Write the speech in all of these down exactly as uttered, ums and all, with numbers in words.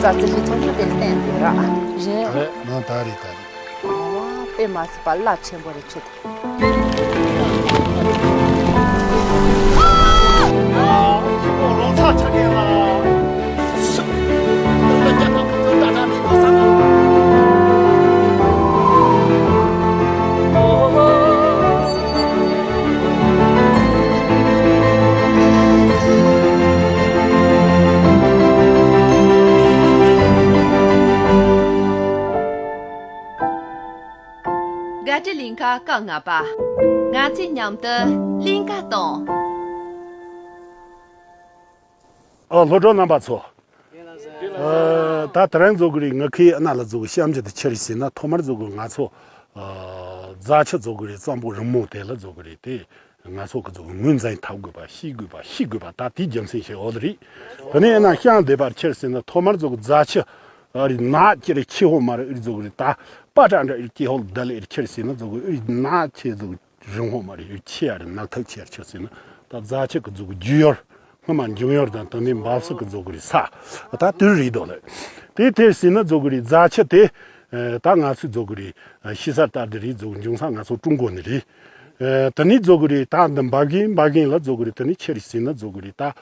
ད་རྩི་ཤིང་ཚོ་ཚོ་དེ་བསྟན་དེ་ར། རེད། རེད། ནང་ད་རེད་ད་རེད། ཨོ་དཔེ་མ་སྲིད་པ་རླབས་ཆེན་པོ་རེད་ཁྱོད། བརྒྱད་ཁྲི་གླིང་ཁ་སྐབས་ལྔ་པ། ང་ཚོས་མཉམ་དུ་གླིང་ག་གཏོང་། ཨ་སློབ་གྲོགས་རྣམ་པ་ཚོ། ཨ་ད་དེ་རིང་ཛོ་གི་རི་ང་ཁའི་ཨ་ན་ལ་ཛོ་གི་གཤམ་གྱི་དེ་ཆེ་རི་ཟེར་ན་ཐོག་མར་ཛོ་གི་ང་ཚོ་ཨ་རྫ་ཆུ་ཛོ་གི་རི་གཙང་པོ་རིང་མོ་དེ་ལ་ཛོ་གི་རི་དེ་ང་ཚོ་གི་ཛོ་གི་ངོས་འཛིན་འཐབ་དགོས་པ་ཤེས་དགོས་པ་ཤེས་དགོས་པ་ད་དེའི་རྒྱུ་མཚན་ཞིག་འོ་ལ་རེད། དེ་ནས་ཨ་ན་ཤང་སྡེ་བར་ཆེ་རི་ཟེར་ན་ཐོག་མར་ཛོ་གི་རྫ་ཆུ་ཨ་རི་ནག་ཅི་རི་ཆེ་ཧོ་མ་རི་ཨི་རི་ཛོ་གི་རི་ད་པ་ཏྲ་འདྲ་ཨི་རི་ཀེ་ཧོ་ལ་ད་ལི་ཨི་རི་ཆེ་རི་ཟེར་ན་ཛོ་གི་ཨི་རི་ནག་ཆེ་ཛོ་གི་རིང་ཧོ་མ་རི་ཨི་རི་ཆེ་ཨ་རི་ནག་ཐག་ཆེ་རི་ཆེ་ཟེར་ན་ད་རྫ་ཆུ་གི་ཛོ་གི་རྒྱུ་ཡོར། སྔོན་མ་འབྱུང་ཡོར་དང་དེ་ནས་འབབ་སུ་གི་ཛོ་གི་རི་ས། ད་དུས་རེད་དོ་ལེ། དེ་དེར་ཟིན་ན་ཛོ་གི་རི་རྫ་ཆུ་དེ། ད་ང་ཚོའི་ཛོ་གི་རི་ཤི་ས་ལྟར་དེ་རི་ཛོ་གི་འབྱུང་ས་ང་ཚོ་ཀྲུང་གོ་ནས་རེད། དེ་ནས་ཛོ་གི་རི་ད་འདི་འབའ་གིན་འབའ་གིན་ལ་ཛོ་གི་རི་དེ་ནས་ཆེ་རི་ཟིན་ན་ཛོ་གི་རི་ད་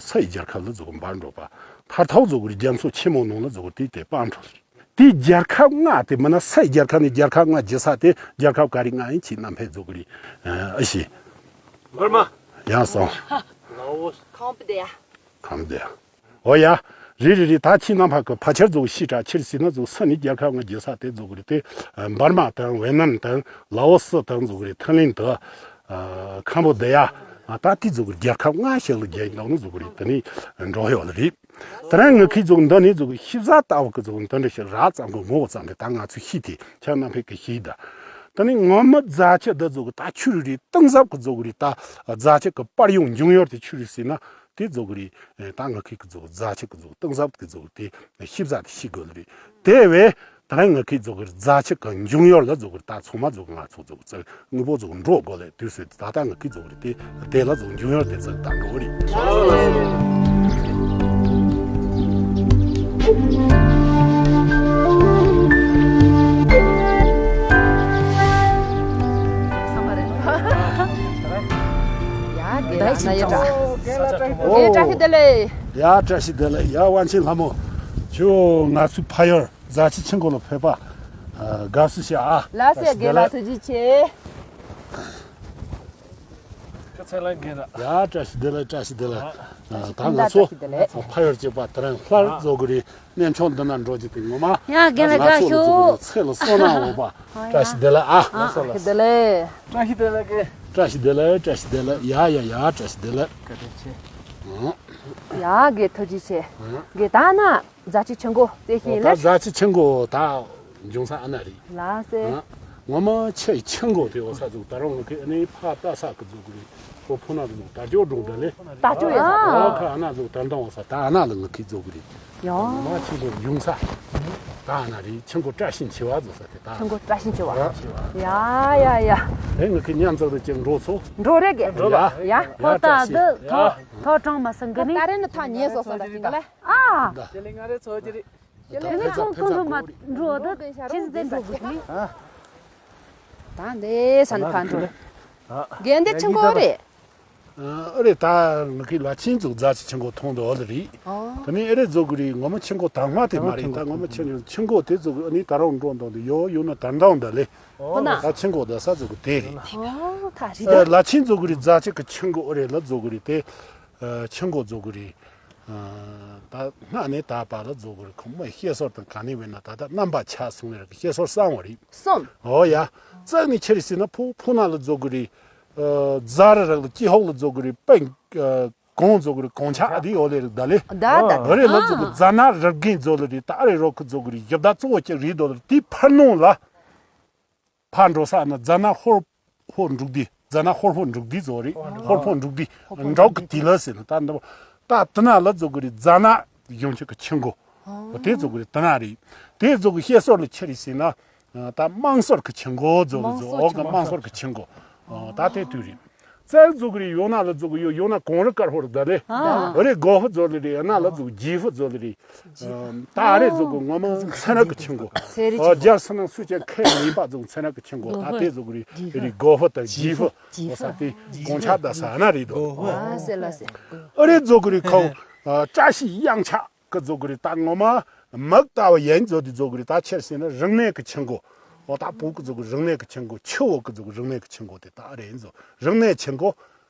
ས་ཡི་རྒྱལ་ཁབ་ལ་ཛོ་གི་འབར་འགྲོ་བ། མཐར་ཐུག་ཛོ་གི་རི་རྒྱ་མཚོ་ཆེན་མོ་ནང་ལ་ཛོ་གི་རི་དེ་དེ་སྤང་འགྲོ་ལེ། དེའི་རྒྱལ་ཁབ་ལྔ་དེ་མིན་ན་སའི་རྒྱལ་ཁབ་ནས་རྒྱལ་ཁབ་ལྔ་བརྗེ་ས་དེ་རྒྱལ་ཁབ་ག་རེ་ལྔ་ཡིན་ཁྱེད་རྣམ་པས་ཛོ་གི་རི་ཨེ་ཤེས། འབར་མ། ཡང་སོང་། ལའོ་སི། ཁམ་བུ་ཌི་ཡ། ཁམ་བུ་ཌི་ཡ། འོ་ཡ། རེད་རེད་རེད། ད་ཁྱེད་རྣམ་པ་གི་ཕལ་ཆེར་ཛོ་གི་ཤེས་དྲག་ཕྱིར་ཟིན་ན་ཛོ་ས་ནི་རྒྱལ་ཁབ་ལྔ་བརྗེ་ས་དེ་ཛོ་གི་རི་དེ་འབར་མ་དང་ཝེ་ནམ་དང་ལའོ་སི་དང་ཛོ་གི་རི་ཐའི་ལེན་དུ། ཁམ་བུ་ཌི་ཡ། ད་དེ་ཛོ་གི་རྒྱལ་ཁབ་ལྔ་ཞིག་ལ་རྒྱལ་ཡིན་ནོ་ཛོ་གི་རི་དེ་ནི་འགྲོ་ཡོད་ལ་རེད། དེ་རིང་ངི་ཁའི་ཛོ་གི་འདི་ནི་ཛོ་གི་ཤིབ་ཟ་ལྟ་བུ་གི་ཛོ་གི་འདི་འདྲ་ཞིག་རགས་ཙམ་གི་ངོ་བོ་ཙམ་དེ་ད་ང་ཚོས་ཤེས་ཏེ་ཁྱེད་རྣམ་པས་གི་ཤེས་ད། དེ་ནི་ངོ་མ་རྫ་ཆུ་འདི་ཛོ་གི་ད་ཆུ་རི་རི་གཏིང་ཟབ་གི་ཛོ་གི་རི་ད་རྫ་ཆུ་གི་པར་ཡོང་འབྱུང་ཡོར་དེ་ཆུ་རི་ཟེར་ན་དེ་ཛོ་གི་རི་ད་ངི་ཁའི་གི་ཛོ་གི་རྫ་ཆུ་གི་ཛོ་གི་གཏིང་ཟབ་གི་ཛོ་གི་དེ་ཤིབ་ཟ་དེ་ཤེས་དགོས་ལ་རེད། དེ་བས། ད་རིང་ངི་ཁའི་ཛོ་གི་རི་རྫ་ཆུ་གི་འབྱུང་ཡོར་ལ་ཛོ་གི་རི་ད་ཚང་མ་ཛོ་གི་ང་ཚོ་ཛོ་གི་ཙི་དངོས་པོ་ཛོ་གི་འགྲོ་དགོས་ལེ་དུས་སུ་ད་ལྟ་ངི་ཁའི་ཛོ་གི་རི་དེ་དེ་ལ་ཛོ་གི་འབྱུང་ཡོར་དེ་ཙི་ད་འགྲོ་གི་རེད། ཡ་དགེ་ལགས་ན་ཡ་དྲ། ཨོ། དགེ་བཀྲ་ཤིས་བདེ་ལེགས། ཡ་བཀྲ་ཤིས་བདེ་ལེགས། ཡ་དབང་ཆེན་ལྷ་མོ། ཁྱོད་ང་ཚོའི་ཕ་ཡུལ། རྫ་ཆུ་ཆུ་འགོ་ལ་ཕེབས་པ། དགའ་བསུ་ཞུ་ཨ། ལགས་སོ་དགེ་ལགས་ཐུགས་རྗེ་ཆེ། ཁ་ཚ་ལ་རྒན་ར། ཡ་བཀྲ་ཤིས་བདེ་ལེགས། བཀྲ་ཤིས་བདེ་ལེགས། ད་ང་ཚོ་ཕ་ཡུལ་གཅིག་པ་དེ་རིང་སླར་ཛོ་གི་རི་གནས་མཆོག་འདི་ན་འགྲོ་རྒྱུ་དེ་ངོ་མ་ཡ་རྒན་ལགས་དགའ་ཤོག་ཚེ་ལ་བསོད་ནམས་འོང་བ། བཀྲ་ཤིས་བདེ་ལེགས་ཨ། བཀྲ་ཤིས་བདེ་ལེགས། བཀྲ་ཤིས་བདེ་ལེགས། བཀྲ་ཤིས་བདེ་ལེགས། བཀྲ་ཤིས་བདེ་ལེགས། ཡ་ཡ་ཡ་བཀྲ་ཤིས་བདེ་ལེགས། ཡ་རྒན་ཐུགས་རྗེ་ཆེ། རྒན་ད་ན། རྫ་ཆུ་ཆུ་འགོ་དེ་ཤེས་ད་ལེ། རྫ་ཆུ་ཆུ་འགོ་ད་འབྱུང་ས་ཨ་ན་རེད། ལགས་སེ། ངོ་མ་ཆུ་ཆུ་འགོ་དེ་འོ་ས་ཟུག་ད་རུང་ངི་ཁའི་ཨ་ནི་ཕ་ལྟ་ས་གི་ཟུག་གི་རེད། ཁོ་ཕུ་ན་གི་ཟུག་ད་ཅོ་སྒྲུང་འདྲ་ལེ། ད་ཅོ་ཡོད་ས། འོ་ཁ་ཨ་ན་ཟུག་ད་འདང་འོ་ས་ད་ཨ་ན་ལ་ངི་ཁའི་ཟུག་གི་རེད། ཡོ། ངོ་མ་ཆུ་འགོ་འབྱུང་ས་ད་ཨ་ན་རེད། ཆུ་འགོ་བཀྲ་ཤིས་འཆི་བ་ཟུག་ས་དེ་ད། ཆུ་འགོ་བཀྲ་ཤིས་འཆི་བ། ཡ་ཡ་ཡ། ཨེ་ངི་ཁའི་མཉམ་ཚགས་རེ་ཅིག་འགྲོ་ཚོ། འགྲོ་རེ་གི། ཡ་ཡ། ཡ་ཁོ་ད་འདི་ཐོ་ཐོ་གྲང་མ་སང་གི་ནི། ད་རེ་ནི་ཐག་ཉེ་སོ་སོ་ད་ཅིང་ག་ལེ། ཨ། དེ་ལས་ང་རེ་ཚོ་ཅི་རེད། དེ་ལས་ཁོང་ཁོང་ཁོང་མ་འགྲོ་ད་ཆི་ཟེར་འགྲོ་དགོས་ནི། ད་འདི་ས་ནི་ཕ་འགྲོ། རྒན་འདི་ཆུ་འགོ་རེད། ཨ་རེད། ད་ངི་ཁའི་ལ་ཆིན་ཙུག་རྫ་ཆུ་ཆུ་འགོ་མཐོང་འདུག་ལ་རེད། ཨོ། དེ་ནས་ཨེ་རེད་ཟོ་གི་རེད། ངོ་མ་ཆུ་འགོ་དང་མ་དེ་མ་རེད། ད་ངོ་མ་ཆུ་ཆུ་འགོ་དེ་ཟོ་གི་ཨ་ནི་ད་རུང་འགྲོ་འདུག་འདི་ཡོ་ཡོ་ན་ད་འདང་འདི་ལེ། ཨོ་ན། ད་ཆུ་འགོ་ད་ས་ཟོ་གི་དེ་རེད། ཨོ་ད་རེད་ད། ལ་ཆིན་ཟོ་གི་རེད། རྫ་ཆུ་གི་ཆུ་འགོ་ཨེ་རེད་ལ་ཟོ་གི་རེད་དེ། ཆུ་འགོ་ཟོ་གི་རེད། ད་སྔ་ནས་ད་བར་ལ་ཛོ་གི་རི་ཁོ་མོའི་བཤད་སྲོལ་དང་ག་ནས་བས་ན་ད་ལྟ་རྣམ་པ་ཆགས་སོང་ནས་ར་གི་བཤད་སྲོལ་གསར་བ་རེད། གསུམ། འོ་ཡ། རྩ་ནས་ཆི་རེད་ཟེར་ན་ཕུ་ཕུ་ན་ལ་ཛོ་གི་རི། རྫ་རི་རག་ལ་ཀྱི་ཧོག་ལ་ཛོ་གི་རི་པེང་། གོང་ཛོ་གི་རི་གོང་ཆ་ཨ་དེ་འོ་ལེ་རི་ད་ལེ། ད་ད་འོ་རེ་ལ་ཛོ་གི་རྫ་ན་རི་རྒན་ཛོ་ལེ་རི་ད་ཨ་རེ་རོ་ཁི་ཛོ་གི་རི་ཞབས་ད་གཙོ་བོ་ཅིག་རེད་དོ་ལེ་དེ་ཕར་ནང་ལ། ཕར་འགྲོ་ས་ན་རྫ་ན་ཧོར་ཕོ་འབྲུག་སྡེ། རྫ་ན་ཧོར་ཕོ་འབྲུག་སྡེ་ཟོ་རེད། ཧོར་ཕོ་འབྲུག་སྡེ་འབྲོག་གི་དེ་ལ་ཟེར་ན་ད་འདི་ད་དེ་ན་ལ་ཛོ་གི་རི་རྫ་ན་གཞུང་ཆེན་གི་ཆུ་འགོ་དེ་ཛོ་གི་རི་དེ་ན་རེད། དེ་ཛོ་གི་བཤད་སྲོལ་ལ་ཆི་རེད་ཟེར་ན་ད་དམངས་སྲོལ་གི་ཆུ་འགོ་ཛོ་ལ་ཛོ་འོག་གི་དམངས་སྲོལ་གི་ཆུ་འགོ་ད་དེ་དུས་རེད། རྩལ་རྫོགས་ཀྱི་རེད། ཡང་ན་ལ་རྫོགས་ཀྱི་ཡོད། ཡང་ན་གངས་རི་དཀར་པོར་བསྡད་རེད། ཨ་རེད། གོ་ཧྥུ་རྫོགས་ལེ་རེད། ཡང་ན་ལ་རྫོགས་ཀྱི་ཇི་ཧྥུ་རྫོགས་ལེ་རེད། ད་ཨ་རེ་རྫོགས་ཀྱི་ངོ་མ་ཚན་རིག་གི་ཆུ་མགོ། ཚན་རིག་ཨོ་ཆུ་མགོ། རྒྱལ་སྲིད་ན་སུ་ཅན་ཁས་ལེན་པ་རྫོགས་ཚན་རིག་གི་ཆུ་མགོ། ད་དེ་རྫོགས་ཀྱི་རེད། རེད། གོ་ཧྥུ་དང་ཇི་ཧྥུ། ཇི་ཧྥུ། ཨོ་ས་དེ་གངས་ཆག་ད་ས་ན་རེད་དོ། ཨ་སེ་ལ་སེ། ཨ་རེ་རྫོགས་ཀྱི་རེད་ཁོ། བཀྲ་ཤིས་གཡང་ཆགས། ཀི་རྫོགས་ཀྱི་རེད། ད་ངོ་མ་མིག་ལྟ་བུ་ཡིན་རྫོགས་དེ་རྫོགས་ཀྱི་རེད། ད་ཆེར་ཟེར་ན་རིག་གནས་ཀྱི་ཆུ་མགོ། འོ་ད་བོད་ཀྱི་རྫོགས་ཀྱི་རིག་གནས་ཀྱི་ཆུ་མགོ། ཆུ་བོ་ཀྱི་རྫོགས་ཀྱི་རིག་གནས་ཀྱི་ཆུ་མགོ་དེ་ད་རེད་རྫོགས། རིག་གནས་ཆུ་མགོ།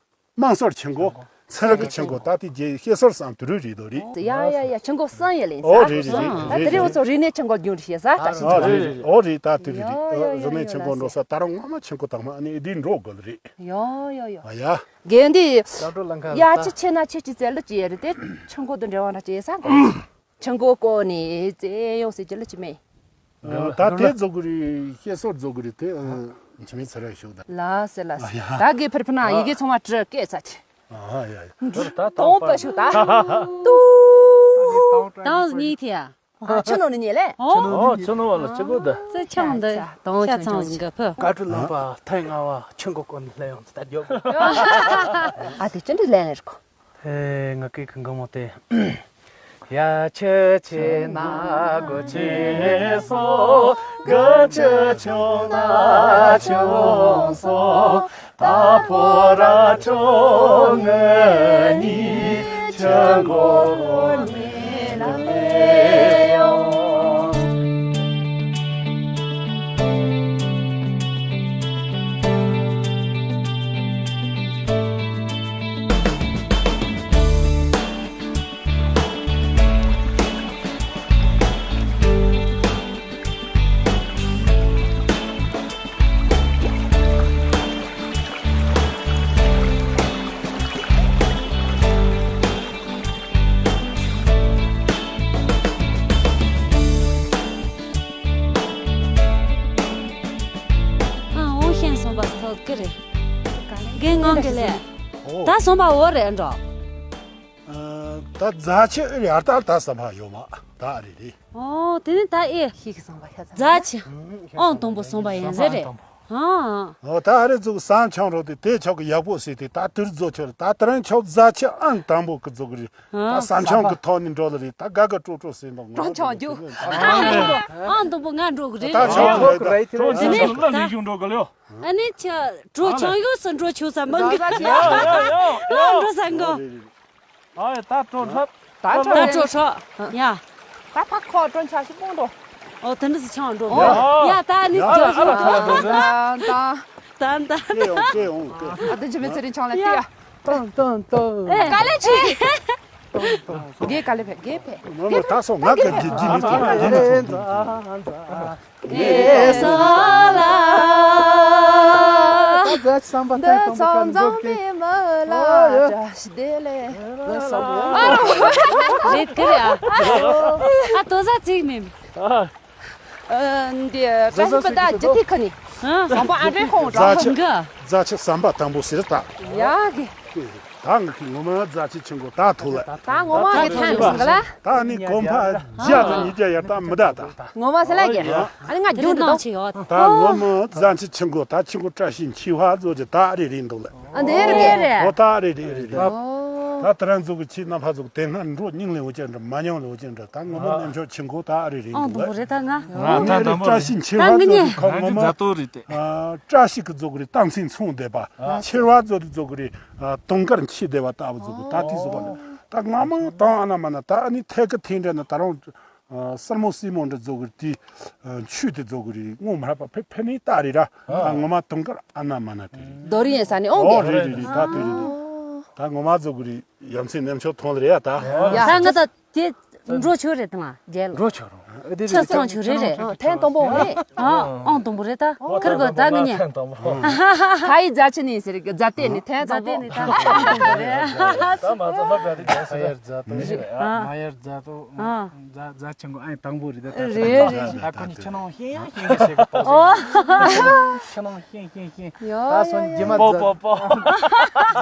དམངས་སྲོལ་ཆུ་མགོ། ཚན་རིག་གི་ཆུ་མགོ། ད་དེ་རྗེས་བཤད་སྲོལ་བསམ་དུ་རུ་རེད་དོ་རེད། ཡ་ཡ་ཡ། ཆུ་མགོ་གསུམ་ཡོད་ལེ་ས། ཨོ་རེད་རེད་རེད། ད་དེ་རེད། འོ་ཚོ་རིག་གནས་ཆུ་མགོ་རྒྱུན་རེད་ཤེས་ས། བཀྲ་ཤིས་ཨོ་ཆུ་རེད་མགོ། རེད། ཨོ་རེད། ད་དེ་རེད་རེད། ཡ་ཡ་ཡ། རིག་གནས་ཆུ་མགོ་འགྲོ་ས། ད་རུང་སྔ་མ་ཆུ་མགོ་དང་མ་ཨ་ནི་འདི་འགྲོ་དགོས་རེད། ཡ་ཡ་ཡ། ཨ་ཡ། དགེ་འདི། ལ་འགྲོ་ལ་འགའ་ཡ་ད། ཅི་ཆེ་ན་ཆེ་ཅི་ཙེ་ལ་ཅི་ཡ་རེད་དེ། ཆུ་མགོ་དང་འབྲེལ་བ་འདྲ་ཅི་ཡ་ས་ག་ཆུ་མགོ་བསྐོར་ནས་ཙེ་ཡོང་ཟེར་གྱི་ལ་ཅི་མེད། ད་དེ་རྫོགས་ཀྱི་རེད། བཤད་སྲོལ་རྫོགས་ཀྱི་རེད་དེ། ཨ། ཅི་མེད་ཚེ་ར་ཞོག་ད། ལ་སེ་ལ་སེ། ཨ་ཡ། ད་གི་ཕེར་ཕུ་ན་ཡི་གེ་ཚང་མ་བྲི་སྐད་ཚ་ཆེ། ཨ་ཡ་ཡ། དོང་པ་ཞུ་ད། ཏུ། ཏང་གཉིས་ཐེ་ཡ། ཨ་ཆུ་ནང་ནས་ཉལ་ལེ། ཨོ། ཨོ་ཆུ་ནང་བ་ལ་ཆུ་གོ་ད། ཙེ་ཆང་འདི་ཏང་ཆ་ཚང་ཟིན་གི་ཕུ། དཀའ་སྤྱད་ལངས་པ་ཐེངས་ལྔ་བ་ཆུ་མགོ་བསྐོར་ནས་སླེབས་ཡོང་ད་རྒྱོབ། ཨ་དེ་ཅི་འདྲ་ལན་རེད་ཁོ། ཧེ་ང་སྐད་གི་མགོ་མོ་དེ། ཡ་ཆུ་ཆེ་ན་གོ་ཆེ་སོ། ག་ཆུ་ཆུང་ན་ཆུང་སོ། ད་ཕོ་ར་ཁྲོ་ང་གཉིས་ཆུ་མགོ་བསྐོར་ནས་སླེབས་ཡོང་། ཨ་འོ་ཤན་སོང་པ་སོགས་ཀི་རེད། རྒན་ངང་གི་ལས། ཨོ། ད་སོང་པ་འོ་རེད་འགྲོ། ཨ། ད་རྫ་ཆུ་ཨེ་རེད། ཨ་ད་ད་ས་མ་ཡོད་མ་ད་རེད་རེད། ཨོ་དེ་ནི་ད་ཨེ། ཤིག་སོང་པ་ཤ་ཚ། རྫ་ཆུ་ཨང་དང་པོ་སོང་པ་ཡིན་ཟེར་རེད། ཨ། ཨོ་ད་ཨ་རེ་ཚུགས་སམ་ཆང་རོ་དེ་དེ་ཆོག་གི་ཡག་པོ་ཟེར་ཏེ་ད་དུར་རྫོ་ཆོག་ད་དེ་རིང་ཆོག་རྫ་ཆུ་ཨང་དང་པོ་གི་རྫོ་གི་རེད། ད་ཨ་སམ་ཆང་གི་ཐོག་ནས་འགྲོ་ལ་རེད། ད་དགའ་དགའ་སྤྲོ་སྤྲོ་ཟེར་འདུག་ཀྲོང་ཆང་རྒྱུ། ཨང་དང་པོ་ང་འགྲོ་གི་རེད། ད་ཆང་ཁོ་ད་ཀྲོང་ཆང་ལ་ལས་ཞུགས་འགྲོ་གི་ལེའོ། ཨ་ནི་ཁྱོད་གྲོ་ཆང་ཡོད་སུ་འགྲོ་ཆོག་ས་མང་གི། ཡ་ཡ་ཡ་ཡ། འགྲོ་ས་འགོ། ཨ་ཡ་ད་གྲོ་ཁྲབ། ད་གྲོ་ཁྲབ། ད་གྲོ་ཁྲབ། ཡ། ད་ཕ་ཁོ་གྲོ་ཆང་ཞིག་སྤུངས་འགྲོ། ཨོ་དེ་འདྲ་ཟིག་ཆང་འགྲོ་གོ། ཡ་ད་ཨ་ནི་ཡ་ད་ཨ་ལ་ཁ་ལ་འགྲོ་ཟེར། ད་ད་ད། སྐྱེ་ཡོང་སྐྱེ་ཡོང་སྐྱེ། ཨ་ད་ཇི་མི་ཚེ་རིང་ཆང་ལ་ཡ། ཏང་ཏང་ཏང་། ཨེ་ག་ལེ་ཆེ། དགེ་ག་ལེ་ཕེབས་དགེ་ཕེབས། མ་མ་ད་སོང་ང་ག་དགེ་དགེ་མི་ཚོ་དགེ་མི་ཚོ། གེ་ས་ལ། ད་བཟའ་ཆ་བསམ་པ་འདི་ཐེངས་དང་པོ་ཚང་ཚང་ག་མི་མི་ལ་ཨོ་ཡ། བཀྲ་ཤིས་བདེ་ལེགས། བཟའ་ཆ་བསམ་པ་ཡ། རེད་གི་རེད་ཨ། ཨ་དོ་ཟ་ཚིག་མེད། ཨ། ཨ་འདི་བཀྲ་ཤིས་པ་ད་ཇི་ཐིག་ཁ་ནི། ཨ། བཟང་པོ་ཨ་འདྲེ་ཁོང་བཟའ་ཆ་འགའ། བཟའ་ཆ་བསམ་པ་དང་པོ་ཟེར་ད། ཡ་གི། ད་ང་གི་ངོ་མ་རྫ་ཆུ་ཆུ་མགོ་ད་ཐུག་ལ། ད་ངོ་མ་གི་ཐན་སོང་གི་ལ། ད་ནི་གོམ་པ་བརྒྱ་དང་ཉིས་བརྒྱ་ཡར་ད་མི་ད་ད། ངོ་མ་ཟེར་ལ་གི། ཨ་ནི་ང་རྒྱུན་དུ་ནང་ཆེ་ཡོད། ད་ངོ་མ་རྫ་ཆུ་ཆུ་མགོ་ད་ཆུ་མགོ་བཀྲ་ཤིས་འཁྱིལ་བ་ཚོ་ཅི་ད་རེ་རེ་འདུག་ལ། ཨ་འདི་རེ་རེ་རེ། ཨོ་ད་རེ་རེ་རེ་རེ། ད་དེ་རང་ཚོ་གི་ཆེས་རྣམ་པ་ཚོ་དེ་སྔ་འགྲོ་སྙིང་ལས་འོ་ཅན་འདྲ་མ་མྱོང་ལས་འོ་ཅན་འདྲ་ད་ངོ་མ་རྣམ་ཤོག་ཆུ་མགོ་ད་རེ་རེ་འདུག་ལ། ཨང་དང་པོ་རེད་ད་ང་། ང་ད་དམ་པོ་བཀྲ་ཤིས་འཁྱིལ་བ་ཚོ་གི་ཁོ་ངོ་མ་ཨ་བཀྲ་ཤིས་གི་ཚོ་གི་རེ་སྟངས་འཛིན་ཚོང་བསྡད་པ། ཕྱིར་བ་ཚོ་དེ་ཚོ་གི་རེ་དུང་དཀར་འཁྱིལ་བསྡད་པ་ལྟ་བུ་ཚོ་གི་ད་དེ་ཚོ་ག་ལ་ད་ང་མང་དང་ཨ་ན་མ་ན་ད་ཨ་ནི་ཐད་ཀི་ཐེངས་འདྲ་ན་ད་རུང་སེར་མོ་སྲིན་མོ་འདྲ་ཚོ་གི་དེ་ཆུ་དེ་ཚོ་གི་རེ་སྔོ་མ་ར་པ་ཕེ་ཕེ་ནི་ད་རེ་ར་ད་ངོ་མ་དུང་དཀར་ཨ་ན་མ་ན་དེ་རེད། རྡོ་རིང་ཡིན་ས་ནི་ཨོང་ཨོ་གི། རེད་རེད་རེད་ད་དེ་རེད་རེད། ད་ངོ་མ་ཚོ་གི་རེ་ཡ་མཚན་ནམ་ཆོག་ཐོང་ལ་རེད་ཡ་ད། ཡ་ད་ང་ད། དེ་འགྲོ་ཆོག་རེད་དང་རྒྱལ་ལོ། འགྲོ་ཆོག་རུང་། ཨ་དེ་ཆ་རེད་ཚང་ཆོག་རེད་རེད། ཨ་ཐེངས་དང་པོ་རེད། ཨ་ཨང་དང་པོ་རེད་ད། ཁིར་གི་ད་ངི་ཉེ། ཐེངས་དང་པོ། ཁ་ཡི་རྫ་ཆུ་ནི་ཟེར་གི་རྫ་སྟེང་ནི་ཐེངས་དང་པོ། རྫ་སྟེང་ནི་ད་ཨང་དང་པོ་རེད། ད་མ་ཚོ་སློབ་གྲྭ་དེ་རྒྱལ་སྲིད་རེད། མ་ཡར་རྫ་ཏོ། ཨ་རྫ་རྫ་ཆུ་མགོ་ཨ་ཡི་དང་པོ་རེད་ད། རེད་རེད། ད་ཁོ་ནི་ཆུ་ནང་ཤེས་ཡང་ཤེས་ཡང་ཤེས་གི་ཏོ། ཨོ། ཆུ་ནང་ཤེས་ཤེས་ཤེས། ཡོ། ད་སོང་ཡོ་རྗེས་མ་ཡོ། པོ་པོ་པོ།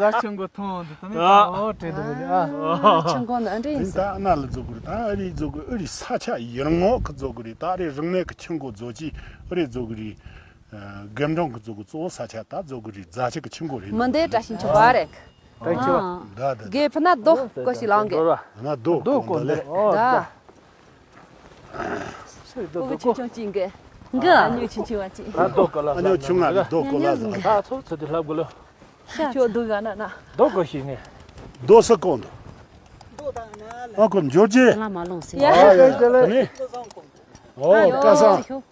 རྫ་ཆུ་མགོ་ཐོང་དུ་ད་ནི་ཨ། ཨོ་བྲེལ་འདུག་ཨ། ཆུ་མགོ་ནི་ཨ་འདྲ་ཡིན་ད་ས། ཨ་ན་ལ་རྫོགས་གི་རེད། ད་ཨ་རི་རྫོགས་གི་ཨ་རི་ས་ཆ་ཡར་ངོ་གི་རྫོགས་གི་རེད། ད་ཨ་རི་རིག་གནས་གི་ཆུ་མགོ་རྫོགས་ཀྱི་ཨ་རི་རྫོགས་གི་རེད། ཨ། དགེ་འབྲང་གི་ཛོ་གི་གཙོ་བོ་ས་ཆ་ད་ཛོ་གི་རི་རྫ་ཆུ་གི་ཆུ་འགོ་རེད། མི་འདི་བཀྲ་ཤིས་ཆོས་འཕེལ་རེད། བཀྲ་ཤིས་ཆོས་འཕེལ། ད་ད་ད། གེ་ཕུ་ན་རྡོ་ཀོ་ཞིག་ལང་གེ། ན་རྡོ་ཀོ་འདི་ལེ། ད། ཀོ་གི་ཆུང་ཆུང་ཅིག་གེ། གི། ཨ་ཉོ་ཆུང་ཆུང་བ་ཅིག་ད་རྡོ་ཀོ་ལ་ཨ་ཉོ་ཆུང་ང་རྡོ་ཀོ་ལ་ལ། ད་ཚོ་ཚོ་དེ་ལྷབ་གོ་ལོ། ཁྱོད་རྡོ་ག་ན་ན། རྡོ་ཀོ་ཞིག་ནས། རྡོ་ས་ཀོ་འདུག་ཨ་ཁོ་འབྱོར་རྗེས། ལ་མ་ལོང་ཟེར། ཨ་ཡ་ཡ་ཡ་ཡ། ཨོ་ཀ་ས།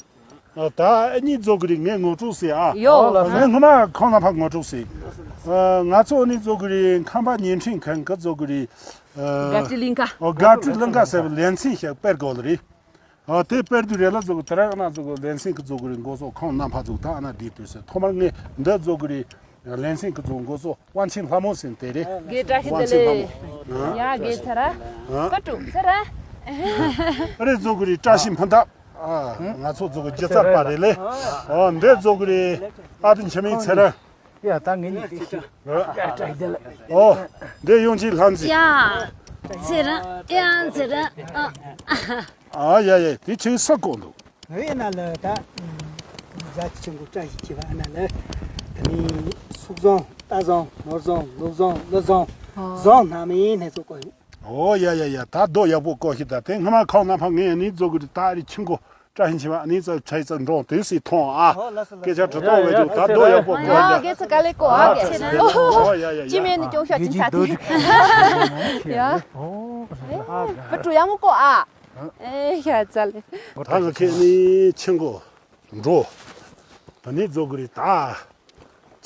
ཨ། ད་ཨ་ནི་ཛོ་གི་རི་ངས་ངོ་སྤྲོད་ཟེར་ཨ། ཡོ། ངས་སྔོན་མ་ཁོང་རྣམ་པ་ངོ་སྤྲོད་ཟེར། ཨ། ང་ཚོ་ཨ་ནི་ཛོ་གི་རི་ཁམས་པ་བརྙན་འཕྲིན་ཁང་གི་ཛོ་གི་རི། ཨ། དགའ་སྤྲོའི་གླིང་ག། ཨོ་དགའ་སྤྲོའི་གླིང་ག་ཟེར་བའི་ལེ་ཚན་ཞིག་སྤེལ་དགོས་ལ་རེད། ཨ། དེ་སྤེལ་དུས་རེད་ལ་ཛོ་གི་དེ་ར་ཨ་ན་ཛོ་གི་ལེ་ཚན་གི་ཛོ་གི་རི་འགོ་གཙོ་ཁོང་རྣམ་པ་ཛོ་གི་ད་ཨ་ན་བསྡད་དུས་ཟེར། ཐོག་མར་ངས་འདི་ཛོ་གི་རི་ལེ་ཚན་གི་ཛོ་འགོ་གཙོ་དབང་ཆེན་ལྷ་མོ་ཟེར་དེ་རེད། དགེ་བཀྲ་ཤིས་བདེ་ལེགས། ཡ་དགེ་ཚ་ར། ཨ། ཀ་ཀྲུ་ཚ་ར། ཨ་རེད་ཛོ་གི་རི་བཀྲ་ཤིས་སྨོན་འདབ། ཨ། ང་ཚོ་ཛོ་གི་སྒྱུ་རྩལ་པ་རེད་ལེ། ཨོ་འདི་ཛོ་གི་རི་ཨ་ཏི་འཆི་མེད་ཚེ་རིང་། ཡ་ད་ངེད་གཉིས་ཀྱི་ཤི། ཨོ་འདི་ཡོང་ཅིག་ལྷམ་ཅིག་ཡ། ཚེ་རིང་། ཡ་ཚེ་རིང་། ཨ། ཨ་ཡ་ཡ་དེ་ཆེ་ས་གོ་འདུག་ངའི་ན་ལ་ད་རྫ་ཆུ་ཆེན་པོ་བཀྲ་ཤིས་ཆེ་བ་ཨ་ན་ལ། དེ་ནི་སུག་བཟང་། རྟ་བཟང་། ནོར་བཟང་། ལུག་བཟང་། ཀླུ་བཟང་། བཟང་སྣ་མིན་སྣ་ཚོགས་བཀོད་ཡོད། ཨོ་ཡ་ཡ་ཡ། ད་རྡོ་ཡག་པོ་བཀོད་ཤིག་ད་དེ་སྔ་མ་ཁོང་རྣམ་པ་ངས་ནི་ཛོ་གི་རི་ད་རི་ཆུ་འགོ་བཀྲ་ཤིས་ཆེ་བ་ནི་ཙག་ཁྲའི་ཙག་འགྲོ་དུས་སི་མཐོང་ཨ། སྐད་ཆ་དྲི་དོགས་བས་ཀྱང་ད་རྡོ་ཡག་པོ་བཀོད་ཡ། ཨ་གེ་ཚ་ག་ལེ་གོ་ཨ་གེ་ཚ། ཨོ་ཡ་ཡ་ཡ། ཅི་མེད་ནི་ཅུང་ཤ་ཅི་ཚ་དེ། ཡ། ཨེ་བུ་ཕྲུག་ཡག་མོ་གོ་ཨ། ཨེ་ཡ་ཙ་ལེ། ད་ང་ཁྱེད་ནི་ཆུ་འགོ་འགྲོ། ད་ནི་ཛོ་གི་རི་ད།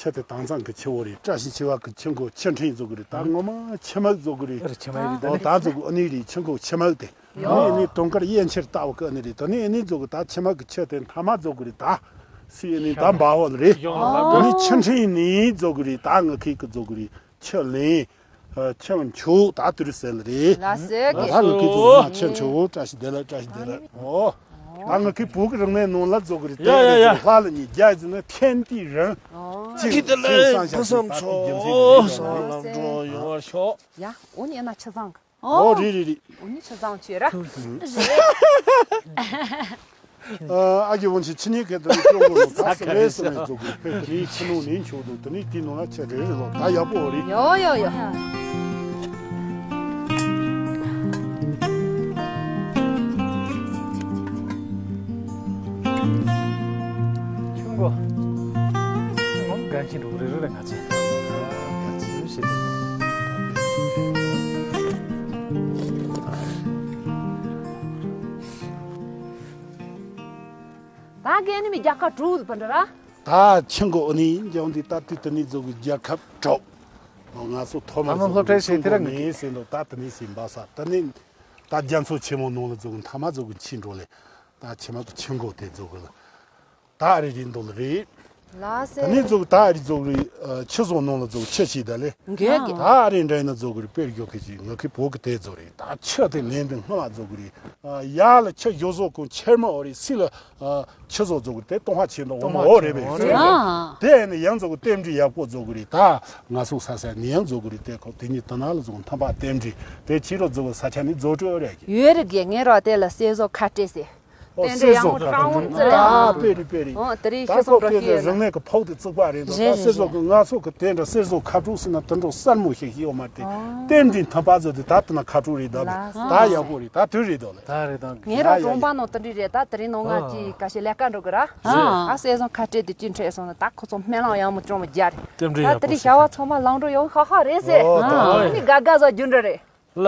ཆུ་དེ་དྭངས་གཙང་གི་ཆུ་བོ་རེད། བཀྲ་ཤིས་ཆེ་བ་གི་ཆུ་འགོ་ཆུ་ཕྲན་ཛོ་གི་རེད། ད་ངོ་མ་ཆུ་མིག་ཛོ་གི་རེད། ཨ་རེ་ཆུ་མིག་རེད། ད་ཨོ་ནི་ད་ཛོ་གི་ཨ་ནི་རེད། ཆུ་འགོ་ཆུ་མིག་དེ། ཡོ། ཨ་ནི་ནི་དུང་དཀར་གཡས་འཁྱིལ་ལྟ་བུ་གི་ཨ་ནི་རེད། ད་ནི་ཨ་ནི་ཛོ་གི་ད་ཆུ་མིག་གི་ཆུ་དེ་མཐའ་མ་ཛོ་གི་རེད། ད་སི་ཨ་ནི་ད་འབའ་བོ་ལ་རེད། ཡོང་ལ་ད་ནི་ཆུ་ཕྲན་ནི་ཛོ་གི་རེད། ད་ང་ཁིག་གི་ཛོ་གི་རེད། ཆུ་ལེན། ཨ། ཆུ་མཆོག་ད་དུ་རུ་ཟེར་ལ་རེད། ལ་ཟེར་ད་གི། ལ་ལ་ཁི་ཚོ་ང་ཆུ་མཆོག་བཀྲ་ཤིས་བདེ་ལེགས། བཀྲ་ཤིས་བདེ་ལེགས། ཨོ། ད་ང་ཁི་བོད་ཀྱི་རིག་གནས་ནང་ལ་ཛོ་གི་རེད། ཡ་ཡ་ཡ། ལྷ་ལ་ཉིད་རྒྱ་ཟེར་ན་ཐན་ཏི་རང་། ཨོ། ཅི་ད་ལ་ཕུན་སུམ་ཚོགས་བསམ་བློ་འགྲོ་ཡོང་བར་ཤོག་ཡ། འོ་ནི་ཡ་ན་ཆུ་བཟང་གི། ཨོ་རེད་རེད་རེད། འོ་ནི་ཆུ་བཟང་ཆེ་ར། ཨ་རྒྱལ་དབང་ཆེན་ཆུ་ཉིན་གེ་དང་སྐྱོང་གོ་ནོ་ད་སི་རེ་སི་རེ་ཛོ་གི་ཕེ་དེའི་ཆུ་ནང་ནས་མཆོག་འདུག་དེ་ནས་དེའི་ནང་ལ་ཆུ་རེ་རེ་ལོ་ད་ཡག་པོ་རེད། ཡོ་ཡོ་ཡོ། ཆུ་འགོ། འོང་གང་ཤེས་འགྲོ་རེ་རེ་ལ་ང་ཚོས་ག་ཚོད་ཤེས། ད་ག་ནི་མི་རྒྱ་ཁ་དྲུག་པ་འདྲ་ར། ད་ཆུ་འགོ་ཨ་ནི་འཇོག་འདི་ད་དུས་དེ་ནི་ཛོ་གི་རྒྱལ་ཁབ་གྲོགས། ང་ཚོ་ཐོག་མ་ད་ནི་ཛོ་སློབ་གྲྭའི་གི་ཆུ་ཆེ་དེ་ར་འགོ་ངེས་ཟིན་འདུག་ད་དེ་ནི་ཟིན་པ་ས་དེ་ནི་ད་རྒྱ་མཚོ་ཆེན་མོ་ནང་ལ་ཛོ་གི་མཐའ་མ་ཛོ་གི་ཕྱིན་འགྲོ་ལེ། ད་ཆུ་མ་གི་ཆུ་འགོ་དེ་ཛོ་གི་ལ། ད་རེ་རེ་འདུག་ལ་རེད། ལ་སེ། ད་ནི་ཛོ་གི་ད་རེ་ཛོ་གི་རེད། ཆུ་ཟོ་ནང་ལ་ཛོ་གི་ཆུ་ཆེ་ད་ལེ། འགས་ཀྱི། ད་རེ་འདྲ་ན་ཛོ་གི་རེད། དཔེར་བརྗོད་ཁི་ཅིག་ང་ཁི་བོད་གི་དེ་ཛོ་རེད། ད་ཆུ་དེ་ནན་དུ་སྔ་མ་ཛོ་གི་རེད། ཡ་ལ་ཆུ་ཡོ་ཟོ་ཀུན་ཆེར་མ་འོ་རེད། སི་ལ་ཆུ་ཟོ་ཛོ་གི་དེ་ཏོང་ཧ་ཆེ་འདུག་འོ་མ་འོ་རེད་པས། ཨ། དེ་ནི་ཡང་ཛོ་གི་རྟེན་འབྲེལ་ཡག་པོ་ཛོ་གི་རེད། ད་ང་ཚོ་ས་ས་ནི་ཡང་ཛོ་གི་རེད། དེ་ཁོ་དེ་ཉིད་ད་ན་ལ་ཛོ་གི་མཐའ་མ་རྟེན་འབྲེལ་དེ་ཕྱི་རོ་ཛོ་གི་ས་ཆ་ནི་ཛོ་ཀྲོ་རེད་ཀྱི། ཡོད་རེད་ཀྱི། ངས་རོ་དེ་ལ་སེ་ཟོ་ཁ་སྤྲད་ཟེར། ཨོ་རྟེན་འབྲེལ་ཡང་མོ་ཀྲང་ཝུན་ཙི་རེད། ཨ་དཔེ་རེད་དཔེ་རེད། ཨོ་དེ་རིང་ད་ཤི་སོང་ཁོ་འགྲོ་དཔེ་ཤི་རེད། ཡོད་ན། རང་ནས་ཀྱི་ཕོག་དེ་བཙུགས་པ་རེད་འདུག་རེད་ད་རེད་སེ་ཟོ་རེད། གི་ང་ཚོ་གི་དེ་འདྲ་སེ་ཟོ་ཁ་དྲུག་ཟེར་ན་དེ་འདྲ་གསལ་མོ་ཞིག་ཡོད་མ་རེད། ཨོ། རྟེན་འབྲེལ་མཐུན་པ་ཚོ་དེ་ད་དེ་ན་ཁ་དྲུག་རེད་འདུག་ལ། ད་ཡག་པོ་རེད། ད་དུས་རེད་འདུག་ལ། ད་རེད་ད། ངས་རང་གྲོང་པ་ནང་དེ་འདྲ་རེད། ད་དེ་རིང་ནང་ང་ཨ། ཅི་ཀ་ཤི་ལས་ཀ་འགྲོ་གི་ར། ཨ། ཨ་སེ་ཟོ་ཁ་སྤྲད་དེ་ཅི་འཕྲད་སོང་ན་ད་ཁོ་ཚོ་སྨོན་ལམ་ཡང་མོ་ཅོང་མོ་རྒྱ་རེད། རྟེན་འབྲེལ་ད་ཡག་པོ་དེ་རིང་ཞིག་བྱ་བ་ཚང་མ་ལང་འགྲོ་ཡོང་ཧ་ཧ་རེད་ཟེར། ཨོ་ད། ཨ་ནི་དགའ་དགའ་ཟ་རྒྱུ་འདྲ་རེད། ལ།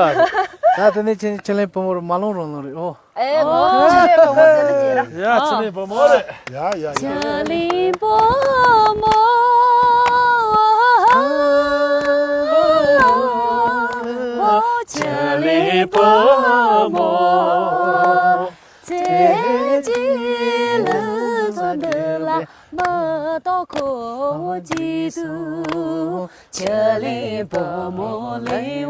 ད་དེ་ནས་ཁྱེད་ཁྱེད་ལེན་བུ་མོར་མ་ལོང་རོང་ལོང་རེད་ཨོ། ཨེ་ངོ་ཁྱེད་ལེན་བུ་མོ་ཟེར་ལ་ཅེ་ར། ཡ་ཁྱེད་ལེན་བུ་མོ་རེད། ཡ་ཡ་ཡ། ཁྱེད་ལེན་བུ་མོ། ཁྱེད་ལེན་བུ་མོ། ཚེ་གཅིག་ལ་འཚོ་འདི་ལ། མ་གཏོགས་ཁོ་བོ་གཅིག་ཏུ། ཁྱེད་ལེན་བུ་མོ་ལེན་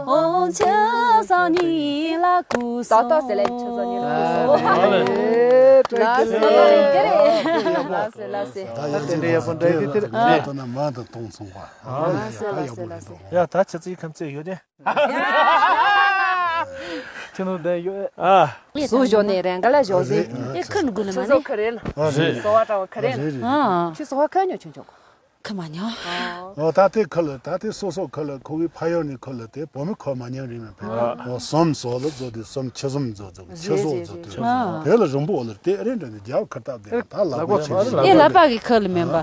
འོང་། ཁྱེད་སང་ཉིན་ལ་སྐུ་ཏག་ཏག་ཟེར་ལེ་ཁྱེད་སང་ཉིན་ལ་སྐུ་སོང་། ཨ་ལེ། ལ་སེ་ལ་སེ། ལ་སེ་ལ་སེ། ད་ཡང་དེ་འདྲ་ཡག་པོ་འདྲ་ཡི་དེ་དེ་རེད། ད་ན་མ་དང་གཏོང་སོང་བ། ལ་སེ་ལ་སེ་ལ་སེ། ཡ་ད་ཁྱེད་ཚོའི་ཁམས་ཚད་ཡོད་དེ། ཁྱི་ནོར་ལྡན་ཡོད། ཨ། སུ་ཞོག་ནས་རེ་འགའ་ལ་ཞོག་ཟེ། རེད། ཨེ་ཁི་ནུ་གུ་ནི་མ་ཁྱི་ནི། ཟོ་ཁི་རེད་ལ། ཨ་རེད། ཟོ་བ་ཏྲ་བ་ཁི་རེད་ལ། རེད་རེད། ཨ། ཁྱི་ཟོ་བ་ཁི་ཉོ་ཆུང་ཆུང་གོ། ཁི་མ་ཉོ། ཨོ་ད་དེ་ཁི་ལ་ད་དེ་སོ་སོ་ཁི་ལ་ཁོ་གི་ཕ་ཡོ་ནི་ཁི་ལ་དེ་བོ་མི་ཁོ་མ་ཉོ་རེད་མ་ཕེ། ཨོ་སོམ་སོ་ལ་ཟོ་དེ་སོམ་ཁྱི་སོམ་ཟོ་ཟོ་ཁྱི་ཟོ་ཟོ་དེ། ཨ། དེ་ལ་རིང་པོ་ལ་དེ་རེད་འདྲ་ནི་རྒྱ་ཁི་ཏབ་དེ་ད་ལ་པ་ཆེ། ཨེ་ལ་པ་གི་ཁི་ལ་མེན་པ།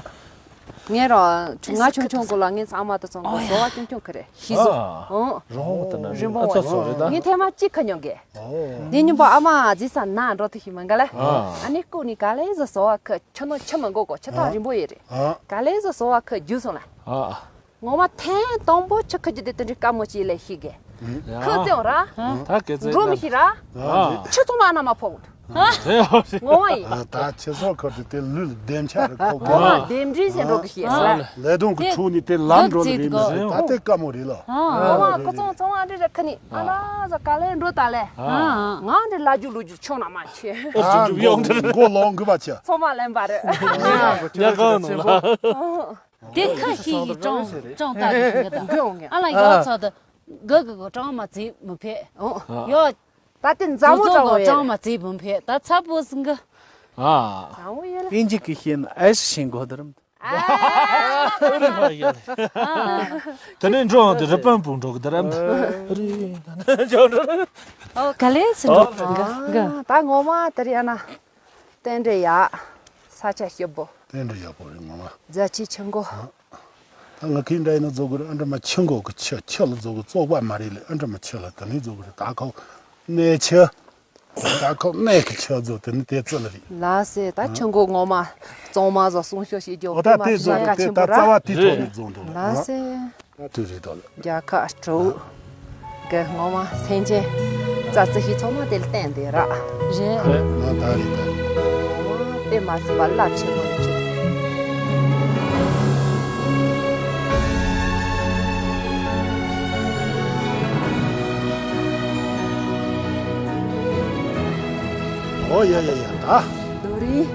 ངས་ར་ང་ཆུང་ཆུང་གོ་ལ་ངས་ཚང་མ་ད་ཚང་གོ་ཟོ་བ་ཆུང་ཆུང་ཁི་རེད་ཤི་ཟོ། ཨོ། རོང་བོ་ད་ན་རིང་པོ་ཨ་ཚོ་ཚོ་རེད་ད། ངས་ཐེངས་མ་གཅིག་ཁ་ཉོ་གེ། ཨོ། དེ་ཉིན་པ་ཨ་མ་རྗེས་ས་ན་འགྲོ་ཐུབ་ཤི་མ་འགའ་ལ། ཨ། ཨ་ནི་སྐུ་ནི་ག་ལེ་ཟོ་ཟོ་བ་ཁ་ཆུ་ནོ་ཆུ་མ་འགོ་གོ་ཆུ་ཐག་རིང་པོ་ཡོད་རེད། ཨ། ག་ལེ་ཟོ་ཟོ་བ་ཁ་རྒྱུ་སོང་ལ། ཨ། ངོ་མ་ཐེངས་དང་པོ་ཆུ་ཁ་རྒྱུ་དེ་དེ་འདྲའི་དཀའ་མོ་ཅིག་ལས་ཤི་གེ། ཁ་ཙེའོ་ར། ད་གེ་ཙེ་འགྲོ་མི་ཤི་ར། ཨ། ཆུ་ཚོང་མ་ན་མ་ཕོག་དེ་ཡོ་ཤི། ངོ་མ་ཡིན། ད་ཁྱེད་ཚོ་ཁོ་ཚོ་དེ་ལུས་ལ་བདེ་འཆར་རེ་ཁོ་ངོ་མ་དགོས། བདེ་འདྲིས་ཟེར་འགྲོ་གི་ཤེས་ས། ལས་དོན་གི་ཁྲུག་ནི་དེ་ལམ་འགྲོ་ལ་རེད་མ་ཟེར་ད་དེ་དཀའ་མོ་རེད་ལ། ངོ་མ་ཁོ་ཚོ་ཚོང་བ་འདྲི་རེ་ཁ་ནི་ཨ་ན་ཟ་ག་ལེ་འགྲོ་ད་ལེ། ང་འདི་ལ་རྒྱུ་ལུ་རྒྱུ་ཆོག་ན་མ་ཆེ། ཨ་མགོ་ལོང་གི་བ་ཆེ། ཚོང་མ་ལེན་པ་རེད། ཉ་གང་ནོ་ལ། དེ་ཁ་ཤི་ཡི་ཀྲང་ཀྲང་ད་གི་ཤིང་གི་ད། ཨ་ལ་ཡོ་ཚ་ད། ག་གི་གོ་ཀྲང་མ་ཙི་མི་ཕེ། ཡོ། ད་དེ་མཛའ་མོ་ཙང་བོ་ཡོད། ཀྲང་མ་ཙི་བུམ་ཕེ་ད་ཚ་པོ་སིང་གི། ཨ། མཛའ་མོ་ཡོད་ལ། ཨིན་ཇི་གི་ཤེས་ན་ཨེ་ཤིང་གོ་དར་མ། ཨ། དེ་ནས་འགྲོ་འོང་དེ་རི་པན་པུ་འགྲོ་གི་དར་མ། རི། ཨོ་ག་ལེ་སི་འགྲོ་གི་གི། ད་ངོ་མ་དེ་རི་ཨ་ན། རྟེན་འབྲེལ་ཡག་ས་ཆ་སྐྱིད་པོ། རྟེན་འབྲེལ་ཡག་པོ་རེད་ངོ་མ། རྫ་ཆུ་ཆུ་མགོ། ད་ང་ཁྱི་འདྲ་ཡིན་ན་རྫོགས་གི་རེད། ཨ་འདྲ་མ་ཆུ་མགོ་གི་ཆུ་ཁྱི་ལ་རྫོགས་གི་བཙོག་པ་མ་རེད་ལེ། ཨ་འདྲ་མ་ཆུ་ལ་དེ་ནས་རྫོགས་གི་རེད། ད་ཁོ་གནས་ཆུ། ད་ཁོ་གནས་གི་ཆུ་རྫོགས་དེ་ནི་དེ་རྩི་ལ་རེད། ལ་སེ་ད་ཆུ་མགོ་ངོ་མ་གཙང་མ་བཟོ་སྲུང་སྐྱོབ་བྱེད་རྒྱུ་ཨོ་ད་དེ་རྫོགས་དེ་ད་རྩ་བ་དེ་ཐོག་ནས་རྫོགས་འདུག་ལ་སེ། ད་དུས་རེད་དོ། རྒྱལ་ཁབ་སྤྲོ་གི་ངོ་མ་སེམས་ཅན་རྩ་རྩི་ཤི་ཚང་མ་དེ་ལ་བརྟེན་དེ་ར། རེད། ང་ད་རེད་ད། ངོ་མ་དཔེ་མ་སྲིད་པ་རླབས་ཆེན་པོ་ནས་བྱུང་། ཨོ་ཡ་ཡ་ཡ་ད། རྡོ་རིང་།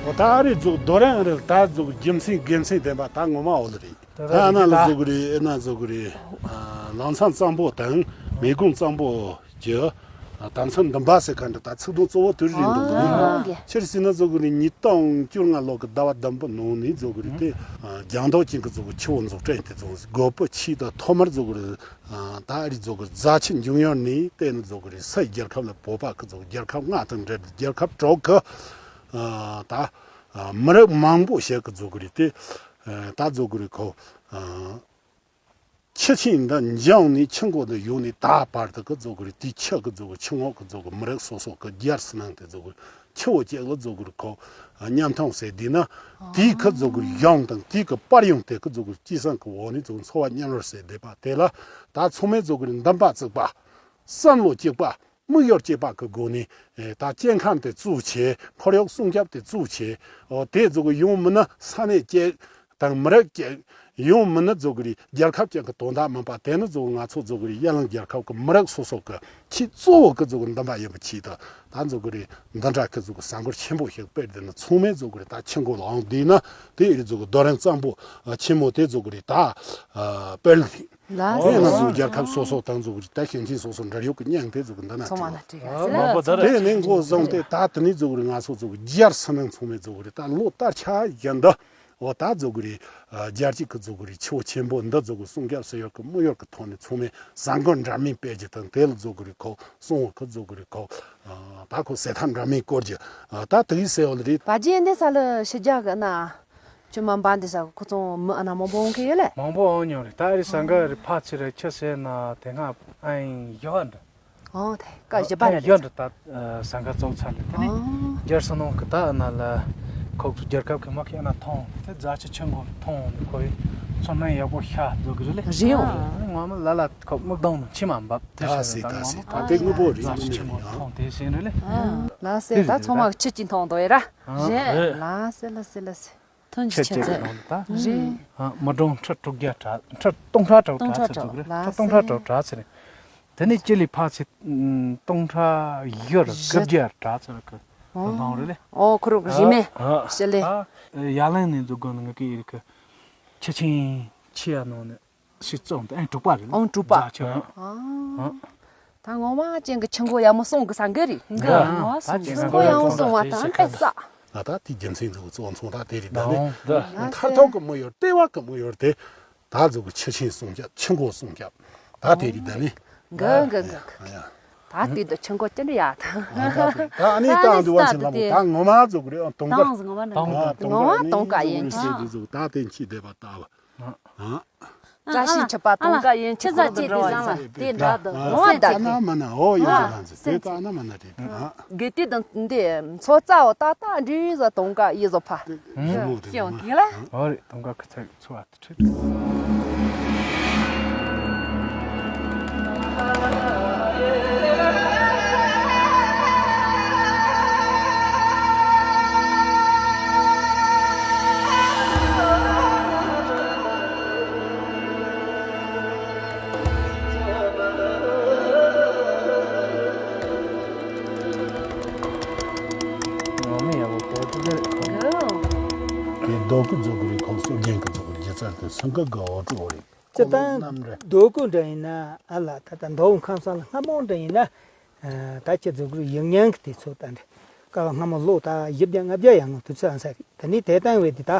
ཨོ་ད་རེད་ཟུག་རྡོ་རིང་རེད་ད་ཟུག་རྒྱུ་མཚན་དགེ་མཚན་ལྡན་པ་ད་ངོ་མ་འོ་ལ་རེད། ད་ཨ་ན་ལ་ཟུག་རེད་ཨ་ན་ཟུག་རེད། ལམ་སང་གཙང་པོ་དང་མེ་ཀུང་གཙང་པོ་གྱི་དམ་ཚིག་འདུན་པ་ཟེར་མཁན་འདི་ད་ཚིག་དོན་གཙོ་བོ་དེ་རེད་འདུག་ཨ་ནི། ཨོ་ཀེ། ཕྱིར་ཟེར་ན་ཟུག་རེད་ཉིས་སྟོང་བཅོ་ལྔ་ལོ་གི་ཟླ་བ་བདུན་པོ་ནང་ནས་ཟུག་རེད་དེ་རྒྱང་མདོག་ཅན་གྱི་ཟུག་ཆུ་བོ་འཛུགས་སྐྲུན་དེ་ཟུག་དགོས་པ་ཆེད་དུ་ཐོག་མར་ཟུག་རེད། ད་རེས་ཟུག་རྫ་ཆུ་འབྱུང་ཡུལ་ནས་བལྟས་ན་ཟུག་རེད་སའི་རྒྱལ་ཁབ་ལ་བོད་པ་གི་ཟུག་རྒྱལ་ཁབ་ལྔ་དང་འབྲེལ་རྒྱལ་ཁབ་དྲུག་གི་ད་མི་རབས་མང་པོ་ཞིག་གི་ཟུག་རེད་དེ་ད་ཟུག་རེད་ཁོ། ཆུ་ཆེན་འདི་འབྱུང་ནས་ཆུ་མགོ་འདི་ཡོང་ནས་ད་བར་དུ་གི་རྫོགས་གི་རེད། དེའི་ཆུ་གི་རྫོགས་གི་ཆུ་ངོགས་གི་རྫོགས་གི་མི་རིགས་སོ་སོ་གི་རྒྱལ་སྲིད་ནང་དེ་རྫོགས་གི་ཆུ་བོ་གཅིག་ལ་རྫོགས་གི་རེད་ཁོ། མཉམ་ཐང་ཟེར་དུས་ན་དེའི་གི་རྫོགས་གི་གཞུང་དང་དེའི་གི་པར་ཡང་དེ་གི་རྫོགས་གི་སྐྱེས་སང་གི་འོག་ནས་རྫོགས་འཚོ་བ་མཉམ་རོལ་ཟེར་བསྡད་པ་དེ་ལ་ད་ཚང་མས་རྫོགས་གི་རེད། འདུན་པ་གཅིག་པ། བསམ་བློ་གཅིག་པ། དམིགས་ཡུལ་གཅིག་པ་གི་སྒོ་ནས་ད་སྐྱེ་ཁམས་དེ་གཙོ་ཆེ་ཁོར་ཡུག་སྲུང་སྐྱོབ་དེ་གཙོ་ཆེ། དེ་རྫོགས་གི་ཡང་མིན་ན་ས་གནས་གཅིག་དང་མི་རིགས་གཅིག་ཡང་མིན་ན་རྫོགས་གི་རེད་རྒྱལ་ཁབ་ཅིག་གི་དོན་དག་མིན་པ་དེ་ནི་རྫོགས་གི་ང་ཚོ་རྫོགས་གི་རེད་ཡར་ལངས་རྒྱལ་ཁབ་གི་མི་རིགས་སོ་སོ་གི་ཆེས་གཙོ་བོ་གི་རྫོགས་གི་འདུན་པ་ཡིན་པ་ཆེད་དུ་ད་རྫོགས་གི་རེད། འདི་འདྲ་གི་རྫོགས་གི་ས་འགུལ་ཆེན་པོ་ཞིག་སྤེལ་དེ་ནི་ཚང་མས་རྫོགས་གི་རེད། ད་ཆུ་མགོ་ལ་འོང་དུས་ན་དེ་ཡི་རྫོགས་གི་རྡོ་རིང་གཙང་པོ་ཆེན་མོ་དེ་རྫོགས་གི་རེད་ད་སྤེལ་ལ། དེ་ང་ཚོ་རྒྱལ་ཁབ་སོ་སོ་དང་ཚོ་ད་ཞིང་ཆེན་སོ་སོ་འབྲེལ་ཡོད་ཀྱི་མཉམ་དེ་ཚོ་གི་འདི་ན་ཚང་མ་ན་བྲིས་ཡ་ཟེར་ལ། དེ་ནས་འགོ་བཟུང་སྟེ་ད་དེ་ནས་ཚོ་གི་ང་ཚོ་ཚོ་གི་རྒྱལ་སྲིད་ནང་ཚང་མས་ཚོ་གི་རེད། ད་ལོ་ལྟར་ཆ་བཞིན་དུ་འོ་ད་ཚོ་གི་རེད། རྒྱལ་གཅེས་ཀྱི་ཚོ་གི་རེད། ཆུ་བོ་ཆེན་པོ་འདི་ཚོ་གི་སྲུང་སྐྱོབ་ཟེར་ཡོད་ཀྱི་དམིགས་ཡུལ་གྱི་ཐོག་ནས་ཚང་མས་བཟང་གོ་འདྲ་མིན་སྤེལ་རྒྱུ་དང་དེ་ལ་ཚོ་གི་རེད་ཁོ་སྲུང་བ་ཀྱི་ཚོ་གི་རེད་ཁོ། ད་ཁོ་ཟེར་ཐབས་འདྲ་མིན་བསྐོར་རྒྱུ་ད་དེ་གི་ཟེར་བ་ལ་རེད། བ་རྗེས་འདི་ས་ལ་ཕྱི་རྒྱལ་གི་ན། ཅུ་མ་འབའ་འདི་ས་ཁོ་ཚོ་མི་ཨ་ན་མང་པོ་འོང་གི་ཡོད་ལེ། མང་པོ་འོང་མྱོང་རེད། ད་རེས་ཟ་འགའ་རེ་ཕ་ཚི་རེ་ཁྱི་ཟེར་ན་དེ་སྔ་ཨ་ཡིན་ཡོད་འདྲ། ཨོ་དེ་ཀ་བཞི་པ་ཨ་རེད། ཡོད་འདྲ་ད་ཟ་འགའ་བཙོག་ཚར་ལེ། དེ་ནི་ཨོ། རྒྱལ་ས་ནང་གི་ད་ཨ་ན་ལ་ཁོག་ཚོ་རྒྱལ་ཁབ་ཀྱི་མ་ཁེ་ཨ་ན་ཐོང་དེ་རྫ་ཆུ་ཆུ་མགོ་ཐོང་ཁོ་ཡི་ཚོ་སྣང་ཡག་པོ་ཤ་འཛོ་གི་རེད་ལེ། རེད་ཡོང་། ངོ་མ་ལ་ལ་ཁོ་མིག་གདོང་ནང་མཆི་མ་འབབ་དེ་ད་ཟེ་ད་ཟེ་ད་དེ་དངོས་པོ་རེད། རྫ་ཆུ་ཆུ་མགོ་ཐོང་དེ་ཟེར་རེད་ལེ། ལ་ཟེ་ད་ཚང་མ་ཆུ་ཅིག་ཐོང་དོ་ཡ་ར། རེད། ལ་སེ་ལ་སེ་ལ་སེ། ཐོན་ཆེ་ཆེ་ཆེ་ཚེ། རེད། མི་གྲངས་ཁྲི་དྲུག་བརྒྱ་གྲགས་ཁྲི་སྟོང་ཕྲག་དྲུག་གྲགས་ཚེ་འདུག་རེད། ཁྲི་སྟོང་ཕྲག་དྲུག་གྲགས་ཚེ་རེད། དེ་ནས་སྤྱི་ལེ་ཕག་ཚེ་སྟོང་ཕྲག་བཞི་རུ་དགུ་བརྒྱ་གྲགས་ཚེ་རུ་གི་ལོང་རེད་ལེ། ཨོ་ཁོ་རུ་གི་རི་མེ་སྤྱི་ལེ། ཡ་ལན་ནས་འཛུགས་དགོས་ནི་ངི་གི་ཡིར་གི་ཆུ་ཆེན་ཆེ་ཡ་ནང་ནས། ཤི་ཙོང་དེ་ཨེ་དྲུག་པ་རེད། ཨང་དྲུག་པ། རྫ་ཆུ་ཨང་། ཨང་། ད་ངོ་མ་ཅན་གྱི་ཆུ་མགོ་ཡག་མོ་སོང་གི་ས་འགའ་རེད། འགའ་རེད། ངོ་མ་སོང་། ཆུ་མགོ་ཡག་མོ་སོང་བ་དང་དཔེ་ས། ང་ད་དེ་རྒྱུ་མཚན་འདུག་གཙོ་བོ་མཚོན་ད་དེ་རེད། ད་ནི་མཁར་ཐོག་གི་མི་ཡོད་ལྟེ་བ་གི་མི་ཡོད་དེ། ད་ཟུག་གི་ཆུ་ཆེན་སྲུང་སྐྱོབ། ཆུ་མགོ་སྲུང་སྐྱོབ། ད་དེ་རེད། ད་ནི་འགའ་འགའ་འགའ། ད་དེ་ད་ཆུ་མགོ་ཅི་འདྲ་ཡག་ད། ད་ཨ་ནི་ད་འདི་བ་ཆེན་ལ་མོ་ད་ངོ་མ་ཟུག་རེད། ཨ་དུང་དཀར། ངོ་མ་དུང་དཀར་ཡིན་ཁྱེད་ཟུག་ད་དེ་འཆི་བསྡད་པ་ད་བ། བཀྲ་ཤིས་ཆུ་པ་དུང་དཀར་ཡན་ཆད་ཁོག་ཏུ་འགྲོ་བ་ཡིན་ས་དེ་འདྲ་འདུག་ངོ་མ་ད་ད་ན་མ་ན་འོ་ཡོད་ཟེར་ལ་ཟེར་དེ་ད་ན་མ་ན་དེ་དེ་ཨ། དགེ་དུས་དང་འདི་མཚོ་རྩ་བ་ཏག་ཏག་འདྲི་ཟ་དུང་དཀར་ཡིན་ཟོ་ཕ། ཞེས་འོང་དེ་ལ། འོ་རེད། དུང་དཀར་ཁུ་ཚ་འཚོ་བ་དུ་ཁྲིད། ངོ་མ་ཡག་པོ་གོ་ཐུབ་ཀྱི་རེད། དེ་རྡོ་སྐུ་རྫོགས་ཀྱི་རིགས་ཁོག་སྲོལ་རྒྱན་གྱི་རྫོགས་ཀྱི་སྒྱུ་རྩལ་དེ་སེང་གེ་གི་འོད་འཕྲོ་རེད། སྤྱིར་བཏང་རྡོ་སྐུ་འདྲ་ཡིན་ན་ཨ་ལ་ད་ལྟ་མདོ་དབུས་ཁམས་གསུམ་ལ་སྔ་མོ་འདྲ་ཡིན་ན། ད་ཁྱེད་ཚོ་གི་ཡིག་རྙིང་གི་དུས་ཚོད་ད་འདྲ་སྐབས་སྔ་མོ་ལོ་ད་བཞི་བརྒྱ་ལྔ་བརྒྱ་ཡར་སྔོན་དུས་ཚོད་ཨང་ས་རེད། དེ་ནས་དེ་ལྟ་བུའི་དེ་ད་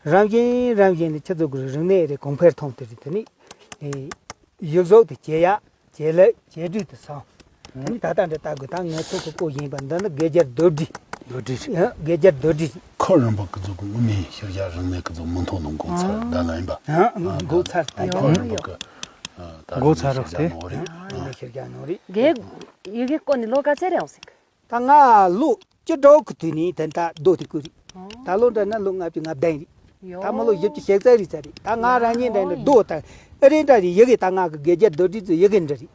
རང་བཞིན་རང་བཞིན་ནས་ཁྱེད་ཚོ་གི་རིག་གནས་རེད། གོང་འཕེལ་གཏོང་དེ་རེད། དེ་ནས་ཡིག་གཟུགས་དེ་ཇེ་ཡག་ཇེ་ལེགས་ཇེ་སྤྲོས་དུ་སོང་། དེ་ནས་ད་ལྟ་འདྲ་ལྟ་དགོས། ད་ངས་ཚོ་གི་བཀོད་བཞིན་པ་འདི་ནི་དགེ་རྒྱལ་རྡོ་རྗེ། རྡོ་རྗེ་རེད། དགེ་རྒྱལ་རྡོ་རྗེ། ཁོ་རིམ་པ་ཀི་ཚོ་གི་དངོས་གནས་ཤེར་རྒྱ་རིག་གནས་ཀི་ཚོ་མིང་ཐོ་ནང་དགོངས་ཚར་ད་ལ་ཡིན་པ། དགོངས་ཚར་ད་ཁོ་རིམ་པ་ཀི་ད་དགོངས་ཚར་རོགས་ཏེ། ཤེར་རྒྱ་ནོ་རེད། དགེ་ཡི་གེ་བཀོད་ནས་ལོ་ག་ཚད་རེད་འོང་ཟིག་ད་ང་ལོ་བཅུ་དྲུག་གི་དུས་ནས་ད་ལྟ་རྡོ་དེ་བརྐོས་རེད། ད་ལོ་འདྲ་ན་ལོ་ལྔ་བཅུ་ང་བདུན་རེད། ད་མི་ལོ་བཞི་བཅུ་ཞེ་རྩ་རེད་ཚར་རེད། ད་ང་རང་ཉིད་འདྲ་ནི་རྡོ་དང་ཨ་རེ་འདྲ་རེད། ཡི་གེ་ད་ང་གི་དགེ་རྒྱལ་རྡོ་རྗེ་ཚོའི་ཡི་གེ་འདྲ་རེད།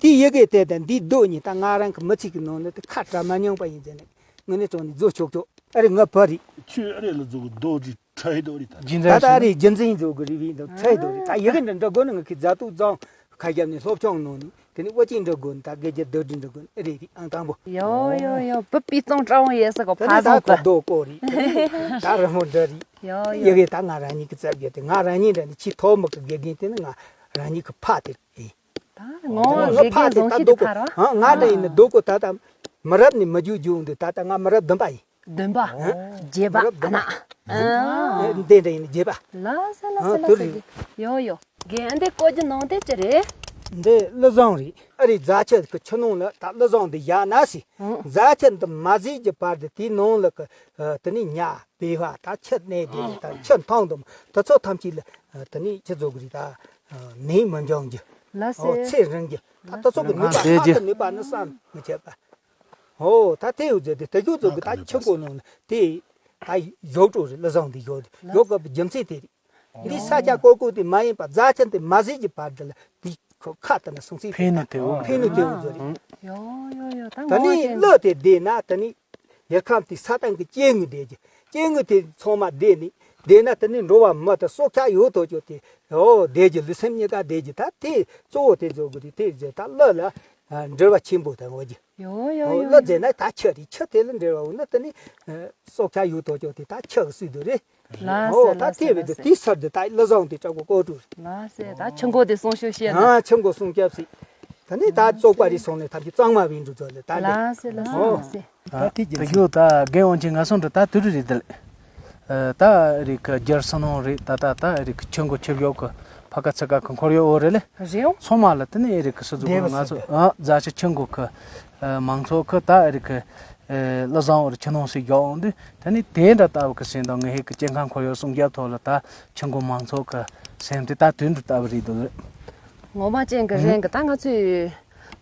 དེའི་ཡི་གེ་དེ་དང་འདིའི་རྡོ་གཉིས་ད་ང་རང་གི་མི་ཚེ་གི་ནང་ནས་དེ་ཁ་བྲལ་མ་མྱོང་པ་ཡིན་ཟེར་ནས་ངས་ནས་བཙོང་ནས་བཟོ་ཆོག་ཆོག་ཨ་རེ་ང་བུ་རེད། ཁྱོད་ཨ་རེ་ལ་བཟོ་གི་རྡོ་རྗེ་ཁྲ་ཡི་རྡོ་རེད་ད། ད་ད་ཨ་རེ་རྒྱུ་མཚན་བཟོ་གི་རེད་བས་འདུག་ཁྲ་ཡི་རྡོ་རེད། ད་ཡི་གེ་འདྲ་འདྲ་དགོས་ན་ང་གི་བཟའ་བཏུང་བཙོང་ཁ་རྒྱབ་ནས་སློབ་སྦྱོང་གནང་ནས། དེ་ནི་ཨོ་ཅིག་འགྲོ་དགོས་ནི་ད་དགེ་རྒྱལ་རྡོ་རྗེ་འགྲོ་དགོས་ནི་ཨེ་རེད་རེད་ཨང་དང་པོ། ཡོ་ཡོ་ཡོ་བུ་པི་ཙང་ཀྲ་བོང་ཡེ་ས་གོ་ད་ནི་ཕ་ད་ཙང་གོ་པ་རྡོ་ཀོ་རེད། ད་རི་མོ་འདྲ་རེད། ཡོ་ཡོ་ཡི་གེ་ད་ང་རང་ཉིད་ཀྱི་རྩ་བརྒྱད་དེ་ང་རང་ཉིད་འདྲ་ནི་ཆེས་ཐོག་མི་གི་དགེ་རྒན་དེ་ནི་ང་རང་ཉིད་ཀྱི་ཕ་དེ་རེད། ད་ངོ་ང་དགེ་ཕ་རྒན་དེ་ཟུང་ད་ཤེས་རྡོ་དེ་ཀོ་ཕ་རོ། ང་འདྲ་ཡིན་ནི་རྡོ་ཀོ་ད་ད་མི་རབས་ནི་མི་རྒྱུ་རྒྱུ་འདུག་ད་ད་ང་མི་རབས་བདུན་པ་ཡིན། བདུན་པ། ཨ། བརྒྱད་པ། མི་རབས་བདུན་པ། ཨ་ན། ཨ། འདི་འདྲ་ཡིན་བརྒྱད་པ། ལ་ས་ལ་ཨ་ས་ལ་དེ་ས་རེད། གི་ཡོ་ཡོ། རྒན་འདི་བཀོད་རྒྱུ་ནང་དེ་ཅི་རེད། འདི་ཀླུ་བཟང་རེད། ཨ་རེ་རྫ་ཆུ་གི་ཆུ་ནང་ལ་ད་ཀླུ་བཟང་འདི་བཞག་ན་སི། ཨང་། རྫ་ཆུ་འདི་མ་ཟིན་གྱི་བར་དུ་དེའི་ནང་ལ་གི་ཨ་དེ་ནས་ཉ་བེ་བ་ད་ཆུ་གནས་དེ་ད་ཆུ་འཐུང་དུ་དེ་ཚོ་ཐམས་ཅད་ལ་ཨ་དེ་ནས་ཆུ་བཟོ་གི་རེད་ད། ཨ་ནད་མི་འབྱུང་རྒྱུ། ལ་ཨོ་སེ། ཚེ་རིང་རྒྱུ། ད་དེ་ཚོ་གི་ནུས་པ་ཁ་དུ་ནུས་པ་ནི་བསམ་མི་ཁྱབ་པ། ཨོ་ད་དེ་ཡོད་ཟེར་དེ་དེ་ཞོག་ཚོ་གི་ད་ཆུ་མགོ་ནང་ནས་དེ་ད་ཞོག་འགྲོ་རེད། ཀླུ་བཟང་དེ་ཞོག་རེད། ཞོག་གི་རྒྱུ་མཚན་དེ་རེད། འདི་ས་ཆ་ཀོ་ཀོ་དེ་མ་ཡིན་པ་རྫ་ཆུ་དེ་མ་ཟིན་གྱི་བར་དུ་ལ་དེ་ཁོ་ཁ་དེ་ན་སོང་ཚེ་ཕན་ནུས་དེ་འོ་ཕན་ནུས་དེ་འོ་ཟེར་རེད། ཡོ་ཡོ་ཡོ་ད་ད་ངོ་ནི་ཅན་གླུ་དེ་བསྡད་ན་ད་ནི་ཡར་ཁམས་དེ་ས་སྟེང་གི་སྐྱེ་དངོས་བསྡད་རྒྱུ། སྐྱེ་དངོས་དེ་ཚང་མ་བསྡད་ནི་བསྡད་ན་ད་ནི་འགྲོ་བ་མི་དང་སྲོག་ཆགས་ཡོད་དོ་ཅོག་དེ་འོ་བསྡད་རྒྱུ། ལུས་སེམས་གཉིས་ཀ་བསྡད་རྒྱུ། ད་དེ་གཙོ་བོ་དེ་བཟོ་དགོས་རེད། དེ་བཟོ་ད་གླུ་ལ་འབྲེལ་བ་ཆེན་པོ་དང་འོ་རྒྱུ། ཡོ་ཡོ་ཡོ་གླུ་ཡོ། བཟོས་ན་ད་ཆུ་རེད། ཆུ་དེ་ལ་འབྲེལ་བ་འོ་ན་ད་ནི་སྲོག་ཆགས་ཡོད་དོ་ཅོག་དེ་ད་ཆུ་གི་སྲིད་དུ་རེད། ལ་ཨོ་ད་དེ་བས་དེ་དེའི་སར་དུ་ད་ཀླུ་བཟང་དེ་ལྕགས་པོ་ཀོ་ཀྲུ། ལ་སེ་ད་ཆུ་མགོ་དེ་སྲུང་སྐྱོབ་བྱེད་ན། ཨ་ཆུ་མགོ་སྲུང་སྐྱོབ་སྲིད། ད་ནི་ད་བཙོག་པ་རེད་སོང་ནས་ཐམས་ཅད་གཙང་མ་བས་འགྲོ་ཚོད་ལ་ད་ལ། ལ་སེ་ལ་སེ་ཨོ། ལ་སེ། ད་དེ་ད་རྒྱུ་ད་རྒན་འོང་ཆེན་ང་སོང་འགྲོ་ད་དུ་རུ་རེད་དེ་ལ། ད་རིག་གི་རྒྱལ་སོ་ནང་རེད། ད་ད་ད་རིག་གི་ཆུ་མགོ་ཆུ་བཞོག་གི་ཕ་ཁ་ཚ་ཁ་གི་འཁོར་ཡོད་འོ་རེད་ལེ། རེད་འོང་། ཚང་མ་ལ་དེ་ནས་རིག་གི་སུ་ཚོ་གི་ང་ཚོ་ཨ་རྫ་ཆུ་ཆུ་མགོ་གི་མང་ཚོགས་གི་ད་རིག་གི་ཨེ་ཀླུ་བཟང་བར་ཆུ་ནང་སྲིད་རྒྱག་འོང་དུས་ད་ནི་དེ་འདྲ་ལྟ་བུ་གི་སེམས་དང་ངེད་ཧེ་གི་སྐྱེ་ཁམས་ཁོར་ཡུག་སྲུང་སྐྱོབ་ཐོག་ལ་ད་ཆུ་མགོ་མང་ཚོགས་གི་སེམས་དེ་ད་དུས་འདྲ་ལྟ་བུ་རེད་འདུག་ངོ་མ་ཅན་གི་རེད་གི་ད་ང་ཚོས་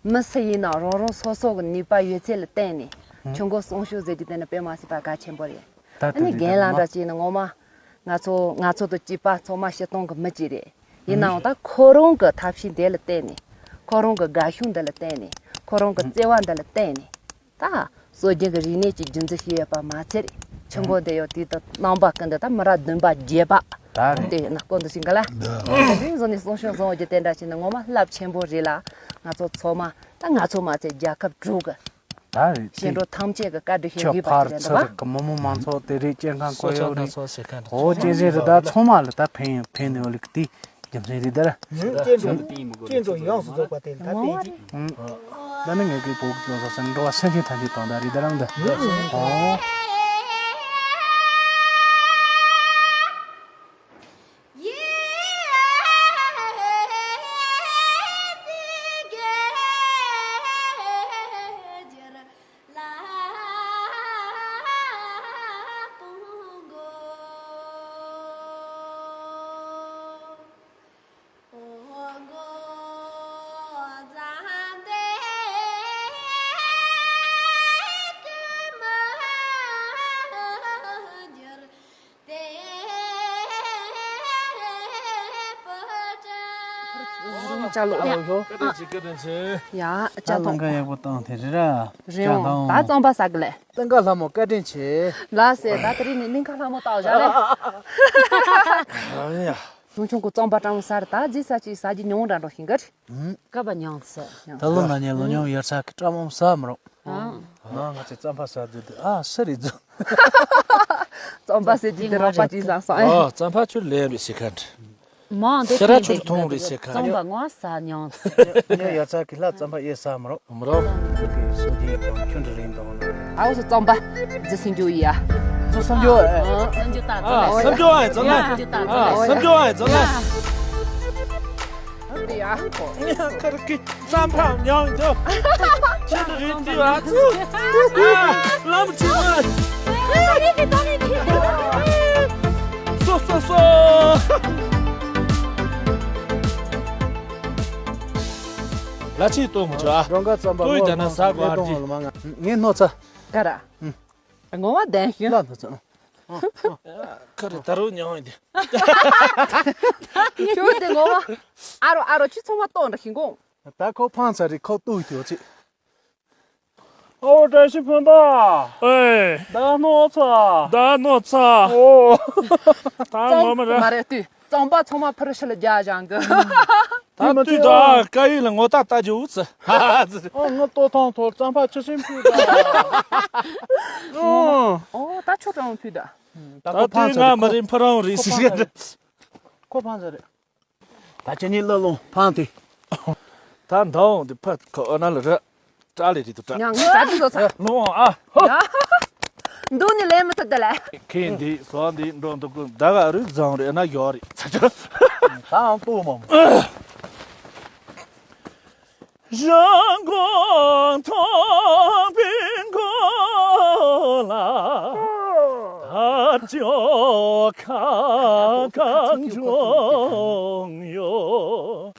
མི་སུ་ཡིན་ན་རང་རང་སོ་སོ་གི་ནུས་པ་ཡོད་ཚད་ལ་བརྟེན་ནས་ཆུ་མགོ་སྲུང་སྐྱོབ་ཟེར་རྒྱུ་དེ་ནི་དཔེ་མ་སྲིད་པ་གལ་ཆེན་པོ་རེད། ད་ཨ་ནི་རྒན་ལགས་འདྲ་ཅིག་ནི་ངོ་མ་ང་ཚོ་ང་ཚོ་དང་བཅས་པ་ཚང་མ་སྤྱིར་བཏང་གི་མི་གཅིག་རེད། ཡིན་ནའང་ད་ཁོ་རང་གི་ཐབས་ཤེས་འདི་ལ་བརྟེན་ནས་ཁོ་རང་གི་དགའ་ཤོས་འདི་ལ་བརྟེན་ནས་ཁོ་རང་གི་བརྩེ་བ་འདི་ལ་བརྟེན་ནས་ད་སྲོལ་རྒྱུན་གྱི་རིག་གནས་ཀྱི་རྒྱུན་འཛིན་བྱས་ཡོད་པ་མ་ཚད་ཆུ་མགོ་འདི་ཡང་དུས་དང་རྣམ་པ་ཀུན་ཏུ་ད་མི་རབས་བདུན་པ་བརྒྱད་པ་ད་རེད་དེ་ཡིན་ན་སྐོར་འདི་ཞིག་ག་ལ་དེ་བཟོ་ནས་སྲུང་སྐྱོབ་བཟོ་རྒྱུ་དེ་འདྲ་བྱས་ན་ངོ་མ་རླབས་ཆེན་པོ་རེད་ལ། ང་ཚོ་ཚང་མ་ད་ང་ཚོ་མ་ཚད་རྒྱལ་ཁབ་དྲུག་གི་ད་རེད་དེ། སྐྱེ་འགྲོ་ཐམས་ཅད་ཀྱི་བཀའ་དྲིན་ཤེས་ཆུ་དགོས་པ་ཕར་ཞིག་རེད་ཚུར་འདུག་གི་མི་མང་མང་ཚོགས་དེ་རིགས་སྐྱེ་ཁམས་ཁོར་ཡུག་རིགས་སོ་སོ་ཟེར་མཁན་འདུག་ཨོ་སྐྱེ་ཟེར་རེད། ད་ཚང་མ་ལ་ད་ཕན་ཡོད་ཕན་ནས་ཡོད་ལུགས་དེ་ རྒྱུ་མཚན་རེད་ད་ར། སྐྱེ་འགྲོ་སྐྱེ་འགྲོ་ཡོངས་སུ་རྫོགས་པ་དེ་ད་ཨ་དཔེ་ཅིག་ད་ནི་ངེད་ཀྱི་བོད་ཀྱི་ལོ་ས་སེང་འགྲོ་བ་སེམས་ཅན་ཐམས་ཅད་དང་ད་རེད་ད་ར་འདི། ཨོ། ཅ་ལག་ཡ། བཀའ་དྲིན་ཆེ། བཀའ་དྲིན་ཆེ། ཡ། ཅ་ལག་ལྷན་ཁང་ཡག་པོ་བཏང་དེ་རེད་ར། རེད་འོང་། ད་རྩམ་པ་ཟ་གི་ལེ། གླིང་ག་ལྷ་མོ་བཀའ་དྲིན་ཆེ། ལགས་སེ། ད་དེ་རིང་ནི་གླིང་ག་ལྷ་མོ་བཏང་བཞག་ལེ། ཨ་ཡ། ཆུང་ཆུང་གི་རྩམ་པ་སྤྲང་ཟ་ར་ད་རྗེས་ས་ཅིག་ཟ་རྒྱུ་ཉུང་འདྲ་འགྲོ་ཤིང་གི་རེད། ཀ་བ་ཉང་ཚེ། ད་ལོ་ན་ཉེ་ལོ་ཉུང་ཡར་ཚ་གི་སྤྲང་མོ་ཟ་མི་རུང་། ཨ། ང་ང་ཚེ་རྩམ་པ་ཟ་རྒྱུ་དེ་ཨ་སུ་རེད་རྫུ། རྩམ་པ་ཟེར་རྒྱུ་དེ་རོགས་པ་ཅིག་བཟང་སོང་ཨེ། ཨ་རྩམ་པ་ཆུ་ལེན་རེད་ཟེར་ཁ་འདྲ། མང་དུ་ཤ་ར་ཆུ་ཐུང་རེད་ཟེར་ཁ་རྩམ་པ་ངོ་ཟ་མྱོང་། ཉོ་ཡ་ཚ་གི་ལྷ་རྩམ་པ་ཨེ་ཟ་མ་རོགས། མ་རོགས། ཁྱོད་ཀྱི་སྲོག་ལྡན་གང་ཁྱོད་འདྲ་རིང་དང་ན། ཨ་འོ་སོ་རྩམ་པ་རྫི་སེང་རྒྱུ་ཡ། རྫི་སེང་རྒྱུ་ཨེ། སེང་རྒྱུ་ད་ཨ་རྫི་སེང་རྒྱུ་ཨེ་རྫི་ལ། སེང་རྒྱུ་ད་རྫི་ལ། ཨ་སེང་རྒྱུ་ཨེ་རྫི་ལ། ཨ་དེ་ཡ། ཁར་གི་རྩམ་པ་མྱང་རྒྱུ། ཁྱོད་འདྲ་རིང་དེ་བ་ཚུ། ཨ་ལམ་ཆེ་བ། སོ་སོ་སོ། ལ་ཆེ་ཏོ་མོ་ཆོ་ཨ། རོང་ག་རྩམ་པ་ཏོ་ཡི་ད་ན་ཟ་གོ་ཨ་ཏི། ངས་ནོ་ཚ། ག་ར། ངོ་བ་ལྡན་ཤིང་། ལ་ནོ་ཚ། ཁ་རེ་ད་རུང་མྱང་ཡིན་ཏེ། ཁྱོད་དེ་ངོ་བ། ཨ་རོ་ཨ་རོ་ཁྱི་ཚོང་བ་ཏོ་འདྲ་ཤིང་གོང་། ད་ཁོ་ཕང་ཚ་རེ་ཁོ་ཏོ་ཡི་ཏོ་ཆེ། ཨོ་བཀྲ་ཤིས་སྤུན་ཟླ། ཨེ། ད་ནོ་ཚ། ད་ནོ་ཚ། ཨོ། ད་ངོ་མ་ར། མ་རེད་དུས་རྩམ་པ་ཚང་མ་ཕུར་ཤི་ལ་རྒྱ་བཞེངས་གི། ད་དུས་ད་ཀ་ཡིག་ལ་ངོ་རྟགས་ལྟ་རྒྱུ་འུ་ཚ། ཨོ་ངོ་ལྟོ་ཐང་ཐོར་རྩམ་པ་ཆུ་སྲིན་ཕུད་ད། ཨོ་ད་ཆོ་གྲང་ཕུད་ད། ད་དུས་ང་མ་རིན་ཕུ་རང་རིག་སི་རེད། ཁོ་ཕང་ཚ་རེད། ད་ཁྱེད་གཉིས་བླ་ལོང་ཕང་དེ། ད་འདང་དེ་ཕ་ཁ་ཨ་ན་ལ་ར། ཏྲ་ལེ་རི་དུ་ཏྲ། ཉང་ངི་ད་དུ་ཟོ་ཚ། ལོང་ཨ། འདུག་ནི་ལས་མི་ཐུབ་ད་ལ། ཁེ་འདི་ཟོ་འདི་འགྲོ་འདུག་གུ་ད་ག་རུ་བཟང་རེ་ཨ་ན་ཡོ་རེ་ཚ་ཚ། ད་ཨང་ཏོ་མ་མོ། རང་དགོན་མཐོང་བའི་མགོ་ལ། དར་ལྕོག་ཁ་གང་བྱུང་ཡོད།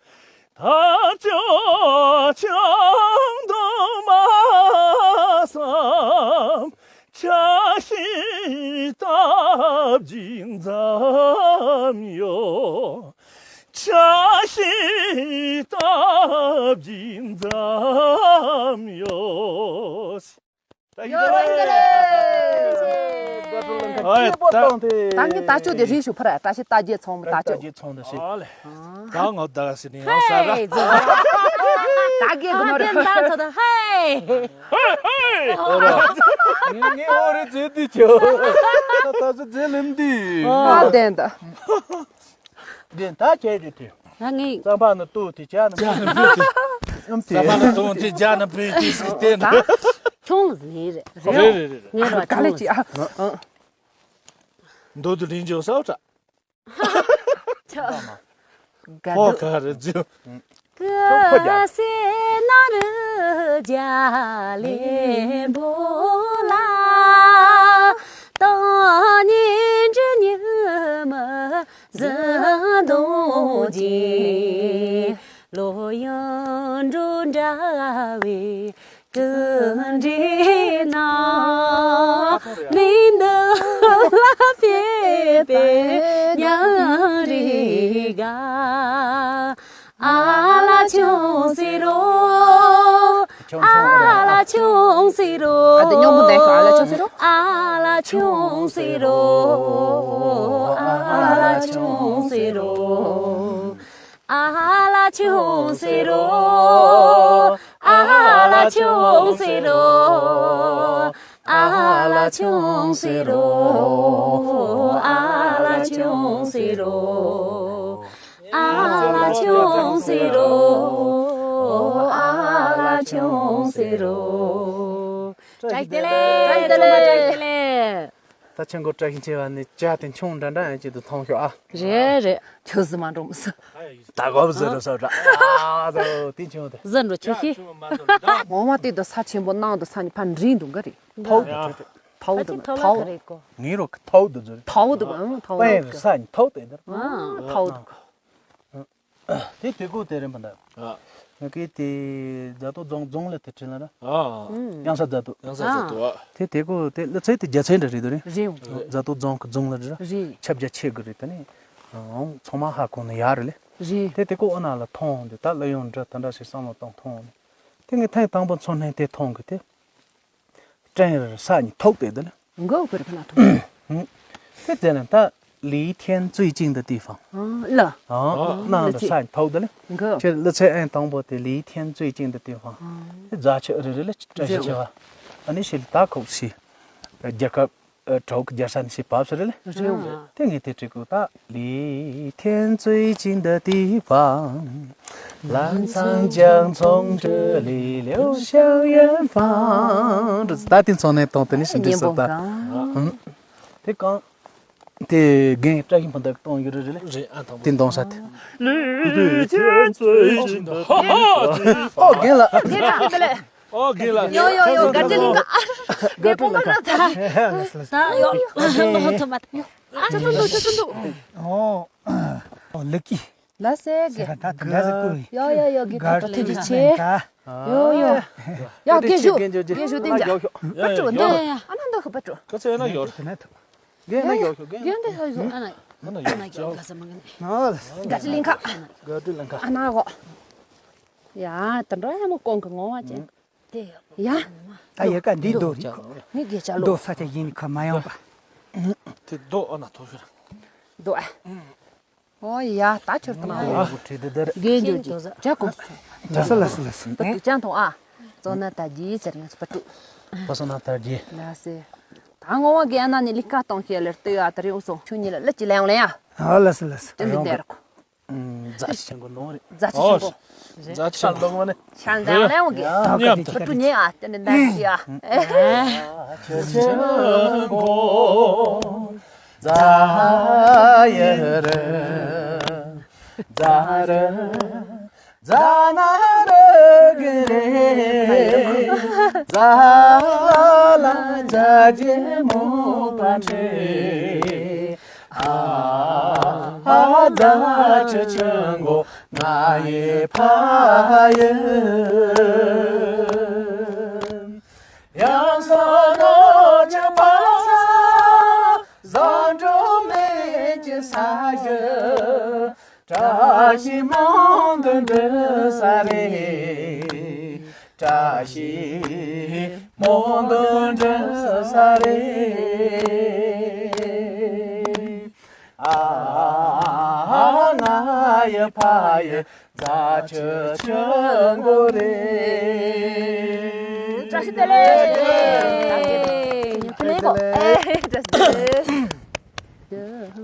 དར་ལྕོག་ཆང་དུ་མ་བསམ། ཆ་ཤས་སྟབས་ཀྱིས་འཛོམས་ཡོད། ཆ་ཤས་སྟབས་ཀྱིས་འཛོམས་ཡོད། ཡོད་རེད། ཨོ་ད་ད་ངས་ད་ཅོ་དེ་རིག་ཞུ་ཕར་བཀྲ་ཤིས་རྟ་རྒྱལ་ཚོང་མི་ད་ཅོ། རྟ་རྒྱལ་ཚོང་དེ་ཞིག་ཨ་ལེ། ད་ངོ་ད་སི་ནི་ཡང་ས་ར། ཧེ་ཛོ། ད་རྒྱལ་གི་མོ་རེད། ད་ཚོ་ད་ཧེ། ཧེ་ཧེ། ངས་ངས་ཨོ་རེ་ཛེ་དི་ཅོ། ད་ཚོ་ཛེ་ལིམ་དི། ཨ་བདེན་ད། བདེན་ད་ཁྱེད་ཀྱི་དེ། ང་ངས། རྩམ་པ་ནི་ལྟོ་དེ་ཇ་ནི་བུ་དེ། ཨམ་དེ། རྩམ་པ་ནི་ལྟོ་དེ་ཇ་ནི་བུ་དེ་སི་དེ་ན། ད་ཁྱོང་ལ་ཟིན་རེད། རེད་རེད་རེད། ངས་ར་ག་ལེ་ཁྱོང་ཅི་ཨ། ལ། འདོད་དུ་ལིན་ཇོ་སའོ་ཏྲ། ཆ། ཧོ་ག་རེ་ཇུ། ཀ་སེ་ན་རུ་ཇ་ལེ་བོ་ལ། ཏོ་ཉིན་ཇུ་ཉི་མ། ཟི་དོང་ཅི། ལོ་ཡང་འགྲོ་འདྲ་བའི་ཀུན་འདྲེས་ན། མི་འདི་ལ་ཕེབས་པའི་ཉང་རི་ག། ཨ་ལ་ཆུང་སི་རོ། ཨ་ལ་ཆུང་སི་རོ། ཨ་དེ་སྙོམས་པོ་བསྡད་ཤོག་ཨ་ལ་ཆུང་སི་རོ། ཨ་ལ་ཆུང་སི་རོ། ཨ་ལ་ཆུང་སི་རོ། ཨ་ལ་ཆུང་སི་རོ། ཨ་ལ་ཆུང་སི་རོ། ཨ་ལ་ཆུང་སི་རོ། ཨ་ལ་ཆུང་སི་རོ། ཨ། ལ་ཆུང་ཟེར་རོ། ཨ་ལ་ཆུང་ཟེར་རོ། བཀྲ་ཤིས་བདེ་ལེགས། བཀྲ་ཤིས་བདེ་ལེགས། བཀྲ་ཤིས་བདེ་ལེགས། ད་ཆུང་ཀུ་བཀྲ་ཤིས་ཆེ་བ་ནི་ཇ་དེ་ཆུང་འདྲ་འདྲ་ཡང་ཅིག་ཏུ་མཐོང་ཤོག་ཨ། རེད་རེད། ཁྱོད་སུ་མ་འགྲོ་མི་སྲིད། ད་གོ་བཟོ་རུ་སོ་འདྲ། ཨ་ཙོ་དེ་ཆུང་དེ། ཟིན་འགྲོ་ཆེ་ཤི། ངོ་མ་དེ་དུ་ས་ཆེན་པོ་ནང་དུ་ས་ནི་ཕ་འདྲིན་འདུག་ག་རེད། ཐའོ་དུ་ཐའོ་དུ་ཐའོ། ངའི་རོ་ཐའོ་དུ་ཟེར། ཐའོ་དུ་ཨང་ཐའོ་དུ། ས་ནི་ཐའོ་དུ་ཨེ་འདར། ཨ་ཐའོ་དུ། དེ་དེ་གོ་དེ་རིམ་པ་འདྲ། ཨ། ང་གི་དེ་རྫ་ཏོ་རྫོང་རྫོང་ལ་དེ་ཁྲིད་ལ་ར། ཨ། གཡང་ས་རྫ་ཏོ། གཡང་ས་རྫ་ཏོ། ཨ། དེ་དེ་གོ་དེ་ལ་ཚེ་དེ་རྒྱ་ཚན་འདྲ་རེད་དོ་རེད། རེད། རྫ་ཏོ་རྫོང་གི་རྫོང་ལ་རེད་ར། རེད། ཁྱབ་རྒྱ་ཆེ་གི་རེད་དེ་ནི། ཨང་ཚང་མ་ཧ་གོ་ནི་ཡག་རེད་ལེ། རེད། དེ་དེ་གོ་ཨ་ན་ལ་མཐོང་འདི་ད་ལ་ཡོང་འདྲ་དེ་འདྲ་ཞིག་བསམ་བློ་གཏོང་མཐོང་ནི། དེ་ངས་ཐེངས་དང་པོ་མཚོ་སྣེ་དེ་མཐོང་གི་དེ། སྤྲིན་རེར་ས་ནི་ཐོག་དེ་དེ་ལ། མགོ་བོ་རེ་ཕ་ན་ཐོག་དེ་ཙེ་ན་ད་ལི་ཐེན་ཙུའི་ཅིང་ད་ཏི་ཧྥང་། ལ། ནང་ལ་ས་ནི་ཐོག་དེ་ལ། མགོ། ཁྱེད་ལ་ཚེ་ཨན་དང་པོ་དེ་ལི་ཐེན་ཙུའི་ཅིང་ད་ཏི་ཧྥང་། དེ་རྫ་ཆུ་རེ་རེ་ལ་བཀྲ་ཤིས་ཆེ་བ། ཨ་ནི་ཤི་ལ་ད་ཁོག་ཤི། རྒྱལ་ཁབ་གྲོག་རྒྱལ་ས་ནི་ཤི་བབས་སུ་རེ་ལ། རེད། དེ་ངས་དེ་བྲིས་གོ་ད། 李天最近的地方，蓝山江从这里流向远方。 ད་དེ་ཚོ་ནས་གཏོང་དེ་ནི་ཞིམ་འདྲི་སོ་ད། དེ་གང་། དེ་རྒན་བཀྲ་ཤིས་ཕུན་ཚོགས་གཏོང་ཡོད་རེད་རེད། རེད་ཨ་དང་པོ། དེ་གཏོང་ས་དེ། 绿天最近的地方。 ཨོ་རྒན་ལ། རྒན་ལ། ཨོ་རྒན་ལ། ཡོ་ཡོ་ཡོ་དགའ་སྤྲོ་ལིང་ག། རྒན་པོ་མ་ན་ད། ད་ཡོ་ཡོ་ཨ་ཐོ་མ་ཐོ་མ་ཐོ། ཨ་ཐོ་ཐོ་ཐོ་ཐོ་ཐོ། ཨོ། ཨོ་ལི་ཀི། ལ་སེ་གི། ད་ད་ལ་སེ་ཀུ། ཡོ་ཡོ་ཡོ་གི་ད་ད་ཐེ་ཅི་ཆེ། ཡོ་ཡོ། ཡ་གེ་ཞུ་གེ་ཞུ་ཏིང་ཇ། པ་ཏྲུ་འདི་ཨ་ན་འདོ་ཁ་པ་ཏྲུ། ག་ཚེ་ན་ཡོ། གེ་ན་ཡོ་ཤོ་གེ། གེ་འདི་ཧ་ཡོ་ཨ་ན། ཨ་ན་ཡོ་ཤོ་ག་ས་མ་ག་ནི། ག་ཅི་ལིང་ཁ། ག་ཅི་ལིང་ཁ། ཨ་ན་གོ། ཡ་ད་འགྲོ་ཡ་མོ་གོང་གི་ངོ་བ་ཅན། དེ་ཡོད། ཡ། ད་ཡ་ག་འདི་རྡོ་རེད། ངའི་དགེ་ཆ་ལོ། རྡོ་ས་ཆ་ཡིན་ཁ་མ་ཡོང་པ། དེ་རྡོ་ཨ་ན་ཐོ་ཤོར། རྡོ་ཨ། ཨོ་ཡ་ད་ཁྱོད་ཐོང་ཨ། ཨོ་བྲིས་དེ་དེར། རྒན་ཇོ་ཇི་ཇ་གོམས་སོང་། ལ་ས་ལ་ས་ལ་ས། ད་དུ་ཅང་ཐོང་ཨ། ཙོ་ན་ད་ཇི་ཟེར་ང་ཚོ་པ་ཏུ། པ་སོ་ན་ད་ཇི། ལ་སེ། ད་ངོ་བ་གི་ཨ་ན་ནི་ལི་ཀ་གཏོང་ཤེས་ལེར་ལྟོས་ཨ་ད་རེ་འུ་སོང་ཆུ་ཉི་ལ་ལ་ཅི་ལ་ཡོང་ལེ་ཡ། ཨ་ལ་ས་ལ་ས། ཏན་ཏན་དེར་གོ། རྫ་ཆེན་གོ་ནོ་རེད། རྫ་ཆེན་གོ། རྫ་ཆེན་གོ་ནོ་རེད། ཤང་ལྡང་ལེ་འོ་གི། ཉམ་ཐུ་ཉེ་ཨ་ཏེ་ནེ་ནད་ཀྱི་ཨ། རྫ་ཆེན་གོ། རྫ་ཡ་ར། རྫ་ར། རྫ་ན་ར་གི་རེ། རྫ་ལ་རྫ་ཆེན་མོ་པ་འདྲེ། ཨ་ཨ་རྫ་ཆེན་ཆེན་གོ་ང་ཡི་ཕ་ཡིན། ཡང་སོ་ནོ་ཆེ་པ་ས་བཟང་འགྲོ་མེད་ཀྱི་ས་ཡི། བཀྲ་ཤིས་སྨོན་འདུན་འགྲུབ་ས་རེད། བཀྲ་ཤིས་སྨོན་འདུན་འགྲུབ་ས་རེད། ཨ་ང་ཡི་ཕ་ཡི་རྫ་ཆེན་ཆེན་གོ་རེད། བཀྲ་ཤིས་བདེ་ལེགས། བཀྲ་ཤིས་བདེ་ལེགས། བཀྲ་ཤིས་བདེ་ལེགས།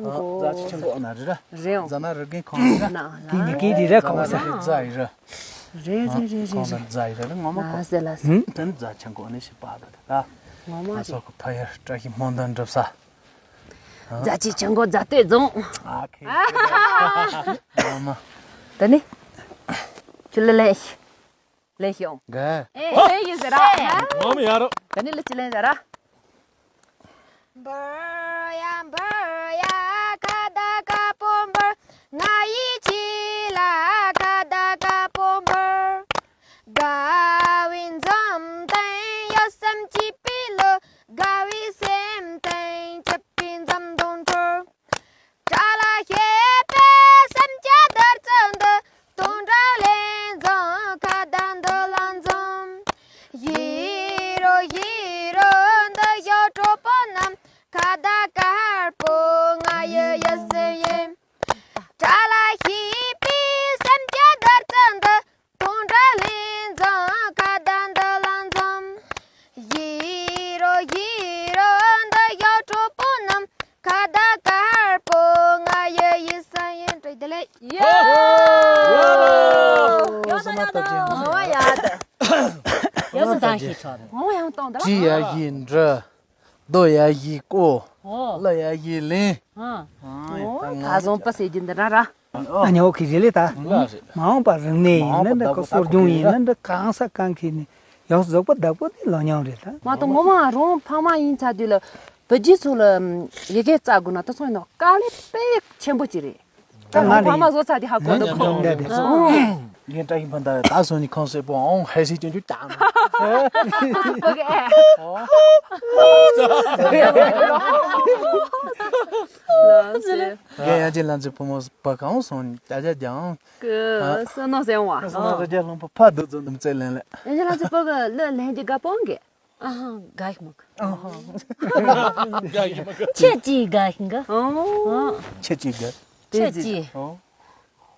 རྫ་ཆེན་ཆེན་གོ་ན་རེད་ར། རེད་འོང་། རྫ་ན་རི་རྒན་ཁོང་རེད་ར། ན་ན། དེ་ནི་རྒན་རེད་ར་ཁོང་ས། རྫ་ཡི་ར། རེད་རེད་རེད་རེད་ཁོང་ས་རེད། རྫ་ཡི་ར་ལ་ངོ་མ་ཁོང་། ལ་སེ་ལ་སེ། ཧུམ་དོན་རྫ་ཆེན་གོ་ནི་ཞིག་པ་ད་ད། ངོ་མ་ང་ཚོ་རེད། གི་ཕ་ཡུལ་བཀྲ་ཤིས་སྨོན་འདུན་འགྲུབ་ས། རྫ་ཆེན་ཆེན་གོ་རྫ་སྟོད་རྫོང་། ཨ་ཁེ། ངོ་མ། ད་ནི། ཁྱོད་ལ་ལས། ལེན་ཤོག་ག་ཨེ་ཨེ་ཡིན་ཟེར་ར། ངོ་མ་ཡ་རོ། ད་ནི་ལ་ཅི་ལེན་ཟེར་ར། འབར་ཡ་འབར་ཡ་ཁ་ད་ཀ་པོ་འབར། ང་ཡི་ཆི་ལ་ཁ་ད་ཀ་པོ་འབར། དགའ་བའི་འཛུམ་དང་ཡོད་སེམས་སྐྱིད་པའི་ལོ། དགའ་བའི་སེམས་དང་སྐྱིད་པའི་འཛུམ་མདངས་འཁྲོལ། དགྲ་ལ་ཞེད་པའི་སེམས་ཅན་དར་ཚུལ་འདི། དུང་སྒྲ་ལེན་འཛོམས་ཁ་བརྡ་འདི་ལ་འཛོམས། ཡིད་རོ་ཡིད་རོ་འདི་ཞོ་གྲོགས་པོ་རྣམས། ཁ་བརྡ་དཀར་པོ་ང་ཡི་ཡིད་སེམས་ཡིན། དགྲ་ལ་ཞེད་པའི་སེམས་ཅན་དར་ཚུལ་འདི། དུང་སྒྲ་ལེན་འཛོམས་ཁ་བརྡ་འདི་ལ་འཛོམས། ཡིད་རོ་ཡིད་རོ་འདི་ཞོ་གྲོགས་པོ་རྣམས། ཁ་བརྡ་དཀར་པོ་ང་ཡི་ཡིད་སེམས་ཡིན། བཀྲ་ཤིས་བདེ་ལེགས། ཡ། ཞིག་ཆགས་འདུག་འོ་ཡང་བཏང་ད། བྲིས་ཡ་ཞིག་འབྲི། རྡོ་ཡ་ཞིག་བརྐོ། ཨོ། གླུ་ཡ་ཞིག་ལེན། ཨ། ཨོ། ད་བཟང་པོ་ཟེར་རྒྱུ་འདི་འདྲ་ར། ཨ་ཉོ་གི་རེད་ལེ་ད། ལགས་རེད། མ་འོངས་པ་རིག་གནས་ཡིན་ན་འདི་ཁོ་གསོ་སྦྱོང་ཡིན་ན་འདི་གང་ས་གང་གི་ནི་ཡང་གཟུགས་པོ་བདག་པོ་དེ་ལོ་མྱོང་རེད་ད། མ་གཏོགས་ངོ་མ་རང་ཕ་མ་ཡིན་ཚར་དུས་ལ་བུ་རྒྱུད་ཚོ་ལ་ཡི་གེ་བཙལ་དགོས་ན་ད་སོང་ཡིན་ནོ་དཀའ་ལས་དཔེ་ཆེན་པོ་ཅིག་རེད། ད་ང་ཕ་མ་བཟོ་ཚར་དེ་ཧ་གོ་འདུག་གོ། འདི་འདྲ་རེད། ངས་བཀྲ་ཤིས་ཕུན་ད་ད་སོང་ནི་ཁང་སེ་པོ་ཨང་ཧེ་སི་ཅུན་ཅུ་ཀྱང་། ལགས་སེ། རྒན་ཡང་ཅི་ལ་ཚོའི་བུ་མོ་བ་གང་སོང་ནི་ད་ཅག་ཀྱང་། ཀི་སོ་ནོ་སེ་ཝ། སོ་ནོ་རྒྱ་ལུང་པ་ཕ་དུ་ཙོ་འདུམ་ཚེ་ལེན་ལེ། ཡང་ཅི་ལ་ཚོའི་བུ་གི་ལོ་ལེན་གྱི་དགའ་པོ་འགི། ཨ་ཧང་། དགའ་ཡི་མོ་གི། ཨ་ཧང་། དགའ་ཡི་མོ་གི། ཁྱེད་ཀྱིས་དགའ་ཡི་གི། ཨོ། ཁྱེད་ཀྱིས་དགའ། ཁྱེད་ཀྱིས། ཨོ།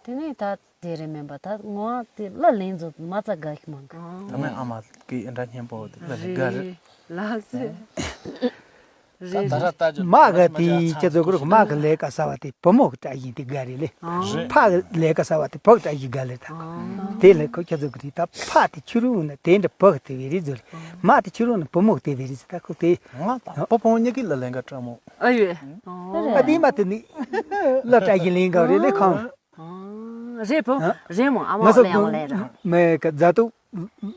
དེ་ནས་ད་དེ་རེད་མིན་པ་ད་ངོ་དེ་ལ་ལེན་ཚོ་མ་ཚ་དགའ་ཡི་མོ་གི། ད་མེད་ཨ་མ་གི་ཨེ་འདྲ་སྙན་པོ་དེ་ལ་དགའ་རེད། ལགས་སེ། རེད། མ་གི་དེ་ཁྱེད་ཚོ་གི་མ་གི་ལས་ཀ་གསར་བ་དེ་བུ་མོ་གི་བཀྲ་ཤིས་དེ་དགའ་རེད་ལེ། རེད། ཕ་གི་ལས་ཀ་གསར་བ་དེ་བུ་གི་བཀྲ་ཤིས་དགའ་ལེ་ད། དེ་ལས་ཁོ་ཁྱེད་ཚོ་གི་དེ་ད་ཕ་དེ་ཁྱེད་རང་ནི་དེ་འདྲ་བུ་གི་དེ་བས་རེད་ཟེར། མ་དེ་ཁྱེད་རང་ནི་བུ་མོ་གི་དེ་བས་རེད་ཟེར་ད་ཁོ་དེ། ང་དང་བུ་བུ་མོ་གཉིས་ཀྱི་ལ་ལེན་ག་བཀྲ་མོ། ཨ་ཡོད། ཨ་དེ་མ་དེ་ནི་ལ་བཀྲ་ཤིས་ལེན་ག་རེད་ལེ་ཁང་། རེད་བུ། རེད་མོ་ཨ་མ་ལེན་ཡང་ལེན་ར། མེ་ག་རྫ་ཏུ་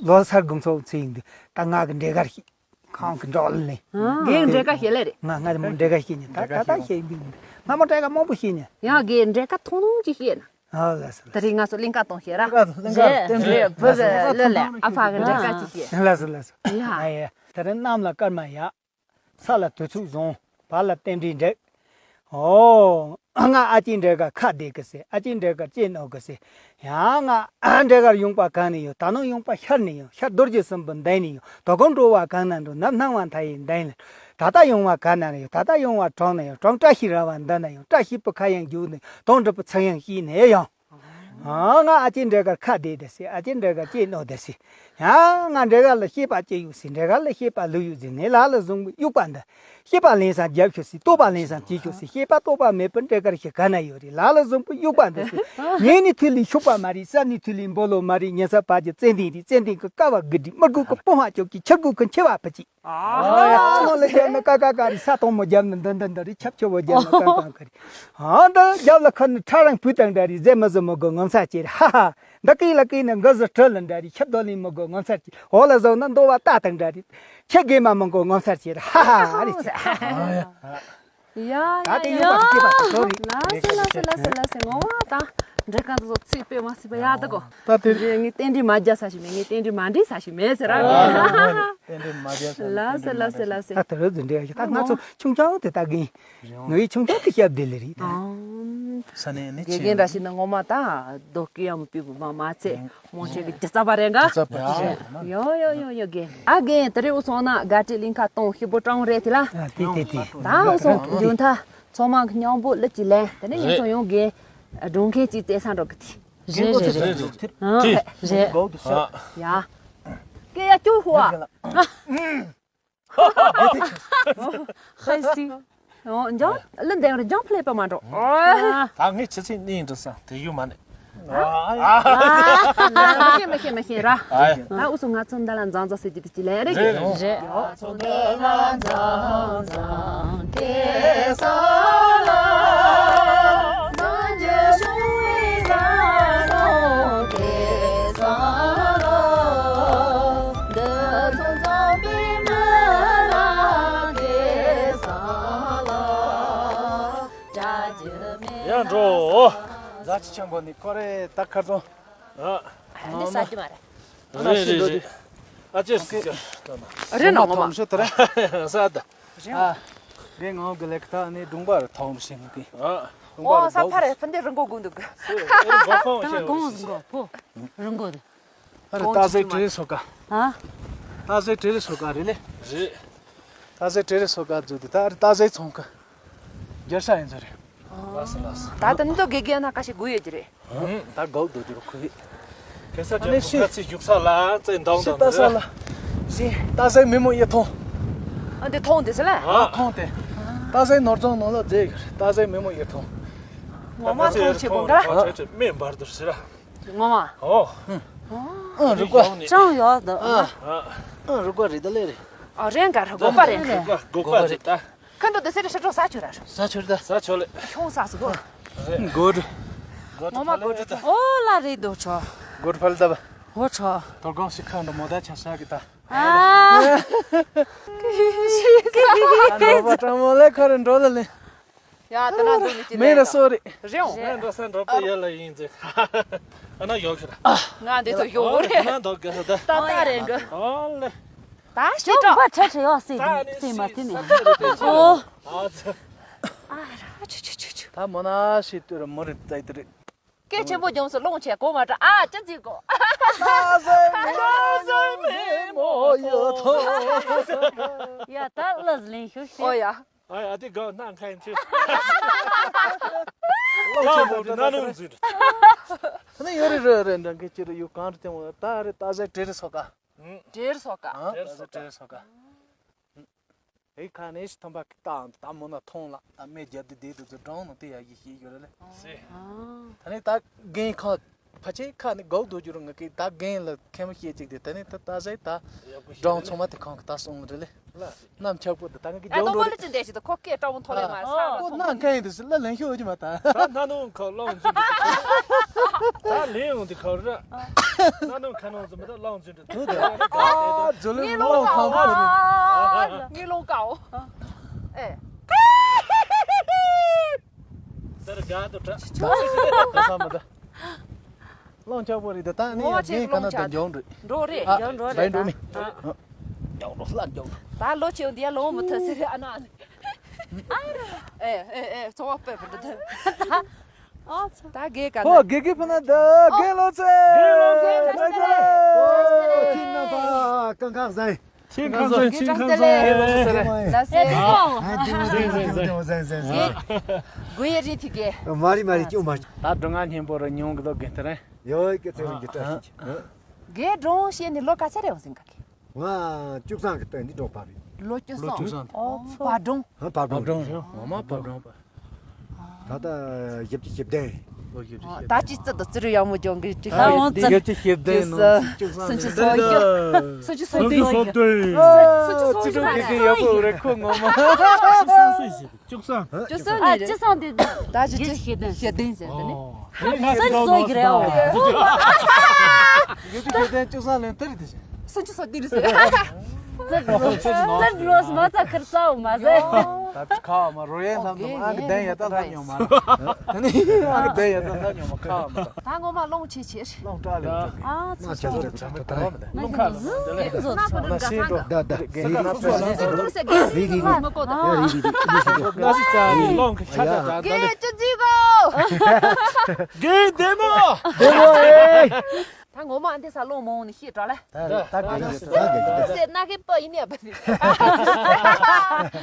ལོ་སར་དགོང་ཚོགས་ཚེ་ཡིན་དུས་ད་ང་གི་འདྲེ་གར་ཤི། ཁང་གི་འགྲོ་ལེ། རྒན་འདྲེ་ཀ་ཤེས་ལེ་རེད། ང་ང་རེ་མོ་འདྲེ་ཀ་ཤེས་ཉེ་ད་ད་ད་ཤེས་འདུག་ང་མོ་འདྲེ་ཀ་མང་པོ་ཤེས་ཉེ། ཡང་རྒན་འདྲེ་ཀ་ཐུང་ཐུང་ཅིག་ཤེས་ན། ཨ་ལ་སི་ལ། ད་རེས་ང་ཚོ་གླིང་ཀ་གཏོང་ཤེས་ར། གླིང་ཀ་རྟེན་འབྲེལ། རེད་བུ་རེད་ལོ་ལེ་ཨ་ཕ་གི་འདྲེ་ཀ་ཅིག་ཤེས། ལ་སི་ལ་སི། ཡ། ཡ་ཡ། ད་རེས་གནམ་ལ་སྐར་མ་ཡག་ས་ལ་དུས་ཚོད་བཟང་། བར་ལ་རྟེན་འབྲེལ་འགྲིག་ཨོ། ང་ཨ་ཅེ་འདྲེ་ཀ་ཁ་བདེ་གི་ཟེར། ཨ་ཅེ་འདྲེ་ཀ་ལྕེ་རྣོ་གི་ཟེར། ཡང་ང་འདྲེ་ཀར་ཡོང་པ་གང་ནས་ཡོང་། ད་ནང་ཡོང་པ་ཤར་ནས་ཡོང་། ཤར་རྡོ་རྗེ་གསུམ་པོ་འདི་ནས་ཡོང་། དོ་དགོང་འགྲོ་བ་གང་ན་འགྲོ། ནམ་སྣང་བ་མཐའ་ཡས་འདི་ནས། ད་ལྟ་ཡོང་བ་གང་ན་ཡོང་། ད་ལྟ་ཡོང་བ་གྲོང་ན་ཡོང་། གྲོང་བཀྲ་ཤིས་ར་བ་འདི་ན་ཡོང་། བཀྲ་ཤིས་པོ་ཁ་ཡང་རྒྱུག་ནས་དོང་འགྲུབ་པོ་ཚང་ཡང་ཤིས་ནས་ཡོང་། ཨ་ང་ཨ་ཅེ་འདྲེ་ཀར་ཁ་བདེ་བདེ་ཟེར། ཨ་ཅེ་འདྲེ་ཀར་ལྕེ་རྣོ་བདེ་ཟེར། ཡང་ང་འདྲེ་ཀར་ལ་ཤེས་པ་ཅི་ཡོད་ཟེར། འདྲེ་ཀར་ལ་ཤེས་པ་ལུག་ཡོད་ཟེར། ངས་ལ་ལ་བཟང་པོ་དབྱུག་པ་འདི། ཤེས་པ་ལེན་སར་རྒྱབ་ཤོག་ཟེར། རྟོགས་པ་ལེན་སར་བྱེད་ཤོག་ཟེར། ཤེས་པ་རྟོགས་པ་མེད་པར་འདྲེ་ཀར་ཤི་ག་ན་ཡོད་རེད། ལ་ལ་བཟང་པོ་དབྱུག་པ་འདི་ཟེར། ཉལ་ནས་ཐུལ་ལས་ཤུག་པ་མ་རེད། ཟ་ནས་ཐུལ་ལས་འབོ་ལོ་མ་རེད། ཉལ་ས་བར་གྱི་ཙན་དན་རེད། ཙན་དན་གྱི་ཀ་བ་དགུ་སྒྲིལ། མི་དགོས་ཀྱི་སྤོང་བ་ཅོག་གི། ཆུ་དགོས་ཀྱི་མཆེ་བ་བུ་གཅིག་ཨ་ནོ་ལ་རྒྱབ་ནི་ཀ་ཀ་ཀ་རི། ས་དོང་མོ་རྒྱབ་ནི་འདི་འདི་འདི་རི། ཆབ་ཆོ་བོ་རྒྱབ་ནི་ཀ་ཀ་ཀ་རི། ཨ་འདི་རྒྱབ་ལ་ཁ་ནི་ཁྲ་རང་བུ་དང་འདྲ་རི། རྫས་མི་བཟོ་མི་དགོས་ངོ་མཚར་ཅེར། ཧ་ཧ། འདི་ཀི་ལ་ཀི་ནི་འགུ་ཟི་ཁྲི་ལ་འདྲ་རི། ཆབ་རྡོ་ལིན་མི་དགོས་ངོ་མཚར་ཅེར། འོ་ལ་བཟོ་ན་འདོ་བ་རྟ་དང་འདྲ་རི། ཆེ་གེ་མ་མི་དགོས་ངོ་མཚར་ཅེར། ཧ་ཧ་རི། ཡ་ད་དེ་ཡ་ཡོད་པ་དེ་སྐྱེས་པ་དེ་ཚོ་རེད། ལ་སི་ལ་སི་ལ་སི་ལ་སི། ངོ་བ་ད་འདྲེ་ཀ་ཚོ་ཚིག་དཔེ་མ་སྲིད་པ་ཡག་ད་གོ། ད་དེ་རེད། ངས་རྟེན་འབྲེལ་མ་རྒྱག་ས་ཞིག་མེད། ངས་རྟེན་འབྲེལ་མ་འགྲིག་ས་ཞིག་མེད་ཟེར་ར། རྟེན་འབྲེལ་མ་རྒྱག་ས་ལ་སི་ལ་སི་ལ་སི། ད་དེ་རུ་འཛིན་འདྲེ་ཡ་ད་ང་ཚོ་ཆུང་ཆུང་དེ་ད་གིན་ངའི་ཆུང་ཆུང་དེ་ཞབས་བདེ་ལེ་རེད། ས་ནས་ནི་དགེ་རྒན་འདྲ་ཞིག་ན་ངོ་མ་ད་རྡོ་སྐེ་ཡང་མི་ཕུད་པ་མ་མ་ཚད། མོ་ཆེ་གི་རྒྱ་ཚ་པ་རེད་འགའ། རྒྱ་ཚ་པ་རེད། ཡོ་ཡོ་ཡོ་ཡོ་རྒན། ཨ་རྒན་དེ་རིང་འུ་སོང་ན་དགའ་སྤྲོའི་གླིང་ཁ་གཏོང་ཤི་པོ་གྲོང་རེད་དེ་ལ། ཨ་དེ་དེ་དེ། ད་འུ་སོང་མཇུག་མཐའ་ཚང་མ་གི་མཉམ་པོ་ལི་ཅི་ལན་དེ་ནས་ཡིན་སོང་ཡོང་རྒན། སྒྲུང་མཁན་གཅིག་བཙལ་ས་འགྲོ་གི་དེ། རེད་རེད་རེད། དེ་རེད། ཡ། སྐད་ཡ་ཅུ་ཧུ་ཨ། ཧེ་སི། འོ་འཇང་ལི་འདེང་རེ་འཇང་ཕླེ་པ་མ་འགྲོ། ད་ངས་ཆི་ཚིག་ནི་འགྲོ་ས་དེ་ཡུ་མ་ནི། མ་ཤེས་མ་ཤེས་མ་ཤེས་ར། ད་འུ་ཚོ་ང་ཚོ་འདི་ལ་འཛང་འཛང་ཟེར་གྱི་དེ་ཅི་ལན་རེད་ཀྱི། རེད། ཡར་འགྲོ། རྫ་ཆུ་ཆེན་པོ་ནི་ཁོ་རེ་ད་ཁར་ཙོང་། ཨ་ནི་ས་ཀྱི་མ་རེད། རེད་རེད་རེད། ཨ་ཅེ་སི་ཅེ། རེད་ནོ་ངོ་མ། ས་ད། རེད། ཨ་རེད་ངོ་གི་ལེགས་ཐ་ནི་སྒྲུང་པ་རེད་ཐོང་ཞིང་གི། ཨ། ཨོ་ས་ཕ་རེད་ཕུན་ཏེ་རི་མགོ་དགུ་འདུག་གི། ཨེ་རི་མགོ་ཁོང་ཤེས་རི་མགོ་ཤེས། གོ་རི་མགོ་དེ། ཨ་རེ་ཏཱ་ཟེ་བྲེ་སོ་ཀ་ཨ། ཏཱ་ཟེ་བྲེ་སོ་ཀ་རེད་ལེ། རེད། ཏཱ་ཟེ་བྲེ་སོ་ཀ་ཛོ་དེ་ད་རེ་ཏཱ་ཟེ་ཚོང་ཀ་རྒྱལ་ས་ཡིན་ཟེར་རེད། ལགས་སོ་ལགས་སོ། ད་ད་ནི་དོ་དགེ་རྒན་ན་ཀ་ཞིག་དགོས་ཡོད་ཀྱི་རེད། ད་དགའ་བོ་དོ་དེ་རུ་ཁུ་ཡིད། ཁེ་ས་ཨ་ནི་ཅན་ཤི་ཁ་ཚིག་བཞུགས་ས་ལ་བཙན་དང་ཤི་དང་ཏཱ་ཟེ་ལ། ཤི་ཏཱ་ཟེ་མི་མོ་ཡེ་ཐོང་། ཨ་འདི་ཐོང་དེ་ཟེར་ལ། ཨ་ཐོང་དེ། ཏཱ་ཟེ་ནོར་རྫོང་ནང་ལ་རྫས་ཡོད་རེད། ཏཱ་ཟེ་མི་མོ་ཡེ་ཐོང་། ངོ་མ་ཐོང་ཆེ་པོ་འགའ། ཨ་མེ་འབར་དུ་ཟེར་ལ། ངོ་མ། ཨོ། ཨ་རུ་ཀ་ཅང་ཡོད་དོ། ཨ། ཨ། ཨ་རུ་ཀ་རི་ད་ལེ་རེད། ཨ་རེད་ག་ར་སྒོག་པ་རེད། སྒོག་པ་རེད་ད། ཁ་འདོད་དེ་སེ་རེ་ཤ་ཀྲོག་ས་ཆུ་ར་ར། ས་ཆུ་རེད་ད། ས་ཆུ་ལེ། ཁྱོང་ས་སུ་གོ། རེད། གོ་རུ། ངོ་མ་གོ་རུ་ད། ཨོ་ལ་རེད་དོ་ཆོ། གོ་རུ་ཕལ་ད་བ། ཨོ་ཆོ། དོ་གང་ཞིག་ཁ་འདྲ་མོ་ད་ཆ་ས་གི་ད། ཨ། འགྲོ་བ་ཀྲང་མོ་ལེ་ཁ་རུ་འགྲོ་ལ་ལེ། ཡ་ད་ན་འདུག་ནི་ཅི་མེ་ར་སོ་རེད། རེད་འོང་། ང་འགྲོ་ས་འགྲོ་པ་ཡ་ལ་ཡིན་ཟེར། ཨ་ན་ཡོག་ཤི་ར། ང་འདི་ཚོ་ཡོག་རེད། ང་འདོག་ག་ས་ད། ཏག་ཏག་རེད་འགྲོ། ཨོ་ལེ། ད་ཤི་ཅོག་པ་ཆ་ཆ་ཡོག་སེ་སེ་མ་ཐི་ནི། ཨོ། ཨ་ཆུ་ཆུ་ཆུ་ཆུ། ད་མོ་ན་ཤི་ཏུ་ར་མོ་རེད་ཙའི་ཏུ་རེད། སྐད་ཆེན་པོ་རྒྱོངས་སུ་ལོང་ཆེ་གོ་མ་དྲ་ཨ་ཅི་ཅི་གོ། ཡ་ད་ལ་ལིང་ཤུ་ཤི། ཨོ་ཡ། ཨ་ཡ་དེ་ག་ན་ཁ་ཡིན་ཆུ། ལོང་ཆེ་མོ་དྲ་ན་ནུ་འཛུལ། ཨ་ནི་ཡོ་རི་རི་རི་འདྲ་གི་ཅི་རི་ཡུ་གང་རི་ཏེ་མོ་ད་རི་ད་ཟེ་དྲི་རི་སོ་ཀ། དྲི་རི་སོ་ཀ། ད་ཟེ་དྲི་རི་སོ་ཀ། ཨེ་ཁ་ནས་ཤི་ཐོན་པ་ཀི་ཏང་ད་མོ་ན་ཐོང་ལ་ད་མེ་རྒྱབ་དེ་དེ་དུ་ཚོ་འབྲང་ནང་དེ་ཡ་ཡི་ཤི་ཡོད་རེད་ལེ། སེ། ད་ནི་ད་རྒན་ཁ་ཕ་ཆེ་ཁ་ནི་གོག་དུ་རྒྱུ་རུ་ང་ཀི་ད་རྒན་ལ་མཁན་མོ་བཤད་ཅིག་དེ་ད་ནི་ད་ད་ཟེ་ད་འབྲང་ཚང་མ་དེ་ཁང་གི་ད་སོང་རེད་ལེ། ལ་སེ། ནམ་ཆག་པོ་དེ་ད་ང་ཀི་ད་རྒྱབ་ཏོ་འགྲོ་མོ་ལ་རེད། ཅི་འདྲ་ཞིག་ད་ཁོ་སྐད་སྤྲང་མོ་ཐོ་ལེ་མ་ས་ཁོ་ན་མཁན་ཡིན་དུ་སི་ལ་ལན་ཤོད་ཀྱི་མ་ད། ད་ན་ནུ་ཁ་ལོང་ཚུན་དུ་ད་ལེ་ཡོང་དེ་ཁ་ར། ན་ནུ་ཁ་ནང་ཚུན་མ་ད་ལོང་ཚུན་དུ། ཨ། ཇོ་ལི་ངའི་ལོང་ལོང་ཁང་ཁོ་རེད། ངའི་ལོང་ཀའོ། ཨེ། སར་དགའ་ཏུ་དྲ། ད་ས་མ་ད། ལོང་ཆག་པོ་རེད་ད་ད་ནི་ངོ་མ་ཡ་ངའི་ཁ་ན་ད་འཇོང་འགྲོ། འགྲོ་རེད། ཨ། འཇོང་འགྲོ་རེད་ད། འགྲོ་མི། ཨ། འཇོང་འགྲོ་ལ་འཇོང་འགྲོ། ད་ལོ་ཆེ་འདི་ཡ་ལོང་མི་ཐ་སི་ཨ་ན། ཨེ་ཨེ་ཨེ་ཚོ་བ་པེ་པེ་ད། ཨ་ཚོ། ད་དགེ་ག་ཨོ་ན། དགེ་དགེ་ཕུ་ན་ད་དགེ་ལོ་ཚེ། དགེ་ལོ་ཚེ། ཨོ་ཁྱིམ་ན་ད་གང་གང་ཟེ། ཆིན་ཁང་ཚོ་ཆིན་ཁང་ཚོ། ལ་སེ། ཨེ་ཏེ་ཀོ། ཟེ་ཟེ་ཟེ། དགུ་ཡེ་རི་ཐི་གེ། མ་རི་མ་རི་ཅུ་མ། ད་སྒྲུང་ང་སྙན་པོ་རུ་ཉུང་གི་དོ་གེ་ཏེ་རེ། ཡོད་གེ་ཚེ་རིང་གི་བཀྲ་ཤིས་ཀྱི། གེ་སྒྲུང་བཤད་ནི་ལོ་ག་ཚད་རེ་ཡོང་སྲིད་ག་གེ། ང་བཅུ་གསུམ་གི་སྟེང་འདི་སྒྲུང་བབ་ཡིན། ལོ་བཅུ་གསུམ། ལོ་བཅུ་གསུམ། ཨོ་ཚོ། བ་སྒྲུང་། ཧ་བབ་སྒྲུང་རེད། ངོ་མ་བབ་སྒྲུང་བ། ད་ལྟ་བཞི་བཅུ་ཞེ་བདུན། ལོ་བཞི་བཅུ་ཞེ་བདུན། ད་ཅི་ཙི་དང་ཙི་རུ་ཡག་མོ་ཀྱང་གི་ཅི་ད་འོང་ཙི། བཞི་བཅུ་ཞེ་བདུན་ནང་བཅུ་གསུམ་སུམ་ཅུ་སོ་བརྒྱད། སུམ་ཅུ་སོ་བདུན། སུམ་ཅུ་སོ་བདུན། སུམ་ཅུ་སོ་བདུན། ཅི་ཀྲུང་གི་གི་ཡག་པོ་རེད་ཁོ་ངོ་མ། བཅུ་གསུམ་ཟེར་བཅུ་གསུམ་ནས་རེད། བཅུ་གསུམ་ནས་རེད། ད་བཞི་བཅུ་ཞེ་བདུན་ཟེར་དེ་ནི། ཨོ། ང་སུམ་ཅུ་སོ་གི་རེད་ཨོ། ཡོད་དུ་ཁྱོད་བདེན་བཅུ་གསུམ་ལན་ཏིར་དེ་བཞིན། སུམ་ཅུ་སོ་ཏིར་ཟེར། ཙི་ཙི་ཙི་ཙི་མ་ཚ་ཁར་ཙའོ་མ་ཟེར། ད་ཁ་མ་རོ་ཡན་ལྷམ་དུ་ཨ་གི་བདེན་ཡ་ད་ལྷམ་ཉོ་མ། ཨ་གི་བདེན་ཡ་ད་ལྷམ་ཉོ་མ་ཁ་མ། ད་ངོ་མ་ལོང་ཆེ་ཆེ། ལོང་ཀྲ་ལེ་ཀྲ། ཨ་ཚ་ཚ་ཚ་ཚ། ལོང་ཁ་ལ་མ་འདི་ལེ། ན་ཤི་འགྲོ། ད་ད། རི་རི་རི་རི་རི་རི་རི་རི་རི་རི། ན་ཤི་ཙ་ནི་ལོང་གི་ཆ་ད་ད་ད་ལེ། གེ་ཅི་ཙི་གོ། གེ་བདེ་མོ། བདེ་མོ་ཨེ། ད་ངོ་མ་འདི་ས་ལོང་མོང་ནི་ཤི་ཀྲ་ལེ། ད་ད་གེ་ད་གེ་ད་གེ། སེ་ན་གེ་པ་ཡིན་ཡ་པ་ནི།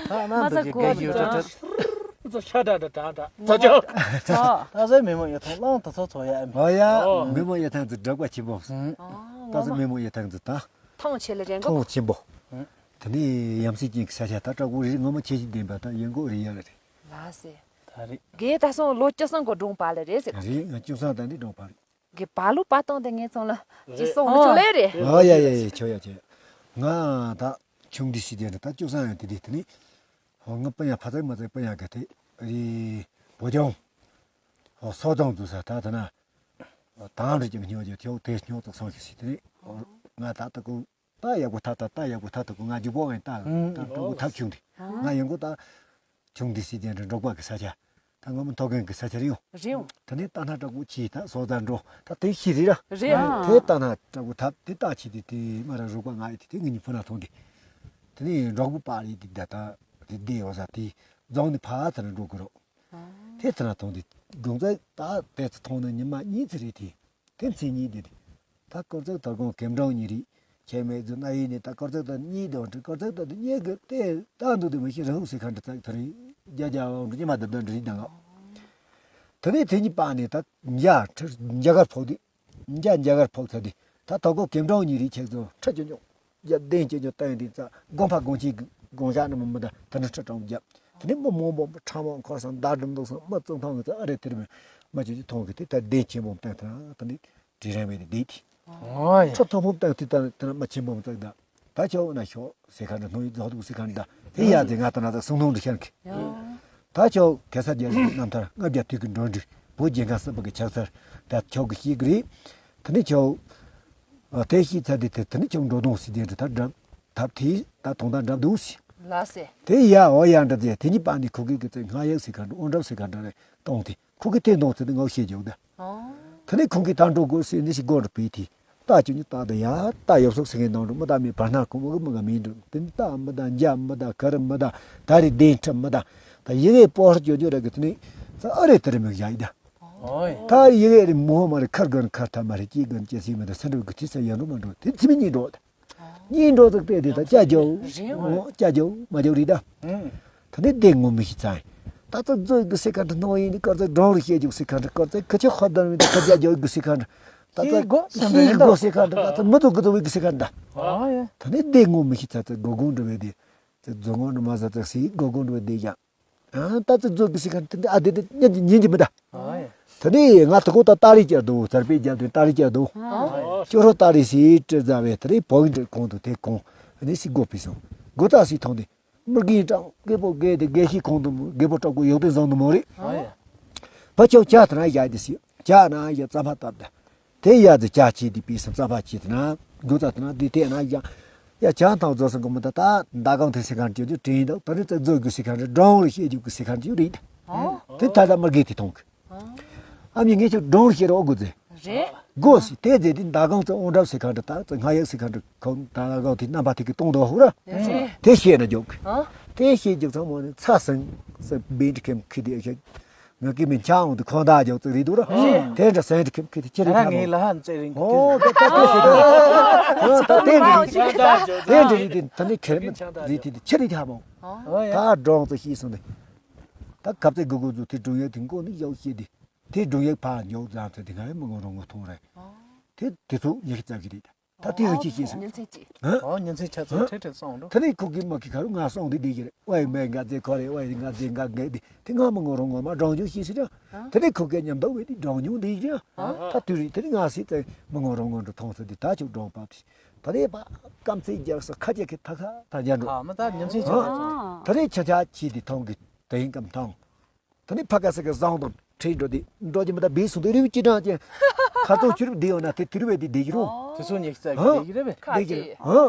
ད་ན་ད་གེ་གེ་ཡོད་ད་ད། ཚོ་ཤ་ད་ད་ད་ད་ད་ཅོ། ད་ཟེ་མི་མོ་ཡོད་ཐང་ལང་ད་ཚོ་ཚོ་ཡ་ཨེ། ཨོ་ཡ། མི་མོ་ཡོད་ཐང་ཚོ་འགྲོགས་པ་ཆེན་པོ། ད་ཟེ་མི་མོ་ཡོད་ཐང་ཚོ་ད། ཐང་ཆེ་ལེ་རེ་འགོ། ཐང་ཆེན་པོ། དེ་ནས་ཡམ་སྲིད་ཅན་གྱི་ས་ཆ་ད་བྲག་བུ་རི་ངོ་མ་ཆེ་ཞིག་ལྡན་པ་ད་ཡིན་གོ་རི་ཡ་ལ་རེད། ལ་སེ། ད་རེད། གེ་ད་སོང་ལོ་བཅུ་གསུམ་གོ་སྒྲུང་པ་ལེ་རེད་ཟེར། རེད་ང་བཅུ་གསུམ་ད་འདི་སྒྲུང་པ་རེད། གེ་པ་ལུ་པ་ཏང་དེ་ངེ་ཚང་ལ་ཅི་སོང་མི་ཆོག་ལེ་རེད། ཨ་ཡ་ཡ་ཡ་ཆོ་ཡ་ཆོ། ང་ད་ཆུང་དུས་སྲིད་དེ་ད་བཅུ་གསུམ་ཡང་དེ་དེ་དེ་ནི། ཧོ་ང་པ་ཡ་ཕ་ཚ་མ་ཚ་པ་ཡ་ག་དེ་རི་བོ་ལྗང་། ཧོ་སོ་དང་དུ་ས་ད་ད་ན། དང་རི་ཀྱང་སྨྱོ་རྒྱུ་ཐེའུ་དེ་སྨྱོ་ཙག་སོང་ཞིག་སྲིད་དེ་ནི། ང་ད་ད་ཀུ། ད་ཡག་པོ་ཐབས་ད་ད་ཡག་པོ་ཐབས་ཐུབ་གོ་ང་རྒྱུ་པོ་ངས་ད་ད་སྤྲང་པོ་ཐབས་ཆུང་དེ་ང་ཡོང་གོ་ད་ཆུང་དེ་སྲིད་ཅན་རེ་འབྲོག་པ་གི་ས་ཆ་ད་ངོ་མ་མཐོ་རྒན་གི་ས་ཆ་རེ་ཡོང་རེ་ཡོང་། ད་ནི་ད་སྣ་སྤྲང་པོ་ཆེ་ད་སོ་ད་འགྲོ་ད་དེ་ཤི་རེ་ར་རེ་ཡོང་། དེ་ད་སྣ་སྤྲང་པོ་ཐབས་དེ་ད་ཆེ་དེ་དེ་མ་ར་རུག་པ་ང་ཡི་དེ་དེ་ངི་ཉི་ཕུ་ན་ཐོང་དེ་དེ་ནི་འབྲོག་པོ་པ་རེ་དེ་ད་ད་དེ་དེ་འོ་ས་དེ་རྫོང་ནི་ཕ་ཚ་ན་འགྲོ་གི་རོ། དེ་ཚེ་ན་ཐོང་དེ་དགོང་ཚེ་ད་དེ་ཚེ་ཐོང་ན་ཉི་མ་གཉིས་ཚེ་རེད་དེ་དེ་མཚན་ཉིད་དེ་དེ་ད་དཀར་ཚག་དར་གོང་གེམ་གྲོང་ཉི་རིག་ཆེ་མེད་རྫུ་ན་ཡིན་ནི་ད་དཀར་ཚག་དར་གཉིས་དེ་བང་ཁྲི་དཀར་ཚག་དར་དེ་གཉིས་གི་དེ་ད་འདུག་དེ་མི་ཤེས་རང་ཧུ་སི་ཁ་འདྲི་ཚག་ཐ་རི་རྒྱ་རྒྱ་བང་འགྲོ་ཉི་མ་དེ་འདྲ་འདྲི་དང་ལོ། དེ་ནས་དེ་གཉིས་པ་ནས་ད་འཇའ་ཁྲི་འཇའ་གར་ཕོག་དེ། འཇའ་འཇའ་གར་ཕོག་ཚར་དུས་ད་ད་གོ་གེམ་གྲོང་ཉི་རིག་ཆེ་ཚོ་ཁྲི་ཆུང་ཆུང་རྒྱབ་གདན་ཆེ་ཆུང་བཏང་དུས་ཙ་དགོན་པ་དགོན་ཆེན་གི་དགོན་ཞག་ནི་མི་མི་ད་ད་ནི་ཁྲི་གྲངས་རྒྱབ་དེ་ནི་མི་མང་པོ་ཁྲ་མོ་འཁོར་སང་མདའ་སྒྲུང་འདུག་སང་མི་ཙུང་ཐང་གི་ཙ་ཨ་རེ་དེར་མི་མ་ཆུ་ཆུ་མཐོང་གི་དེ་ད་གདན་ཆེན་པོ་བཏང་ཐང་ད་ནི་དྲི་རན་མེད་དེ་དེ་དེ་ཁྲི་མཐོན་པོ་བཏང་དུས་ད་ནི་ད་ནི་མ་ཆེན་པོ་མི་ཙག་ད། ད་ཁྱོད་འོ་ན་ཤོག་ཟེར་ཁ་འདྲ། སྣང་ཡིག་རྫོགས་འདུག་ཟེར་ཁ་འདྲ། དེ་ཡ་དེ་ང་ད་ན་ད་གསུང་སྣང་འདྲ་ཤར་གི། ཡོ། ད་ཁྱོད་གེ་སར་རྒྱལ་རིགས་རྣམ་ཐར། ལྔ་བརྒྱ་དུས་ཀྱི་འགྲོ་འདུག་བོད་རྒྱལ་ཁམས་སྲིད་པ་གི་ཕྱག་འཚལ། ད་ཁྱོད་ཀྱི་ཤེས་ཀྱི་རེད། དེ་ནས་ཁྱོད་ཨ་དེ་ཤེས་ཚར་དུས་དེ་དེ་ནས་ཁྱོད་འགྲོ་དོན་ཟེར་དེ་འདྲ་ད་འགྲབ་ཐབས་དེ་ད་དོན་དག་འགྲབ་འདུག་ཟེར། ལགས་སེ། དེ་ཡ་འོ་ཡ་འདྲ་ཟེར། དེ་གཉིས་པ་ནི་ཁོ་གིས་ཀྱི་ཚེ་སྔགས་ཡིག་ཟེར་ཁ་འདྲ། དབང་གྲབས་ཟེར་ཁ་འདྲ་རེ་བཏང་སྟེ། ཁོ་གིས་དེ་གནང་ཚེ་དེ་ངའི་ཤེས་རྒྱུ་ད། ཨོ། དེ་ནས་ཁོང་གིས་ད་འགྲོ་དགོས་ཟེར་ནས་ཞིག་སྒོ་རུ་བུད་དེ། རྟ་ཁྱོད་ཀྱི་རྟ་དེ་ཡ་རྟ་ཡོབ་སོག་ཟེར་མཁན་ནང་འགྲོ། མི་རྟ་མི་བར་སྣང་གོང་མོ་གི་མི་ག་མིན་འགྲོ། དེ་ནས་རྟ་མི་ད་འཇའ་མི་ད་ག་རི་མི་ད། ད་རེ་གདན་ཁྲི་མི་ད། ད་ཡི་གེ་པོ་ཧར་ཅོ་ཅོ་ར་གི་དེ་ནས་ད་ཨ་རེ་དེ་རེ་མི་བཞག་ཡི་ད། ཨོ་ཡ། ད་ཡི་གེ་རེ་མོ་མ་རེ་ཁར་གན་ཁར་ཐ་མ་རེ་ཅི་གན་ཅི་སི་མི་ད་ས་འགྲོ་གི་དེ་ས་ཡ་འགྲོ་མ་འགྲོ། དེ་ཚི་མི་གཉིས་འགྲོ་ད། གཉིས་འགྲོ་ཙག་སྟེ་དེ་ད་ཅ་རྒྱའོ། རེད་བ། ཨོ་ཅ་རྒྱའོ་མ་རྒྱའོ་རེད་ད། ཨང་། ད་ནི་དེ་ངོ་མི་ཤེས་ཚང་། ད་ཚ་རྫོགས་གི་སེ་ཁ་འདྲ་ནོ་ཡིན་ནི་སྐར་ཚ་སྒྲུང་རུ་བཤད་རྒྱུ་གི་སེ་ཁ་འདྲ། སྐར་ཚ་ཁ་ཆེ་ཧ་དར་མི་ད་ཁ་ཅ་རྒྱའོ་གི་སེ་ཁ་འདྲ། ད་ཚ་ཤེས་དགོས་བསམ་ཤེས་པའི་དགོས་སེ་ཁ་འདྲ། ད་ཚ་མི་ཚོ་གི་ཚོ་བའི་གི་སེ་ཁ་འདྲ། ཨ་ཡ། ད་ནི་དེ་ངོ་མི་ཤེས་ཚ་ཚ་སྒོ་སྒོང་འགྲོ་བའི་དེ། ཚ་རྫོགས་ངོ་འགྲོ་མ་ཟ་ཚ་སི་སྒོ་སྒོང་འགྲོ་བའི་དེ་ཡང་། ཨ། ད་ཚ་རྫོགས་གི་སེ་ཁ་འདྲ་དེ་ཨ་དེ་དེ་ཉན་གྱི་ཉན་གྱི་མི་ད། ཨ་ཡ། ད་ནི་ང་ད་ཁོ་ད་ཏཱ་ལི་བསྐྱལ་འདུག་ཛར་པའི་རྒྱབ་དུ་ཏཱ་ལི་བསྐྱལ་འདུག་ཨ། ཅོ་རོ་ཏཱ་ལི་སི་ཏྲི་ཛ་བའི་ད་རེས་བོ་ཡིན་ཏྲི་གོང་དུ་དེ་གོང་ནི་སི་སྒོ་ཕི་སོང་། སྒོ་ཙ་སི་ཐོང་དེ། མི་རྒན་གྲངས་རྒད་པོ་རྒས་དེ་རྒས་ཤི་གོང་དུ་མོ། རྒད་པོ་དྲག་པོ་ཡོག་དེ་བཟང་དུ་མོ་རེད། ཨ་ཡ། ཕ་ཆོག་ཇ་དེ་ན་ཡ་དེ་སི་ཇ་ན་ཡ་རྩམ་པ་བཏབ་ད། དེ་ཡ་དེ་ཇ་ཆི་དེ་པི་སི་རྩམ་པ་ཆི་དེ་ན་སྒོ་ཙ་དེ་ན་དེ་དེ་ན་ཡ། ཡ་ཇ་ཐང་རྫོགས་སོང་གི་མི་ད་ད་མདའ་གང་དེ་སི་ཁན་ཅོ་ཅོ་དྲིན་དང་ད་རེས་ཚ་རྫོགས་དགོས་སི་ཁན་རེད། སྒྲུང་རེ་བཤད་རྒྱུ་གི་སི་ཁན་ཅོ་རེད། ཨ། དེ་ད་ད་མི་རྒས་དེ་ཐོང་གི། ཨ་མྱེས་ངས་ཁྱོད་སྒྲུང་བཤད་རོགས་དགོས་ཟེར། རེད། དགོས་ཟེར། དེ་རྗེས་དེ་མདའ་གང་ཚོ་དབང་གྲབས་ཟེར་ཁ་འདྲ་ད་ཚོ་སྔགས་ཡིག་ཟེར་ཁ་འདྲ་ཁོ་མདའ་གང་དེ་རྣམ་པ་དེ་གི་གཏོང་དོ་ཧུ་ར། རེད། དེ་བཤད་ན་འཇོག་གི། ཨ། དེ་བཤད་རྒྱུ་ཚང་མ་ནི་ཚ་སེང་སེ་བིན་ཁེམ་ཁི་དེ་ཤེ། ང་གི་མིན་ཆང་འོང་དུ་ཁོང་ད་འཇོག་ཚིག་རེད་འདུག་ར། དེ་འདྲ་སེང་ཁེམ་ཁི་དེ་ཁྱེད་རེད་ད་ཁ་ངའི་མོ། ལ་ཧ་ཙེ་རིང་ཁི་ཨོ་དེ། ད་ད་དེ་ཟེར་ད། ད་དེ་འདྲ་རེད། དེ་འདྲ་རེད་དེ་ད་ནི་ཁེར་མི་རེད་དེ་དེ་ཁྱེད་རེད་ད་མོ། ཨོ་ཡ། ད་སྒྲུང་ཚོ་ཤེས་སོང་དེ། ད་གབ་ཚེ་དགུ་དགུ་ཚོ་དེ་སྒྲུང་ཡག་དེ་མགོ་ནི་ཡག་ཤེས་དེ། དེ་སྒྲུང་ཡག་ཕར་མགྱོགས་ཙམ་ཚེ་དེ་ང་ཡི་མི་ངོ་རང་ངོ་མཐོང་རེད། དེ་དེ་ཚོ་ཉི་ཤུ་རྩ་གཅིག་རེད། ད་དེ་རུ་ཅི་ཤེས་སོང་། ཉིན་མཚན་གཅིག་ཨ། ཨོ་ཉིན་མཚན་ཆ་ཚང་ཁྲེ་ཁྲེ་སོང་འགྲོ། དེ་ནས་ཁོ་གི་མ་གི་ཁ་རུ་ང་སོང་དེ་བསྡད་ཀྱི་རེད། ཝའི་མེ་ང་ཚེ་ཁོ་རེད། ཝའི་ང་ཚེ་ང་རྒས་དེ་དེ་ང་མི་ངོ་རང་ངོ་མ་སྒྲུང་ཆུང་ཤེས་སི་ར། ཨ། དེ་ནས་ཁོ་གི་མཉམ་དུ་བས་དེ་སྒྲུང་ཉུང་དེ་ཡིན་ར། ཨ། ད་དུས་རེད། དེ་ནས་ང་སི་ཚེ་མི་ངོ་རང་ངོ་འགྲོ་མཐོང་སི་དེ་ད་ཆུ་སྒྲུང་པ་དེ། ད་རེས་པ་སྐམ་ཚེ་རྒྱག་ས་ཁ་ཅེ་ཁི་ཐ་ཁ་ཐ་རྒྱ་འགྲོ། ཨ་མ་ད་ཉིན་མཚན་ཆ་ཨ། ཚང་། ད་རེས་ཆ་ཆ་ཁྱི་དེ་མཐོང་གི་དེ་ཡིན་ཀམ་མཐོང་། ད་ནི་ཕ་ཁ་སི་ཀ་བཟང་དང་ཁྲིད་འགྲོ་དེ་འགྲོ་གི་མི་ད་བེད་སོང་དུ་རི་བོ་ཅི་གྲངས་ཅན། ཁ་ཚོ་ཆུ་རུབ་བསྡད་ཡོང་ན་དེ་དུ་རུ་བས་དེ་བསྡད་ཀྱི་རུང་། དེ་ཚོ་ཉིག་རྩ་གི་ཧ། བསྡད་ཀྱི་རེད་པས། ཁ་བསྡད་ཀྱི་ཅིག་རུང་། ཧ།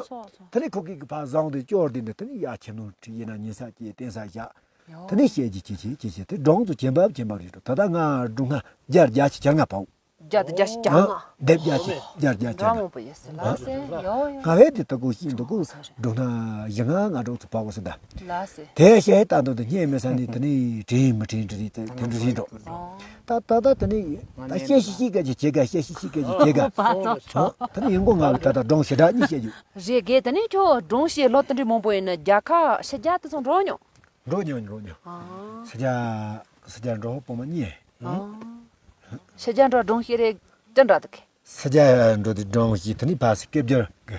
ད་ནི་ཁོ་གི་གི་ཕ་བཟང་དེ་སྐྱོར་དེ་འདྲ་ད་ནི་ཡ་ཁྱེད་ནོར་ཁྲིད་ཡིན་ན་ཉིན་ས་ཀྱི་བསྟན་ས་བཞག་ད་ནི་བཤད་ཀྱི་ཅི་ཅི་ཅི་ཅི་དེ་སྒྲུང་ཚོ་བྱེད་འབབ་བྱེད་འབབ་རེད་འགྲོ། ད་ལྟ་ང་སྒྲུང་ང་བརྒྱ་བརྒྱ་ཅིག་བརྒྱ་ལྔ་པའོ། བརྒྱ་དང་བརྒྱ་ཞིག་བརྒྱ་ལྔ། ཨ། སྡེབ་བརྒྱ་ཅིག་བརྒྱ་བརྒྱ་ཅིག་འདྲ་མང་པོ་ཡོད་ཟེར་ལ་ཟེར་ཡོ་ཡོ། ང་བས་དེ་ལྟ་གོ་ཤིན་ཏུ་གོ་འགྲོ་ན་ཡང་ང་འགྲོ་ཚུལ་བག་གོ་ཟེར་ད། ལ་ཟེར། དེ་བཤད་ད་དུང་དུ་སྙད་མི་ས་ནི་དེ་ནི་དྲིན་མི་དྲིན་དྲི་རིགས་དེ་དེ་འདྲ་ཞིག་འགྲོ། ཨོ། ད་ད་ད་དེ་ནི་ད་བཤད་ཤི་ཤི་ག་ཅི་བྱེད་ག་བཤད་ཤི་ཤི་ག་ཅི་བྱེད་ག་ཨོ། དེ་ནི་ཡིན་གོ་ང་ལ་ད་ད་སྒྲུང་ཞེ་དྲག་གཉིས་བཤད་རྒྱུ། རེད་གེ་དེ་ནི་ཁྱོད་སྒྲུང་བཤད་ལོ་དེ་འདྲའི་མང་པོ་ཡིན་ན་རྒྱལ་ཁ་ཕྱི་རྒྱལ་དུ་སོང་འགྲོ་མྱོང་། འགྲོ་མྱོང་འགྲོ་མྱོང་། ཨོ། ཕྱི་རྒྱལ་ཕྱི་རྒྱལ་འགྲོ་བོ་མ་གཉིས། ཨོ། ཕྱི་རྒྱལ་འགྲོ་སྒྲུང་བཤད་རེད་ཅི་འདྲ་འདུག་གི། ཕྱི་རྒྱལ་འགྲོ་དེ་སྒྲུང་བཤད་དེ་ནི་ཕ་སི་སྐད་སྦྱོར་གི་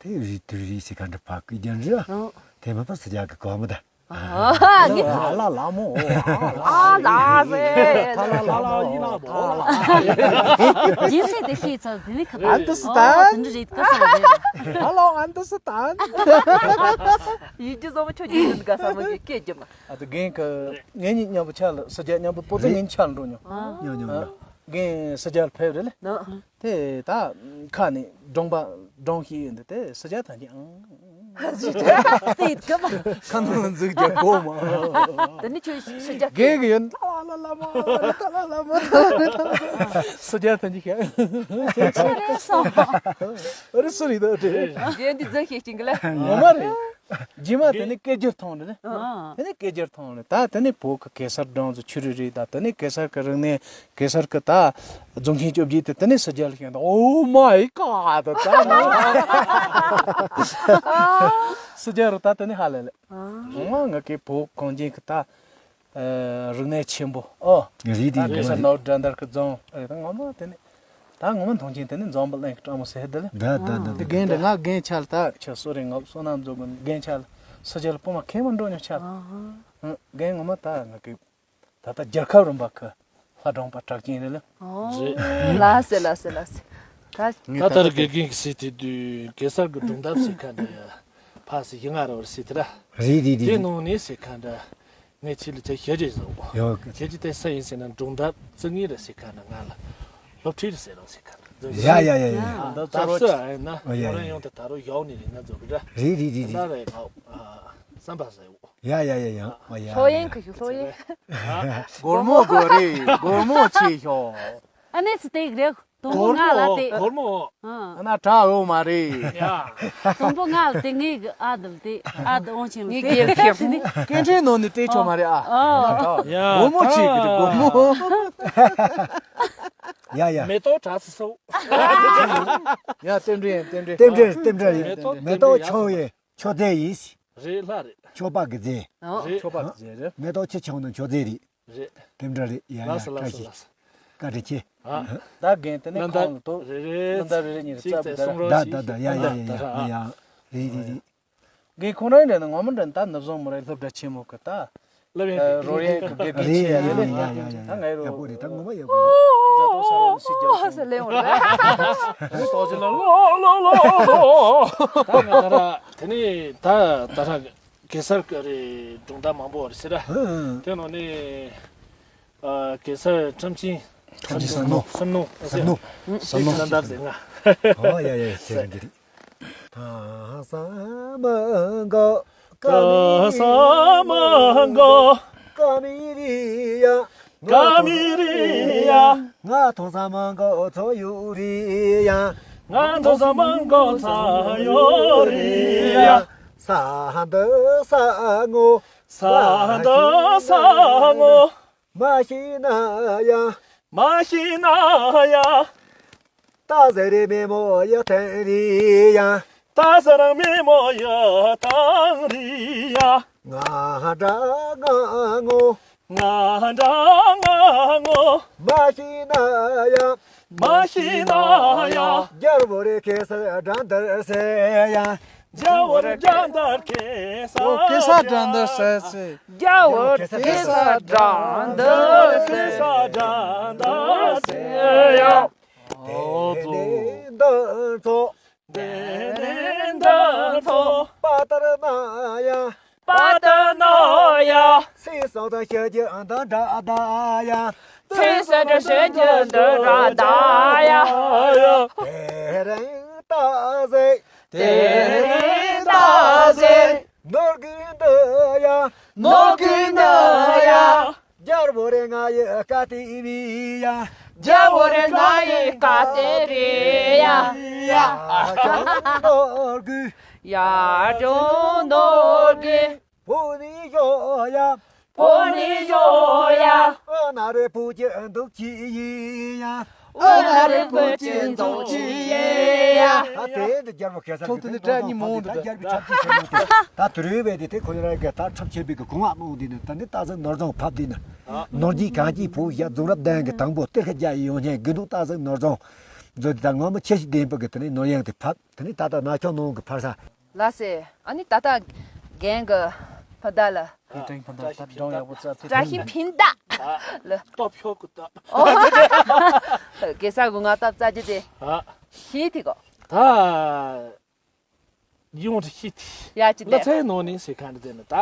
དེ་རི་དུ་རི་སི་ཁ་འདྲ་ཕ་སྐད་སྦྱོར་རི་ཨོ། དེ་མ་ཕ་ཕྱི་རྒྱལ་གི་གོ་མི་ད། ཨ་ནི་ཨ་ལ་ལ་མོ། ཨ་ལ་ཟེ། ཐ་ལ་ལ་ལ་ཡིན་ན་མོ། ཐ་ལ། རྒྱན་ཆས་དེ་ཤེས་ཚར་དེ་ནི་ཁ་ཨན་ཏི་སི་ཏན། དེ་འདྲ་རེད་ག་ས་རེད། ཧ་ལོ་ཨན་ཏི་སི་ཏན། ཡིན་གྱི་བཟོ་མ་ཆོག་རྒྱུ་འདི་ག་ས་མ་གི་སྐད་རྒྱབ་ན། ཨ་ད་རྒན་གི་ངེད་གཉིས་མཉམ་པོ་ཆ་ལ་ཕྱི་རྒྱལ་མཉམ་པོ་སྤོ་ཚོ་ངེད་གཉིས་ཆ་ལ་འགྲོ་མྱོང་། ཉོ་ཉོ་ཉོ། རྒན་ཕྱི་རྒྱལ་ཕེབས་རེད་ལེ། དེ་ད་ཁ་ནས་སྒྲུང་པ་སྒྲུང་ཞིག་ཡོད་འདི་དེ་ཕྱི་རྒྱལ་ཐང་ཅིག་ཨང་། དེ་གི་མ། ཁ་ནང་འཛུགས་རྒྱག་གོ་མ། དེ་ནི་ཁྱོད་ཕྱི་རྒྱལ་རྒན་གི་ཡོད། ལ་ལ་ལ་མ་ལ་ལ་ལ་མ། ཕྱི་རྒྱལ་ཐང་ཅིག་ཨང་། ཆེ་ཆེ་རེད་སོང་། ཨ་རི་སུ་རེད་ད་དེ། རྒན་འདི་འཛིན་ཤེས་ཅིང་གི་ལ། ངོ་མ་རེད། རྗེས་མ་དེ་ནི་སྐད་སྒྱུར་ཐོང་རེད། ཨ། དེ་ནི་སྐད་སྒྱུར་ཐོང་རེད། ད་དེ་ནི་བོད་ཀྱི་གེ་སར་སྒྲུང་ཚོ་ཆུ་རུ་རེད། ད་དེ་ནི་གེ་སར་གྱི་རིག་གནས་གེ་སར་གྱི་ད་རྫོང་ཆེན་བཅོ་བརྒྱད་དེ་དེ་ནི་ཕྱི་རྒྱལ་ལ་ཤེས་ད། Oh my God ད་ད་ཕྱི་རྒྱལ་རུ་ད་དེ་ནི་ཧ་ལས་ལས། ཨ། ངོ་མ་ང་གི་བོད་གངས་ཅན་གྱི་ད་རིག་གནས་ཆེན་པོ་ཨོ། རེད་དེ་ད་གེ་སར་ནོར་བུ་དགྲ་འདུལ་གྱི་རྫོང་རེད། ད་ངོ་མ་དེ་ནི། ད་ངོ་མ་མཐོང་ཆེན་དེ་ནི་འཛོམས་པ་གླིང་གི་སྤྲང་མོ་ཟེར་དེ་ལ། ད་ད་ད་དེ་རྒན་འདྲ་ང་རྒན་ཆ་ལ་ད་ཁྱོད་སུ་རེད་ངོ་བསོད་ནམས་རྫོགས་གི་རྒན་ཆ་ལ་ཕྱི་རྒྱལ་ལ་སྤོ་མ་ཁེ་མ་འགྲོ་ཉོ་ཆ་ལ། ཨ་ཧ། རྒན་ངོ་མ་ད་ང་གི་ད་ད་རྒྱལ་ཁབ་རིམ་པ་གི་ལྷ་སྒྲུང་པ་གྲགས་ཅན་རེད་ལ། ཨོ། རེད། ལགས་སེ་ལགས་སེ་ལགས་སེ། ད་ད་ལྟར་དགེ་རྒན་གྱི་སྲིད་དེ་དུས་གེ་སར་གྱི་སྒྲུང་གཏམ་ཟེར་མཁན་འདི་ཕ་སི་ཡི་ང་ར་བར་སྲིད་དེ་ར། རེད་རེད་རེད། དེ་ནང་ནས་ཟེར་མཁན་འདྲ། ངས་ཁྱེད་ལ་ཚེ་ཞལ་རས་བཟོ། ཡོད། ཁྱེད་ཀྱི་དེ་སུ་ཡིན་ཟེར་ན་སྒྲུང་གཏམ་བཙུན་ངེ་རེད་ཟེར་མཁན་ན་ང་ལ་སློབ་ཁྲིད་རེད་ཟེར་རོགས་ཟེར་མཁན་འདྲ། ཡ་ཡ་ཡ་ཡ། ད་ད་སུ་ཨ་ཡིན་ན་ཡོང་རེ་ཡོང་དེ་ད་རུང་ཡོག་ནས་རེད་ན་བཟོ་གི་འདྲ། རེད་རེད་རེད་རེད། ད་རེད་ང་བསམ་པ་ཟེར། ཡ་ཡ་ཡ་ཡ། ཨ་ཡ། ལྷོ་ཡིན་གི་ཞུ་ལྷོ་ཡིན། སྒོར་མོ་དགོས་རེད། སྒོར་མོ་ཆེ་ཤོག་ཨ་ནེ་སི་ཏེག་རེད། དུམ་བུ་ལྔ་ལ་སྟེ། སྒོར་མོ། ཨ་ན་དྲག་ཡོད་མ་རེད། ཡ། དུམ་བུ་ལྔ་ལ་སྟེ་ངའི་གི་ཨ་དུ་ལ་སྟེ་ཨ་དུ་འོང་ཆེན་ལ་ངའི་སྟེ། གེ་ཕྱིར་མོ། སྐད་འཕྲིན་ནང་ནས་སྟེ་ཆོག་མ་རེད་ཨ། ཨ། ཡ། སྒོར་མོ་ཆེ་གི་རེད་སྒོར་མོ། ཡ་ཡ། མེ་ཏོག་བྲག་སི་སོ། ཡ་རྟེན་འབྲེལ་ཡིན་རྟེན་འབྲེལ། རྟེན་འབྲེལ་རྟེན་འབྲེལ་ཡིན། མེ་ཏོག་མེ་ཏོག་ཆོག་ཡིན། མཆོད་རྫས་ཡིན། རེད་ལྷ་རེད། མཆོད་པ་གི་རྫས། ཨོ། རེད། མཆོད་པ་གི་རྫས་རེད། མེ་ཏོག་ཆུ་ཆང་ནི་མཆོད་རྫས་རེད། རེད། དེ་འདྲ་རེད། ཡ་ཡ། ལགས་སོ་ལགས་སོ་བཀྲ་ཤིས། ལགས་སོ། བཀའ་དྲིན་ཆེ། ཨ། ད་རྒན་དེ་ནས་ལ་ད་ཁོང་ལ་ཐོག་རེད་རེད། ལ་ད་རེད་རེད་གཉིས་རེད་ཅིག་རྩ་བུ་ད་རེད། ད་ད་ད་ཡ་ཡ་ཡ་ཡ་ཡ། རེད་རེད་རེད། རྒན་ཁོང་རང་རེད་ན་ངོ་མ་འདྲ་ད་ནུབ་བཟང་མོ་རེད་སློབ་གྲྭ་ཆེན་མོ་གི་ད། སློབ་ཡོན་རོལ་ཡན་གི་དགེ་རྒན་ཆེ་ཡ་ཡ་ཡ་ཡ་ཡ། ད་ང་ཡ་རོ། ཡག་པོ་རེད་ད་ངོ་མ་ཡག་པོ་རེད། ཛ་ཏོ་ས་རོ་ནི་སི་ཇོ་ཟེར་ལེ་འོ་རེད། ཏོ་ཇི་ལ་ལོ་ལོ་ལོ་ལོ། ད་ང་ད་ར་དེ་ནི་ད་ད་ར་གེ་སར་གི་རེ་སྒྲུང་གཏམ་མང་པོ་རེ་ཟེར་ར། དེ་ནང་ནས་ཨ་གེ་སར་ཁྲམ་ཆེན། ཁྲམ་ཆེན་ཟམ་ནོ། ཟམ་ནོ། ཟམ་ནོ། ཟམ་ནོ། ཟམ་ནོ་ཟེར་ང་། ཨོ་ཡ་ཡ་ཡ་ཟེར་གི་རེད། ཐང་ས་མ་གོ་ག་མི་རི་ཡ། ག་ས་མ་གོ་ག་མི་རི་ཡ། ག་མི་རི་ཡ། ང་ཐང་ས་མ་གོ་ཚོ་ཡུ་རི་ཡ། ང་ཐང་ས་མ་གོ་ཚ་ཡོ་རི་ཡ། ས་འདི་ས་ངོ་། ས་འདི་ས་ངོ་། མ་ཤེས་ན་ཡ། མ་ཤེས་ན་ཡ། ད་ཟེར་རེ་མེ་མོ་ཡ་ཐང་རི་ཡ། ད་ཟེར་རང་མེ་མོ་ཡ་ཐང་རི་ཡ། ང་འདྲ་ང་ངོ་། ང་འདྲ་ང་ངོ་། མ་ཤེས་ན་ཡ། མ་ཤེས་ན་ཡ། རྒྱལ་བོ་རེ་ཁེ་སར་དགྲ་འདུལ་ཟེར་ཡ། རྒྱལ་བོ་རེ་དགྲ་འདུལ་ཁེ་སར། ཨོ་ཁེ་སར་དགྲ་འདུལ་ཟེར་ཟེར། རྒྱལ་བོ་ཁེ་སར་དགྲ་འདུལ་ཟེར། ཁེ་སར་དགྲ་འདུལ་ཟེར་ཡ། དེ་ནས་འདི་ཚོ། དེ་ནས་འདི་ཚོ། པ་ཏར་ན་ཡ། པ་ཏར་ན་ཡ། སྲིད་སོགས་དང་ཤེས་རྒྱུ་འདི་འདྲ་ད་ཡ། སྲིད་སོགས་དང་ཤེས་རྒྱུ་འདི་འདྲ་ད་ཡ། དེ་རིང་ད་ཟེ། དེ་རིང་ད་ཟེ། ནོར་གི་འདི་ཡ། ནོར་གི་འདི་ཡ། རྒྱལ་བོ་རེ་ང་ཡི་བཀའ་དེ་བི་ཡ། རྒྱལ་བོ་རེ་ང་ཡི་བཀའ་དེ་རེ་ཡ། ཡ་ཅོ་ནོར་གི། ཡ་ཅོ་ནོར་གི། བོ་ནི་ཡོ་ཡ། བོ་ནི་ཡོ་ཡ། ཨ་ན་རེ་བུ་ཅི་འདུག་ཅི་ཡི་ཡ། ཨ་ན་རེ་བུ་ཅི་འདུག་ཅི་ཡི་ཡ། ད་དེ་འདི་རྒྱལ་བོ་ཁེ་སར་ཚོགས་དེ་ནི་སྒྲ་གཉིས་མང་འདུག་ད་རྒྱལ་བོའི་ཁྲབ་ཆེ་ཟེར་ནོ་དེ་ད་དུ་རུས་བས་དེ་དེ་ཁོ་ཡ་ར་གི་ད་ཁྲབ་ཆེ་བའི་གི་གོང་བ་མང་འདི་ནི་ད་ནི་ད་ཟིག་ནོར་རྫོང་ཕབ་འདི་ནི་ནོར་གྱི་གང་གྱི་བུ་ཡ་རྫོང་རབ་ལྡན་གི་དང་པོ་གཏེར་ཁ་རྒྱ་ཡི་ཡོང་ཉན་དགེ་འདུག་ད་ཟིག་ནོར་རྫོང་མཛོད་དེ་ད་ངོ་མ་ཆེ་ཞིག་ལྡན་པ་གི་དེ་ནི་ནོར་གཡང་དེ་ཕབ། དེ་ནི་ད་ལྟ་ན་ཁྱོད་ནང་གི་ཕར་ས། ལ་སེ། ཨ་ནི་ད་ལྟ་རྒན་གི་ཕ་ད་ལ། དེ་དྲན་ཕ་ད་ད་སྒྲུང་ཡག་པོ་རྩ་ཚེ་བཀྲ་ཤིས་ཕིན་ད་ལ། སྟོབས་ཤོག་གི་སྟབས། ཨོ། གེ་སར་གི་ང་སྟབས་རྩ་རྒྱུ་དེ། ཨ། ཤི་ཐི་གོ། ད་ཡོང་རི་ཤི་ཐི། ཡ་ཅི་ལ་དེ། ཚའི་ནང་ནས་ཟེར་མཁན་དེ་ནི་ད།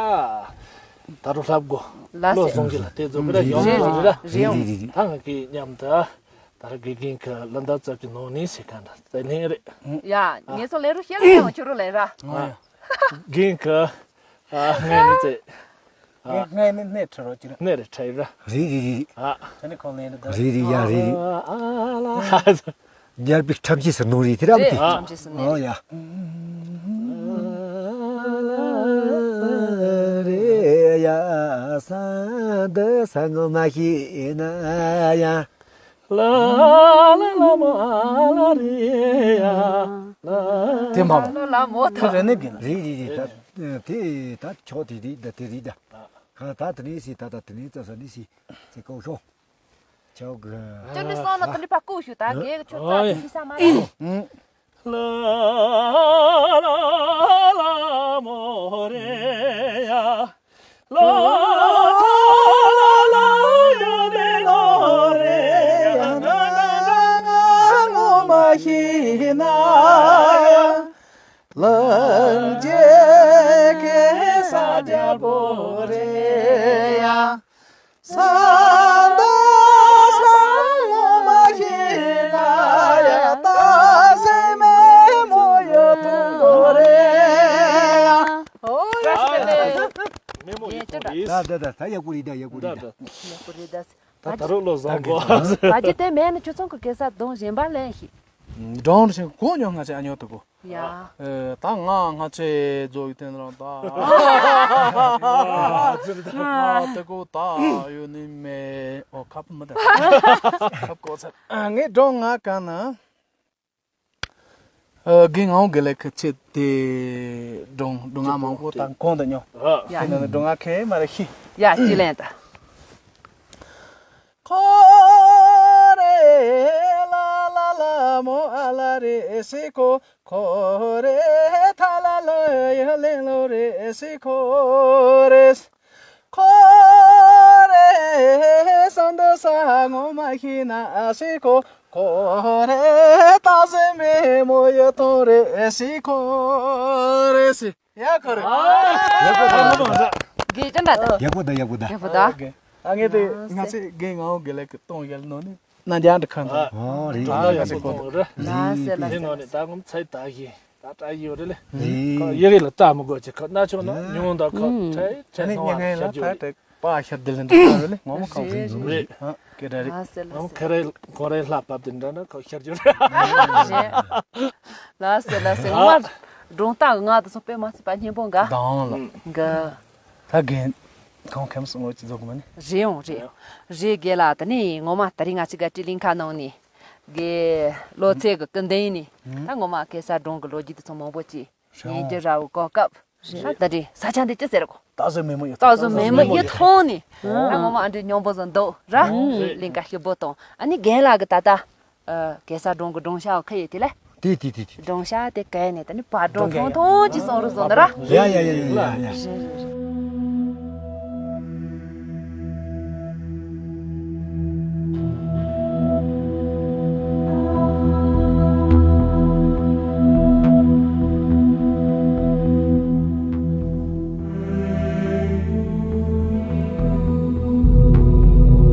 ད་རུ་ལྷབ་གོ། ལ་སེ། བློ་བཟང་གི་ལ་དེ་ཚོ་གི་ལ་ཡོང་རི་རི་ར། རི་ཡོང་། ད་ང་གི་མཉམ་དུ། ད་ར་དགེ་རྒན་གྱི་ལ་འདབ་རྩ་གི་ནང་ནས་ཟེར་མཁན་ད་ལན་རེད། ཡ། ངེད་ཚོ་ལས་རུ་ཤེས་ལ་ཡང་ཁྱོད་རུ་ལས་ར། ཨ། རྒན་གྱི། ཨ། ངས་ནི་ཙེ། ཨ། ངས་ནི་སྣེ་ཁྲིད་རོགས་ཀྱི་ར། སྣེ་རེ་ཁྲིད་ར། རེད་རེད་རེད། ཨ། ད་ནི་ཁོང་ལན་རེད་ད། རེད་རེད་ཡ་རེད་རེད། ཨ་ལ། རྒྱལ་པོའི་ཁྲམ་ཆེ་ཟེར་ནོ་རེད་དེ་ར་བ་དེ། ཁྲམ་ཆེ་ཟེར་ནི་ཨོ་རེད། ཡ། རེད་ཡ་ས་འདི་ས་ངོ་མ་ཤེས་ན་ཡ། ལ་ལ་ལ་མོ་ཨ་ལ་རི་ཡ་ལ། དེ་མ་མོ། ལ་ལ་མོ་དེ་རེ་ནི་གི་ན། རེད་རེད་རེད་ད། དེ་ད་ཆོག་དེ་རེད་ད་དེ་རེད་ད། གང་ད་དེ་ནས་སི་ད་ད་དེ་ནས་ཙ་ས་ནི་སི་ཙི་ཀོ་ཤོ། ཆོག་གི། ཅོ་ནི་སོང་ན་དེ་ནི་ཕ་ཀོ་ཤུ་ད་གེ་ཆོ་ཙ་དེ་ཤི་ས་མ་རེད། ལ་ལ་ལ་མོ་རེ་ཡ། ལ་ལ་ལ་ཡ་མེ་ལོ་རེ་ཡ། ང་ང་ང་ངོ་མ་ཤེས། ད་ད་ད་ད་ཡག་པོ་རེད་ད། ཡག་པོ་རེད་ད། ད་ད་རུང་བློ་བཟང་གོ། བ་ཇི་དེ་མེད་ན་ཁྱོད་ཚང་གི་གེ་སར་སྒྲུང་གཞན་པ་ལེན་ཤིག་སྒྲུང་ཞིག་གོ་མྱོང་ང་ཚོ་ཨ་ཉོ་དུ་གོ། ཡ། ཨེ། ད་ང་ང་ཚོའི་རྫོགས་ཡུལ་དེ་རང་ད། ང་དེ་གོ་ད་ཡོད་ནི་མེད། ཨོ་ཁབ་མི་ད། ཁབ་གོ་ཚར། ངའི་སྒྲུང་ང་ག་ན། ཨ། རྒན་ངག་དབང་དགེ་ལེགས་ཀྱི་ཆེད་དུ་སྒྲུང་སྒྲུང་ང་མང་པོ་དང་གོང་དུ་ཉོ། ཡ། དེ་ནི་སྒྲུང་ང་ཁེ་མ་རེ་ཤི། ཡ། ཅི་ལན་ད། ཁོ་རེ་ལ་ལ་ལ་མོ་ཨ་ལ་རེ་སི་ཁོ། ཁོ་རེ་ཐ་ལ་ལ་ཡ་ལེ་ལོ་རེ་སི་ཁོ་རེ། ཁོ་རེ་ས་འདི་ས་ངོ་མ་ཤེས་ན་ཨ་སི་ཁོ། ཁོ་རེ་ད་སེ་མེ་མོ་ཡ་ཐོང་རེ་ཨ་སི་ཁོ་རེ་སི། ཡ་ཁོ་རེ། ཡག་པོ་འདུག། དགེ་ཅན་འདྲ་དང་། ཡག་པོ་འདུག། ཡག་པོ་འདུག། ཡག་པོ་འདུག། ཨ་ངས་དེ་ང་ཚོས་རྒན་ངག་དབང་དགེ་ལེགས་ཀྱི་གཏོང་ཡལ་ནོ་ནི་ན་འཇང་འདྲ་ཁང་དང་། ཨོ་རེད། ཨ་ཡ་སི་ཁོ་དང་། ལ་སེ་ལ་སེ། དེ་ནང་ནས་ད་ངོམ་ཚད་ད་ཡིན། ད་ད་ཡོད་རེད་ལེ། ཁོ་ཡི་གེ་ལ་ལྟ་མི་དགོས་ཅིག་ཁོ་ན་ཆུང་ན་ཉུང་ད་ཁོ་ཨུམ། ཁྲེ་ཁྲེ་ཨ་ནི་སོང་བ་ཉེ་ངན་ལ་ཤར་ད་རྒྱུ་དེ་པ་ཤར་དེ་ལེན་འདྲ་ཁ་རེད་ལེ། ངོ་མ་ཁ་རེད། རེད། ཨ་སྐད་སྒྲ་རེད། ལ་སེ་ལ་ངོ་མ་སེ། ཁ་རེད། ཁོ་རེ་ལྷ་བབས་དེ་འདྲ་ན་ཁོ་ཤར་རྒྱུ་རེད། རེད། ལ་སེ་ལ་སེ། ངོ་མ་སྒྲུང་རྟགས་ང་དེ་ཚོ་དཔེ་མ་སྲིད་པ་སྙན་པོ་འགའ། དང་ལ་འགའ། ད་རྒན་ཁོང་ཁེམ་སོང་ལོ་ཅི་བཟོ་གི་མ་ནི། རེད་འོང་རེད། རེད་རྒན་ལགས། ད་ནི་ངོ་མ་ད་རིང་ང་ཅི་ག་ཏྲི་གླིང་ཁ་ནང་ནི། དགེ་བློ་ཚེ་གི་སྐུ་མདུན་ནས་ད་ངོ་མ་གེ་སར་སྒྲུང་གི་ལོ་རྒྱུས་དེ་ཚོ་མང་པོ་ཅིག་ཡིན་རྒྱུ་ར་བོ་གོ་སྐབས་ད་ད་རེད། ས་ཆ་འདི་ཅི་ཟེར་གོ། ད་གཟོད་མེད་མོ་ཡོད། ད་གཟོད་མེད་མོ་ཡོད་ཐོང་ནས་ད་ངོ་མ་ཨ་འདྲི་སྙོམས་པོ་བཟོ་འདུག་ར། གླིང་ག་ཞིབ་པོ་དང་ཨ་ནི་རྒན་ལགས་གི་ད་ལྟ་གེ་སར་སྒྲུང་གི་སྒྲུང་ཤག་ཁ་ཡོད་དེ་ལ། དེ་དེ་དེ་དེ། སྒྲུང་ཤག་དེ་ག་ནས་ད་ནི་བར་སྒྲུང་ཐུང་ཐུང་ཅིག་གསུང་རོགས་གསུང་ན་ར། ཡ་ཡ་ཡ་ཡ་ཡ། རེད་རེད་རེད།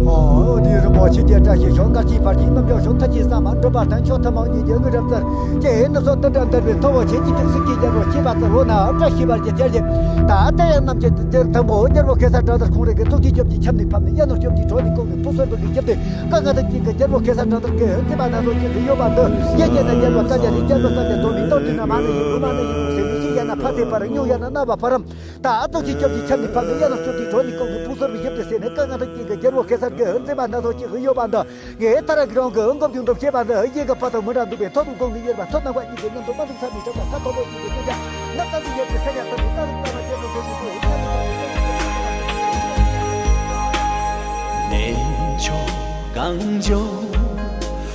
ཨོ་དེ་རིན་པོ་ཆེ་རྒྱལ་བཀྲ་ཤིས་ཤོག། མགར་ཆེན་བར་གྱི་རྣམ་ཅོག་ཤོག། མཐའ་ཀྱི་ས་མ་འགྲུབ་པ་ཐན་ཆོག། ཐུན་མོང་ཉིད་ཀྱི་དངོས་གྲུབ་སྩོལ། ཀྱེ་ནུབ་སོ་ཏི་ཏྲ་འདིར་བའི་ཐོ་བོ་ཆེན་གྱི་ཐུགས་སྲས་ཀྱི་རྒྱལ་པོ་ཁྱེད་པ་ཙི་འོ་ན་བཀྲ་ཤིས་པར་གྱི་རྒྱལ་གྱི། ད་ལྟ་ཡང་རྣམ་ཅན་དུ་དེར་དང་པོ་རྒྱལ་པོ་གེ་སར་བྲག་དར་ཁོང་རང་གི་ཐུགས་ཀྱི་སྐྱབས་ཀྱི་ཁྱབ་ནས་ཕབ་ནས་གཡས་ནོར་སྐྱོབ་ཀྱི་གྲོགས་ནས་བཀོག་ནས་བུ་གསོན་པོ་གི་སྐྱབས་ཏེ་ཀ་ང་དང་གཅིག་གི་རྒྱལ་པོ་གེ་སར་བྲག་དར་གི་ཧོན་ཙེ་མ་ན་ཚོ་གཅིག་གི་ཡོད་པ་འདི་ཡེ་རྒྱལ་ན་རྒྱལ་པོ་ས་རྒྱ་རི་རྒྱལ་པོ་ས་རྒྱ་དོ་མི་རྟོག་དུས་ན་མ་ན་ཡིན་བུ་མ་ན་ཡིན་བུ་སེ་མི་ཤི་ཡ་ན་ཕ་སེ་པར་སྨྱུག་ཡ་ན་ན་བ་པ་རམ། ད་ཨ་ཙོག་གི་སྐྱབས་ཀྱི་ཁྱབ་ནས་ཕབ་ནས་གཡས་ནོར་སྐྱོབ་ཀྱི་གྲོགས་ནས་བཀོག་ནས་བུ་གསོན་པོ་སྐྱབས་ཏེ་ཟེར་ནས་ཀ་ང་དང་གཅིག་གི་རྒྱལ་པོ་གེ་སར་གི་ཧོན་ཙེ་མ་ན་ཚོ་གཅིག་གི་ཡོད་པ་འདི། ངས་ཐ་ར་གི་རང་གི་འགོ་བརྒྱུད་འགྲུབ་བྱེད་པ་འདི་གཡས་ཀྱི་ཕ་དང་མི་འདྲ་འདུག་པའི་ཐོག་ཏུ་དགོང་གི་གཡེར་པ་ཐོག་ནང་པ་གཉིས་ཀྱི་མཉམ་དུ་མ་འདུག་ས་མི་ཆགས་པ་ས་མཐོ་པོ་ཞིག་གི་སྐད་ཆ་ནགས་ཚལ་འདི་ཡོད་ཀྱི་ས་ཡ་ས་མི་ལྟ་རུ་ལྟ་བ་བྱེད་དུ་ཟེར་ཞིག་ཏུ་ཡིན་ས་མི་ལྟ་བ་བྱེད་དུ་ཟེར་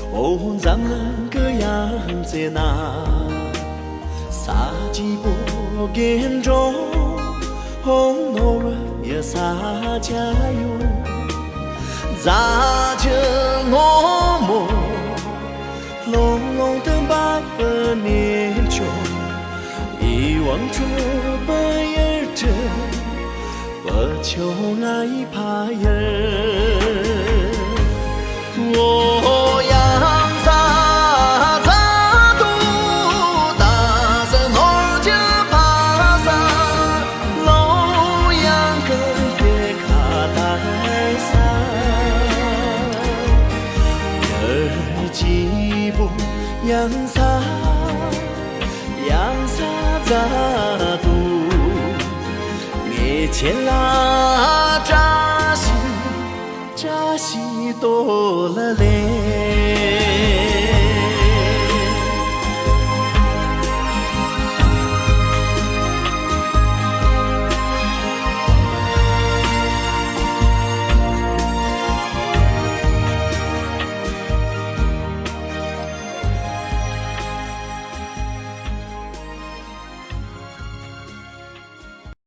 ཞིག་ཏུ།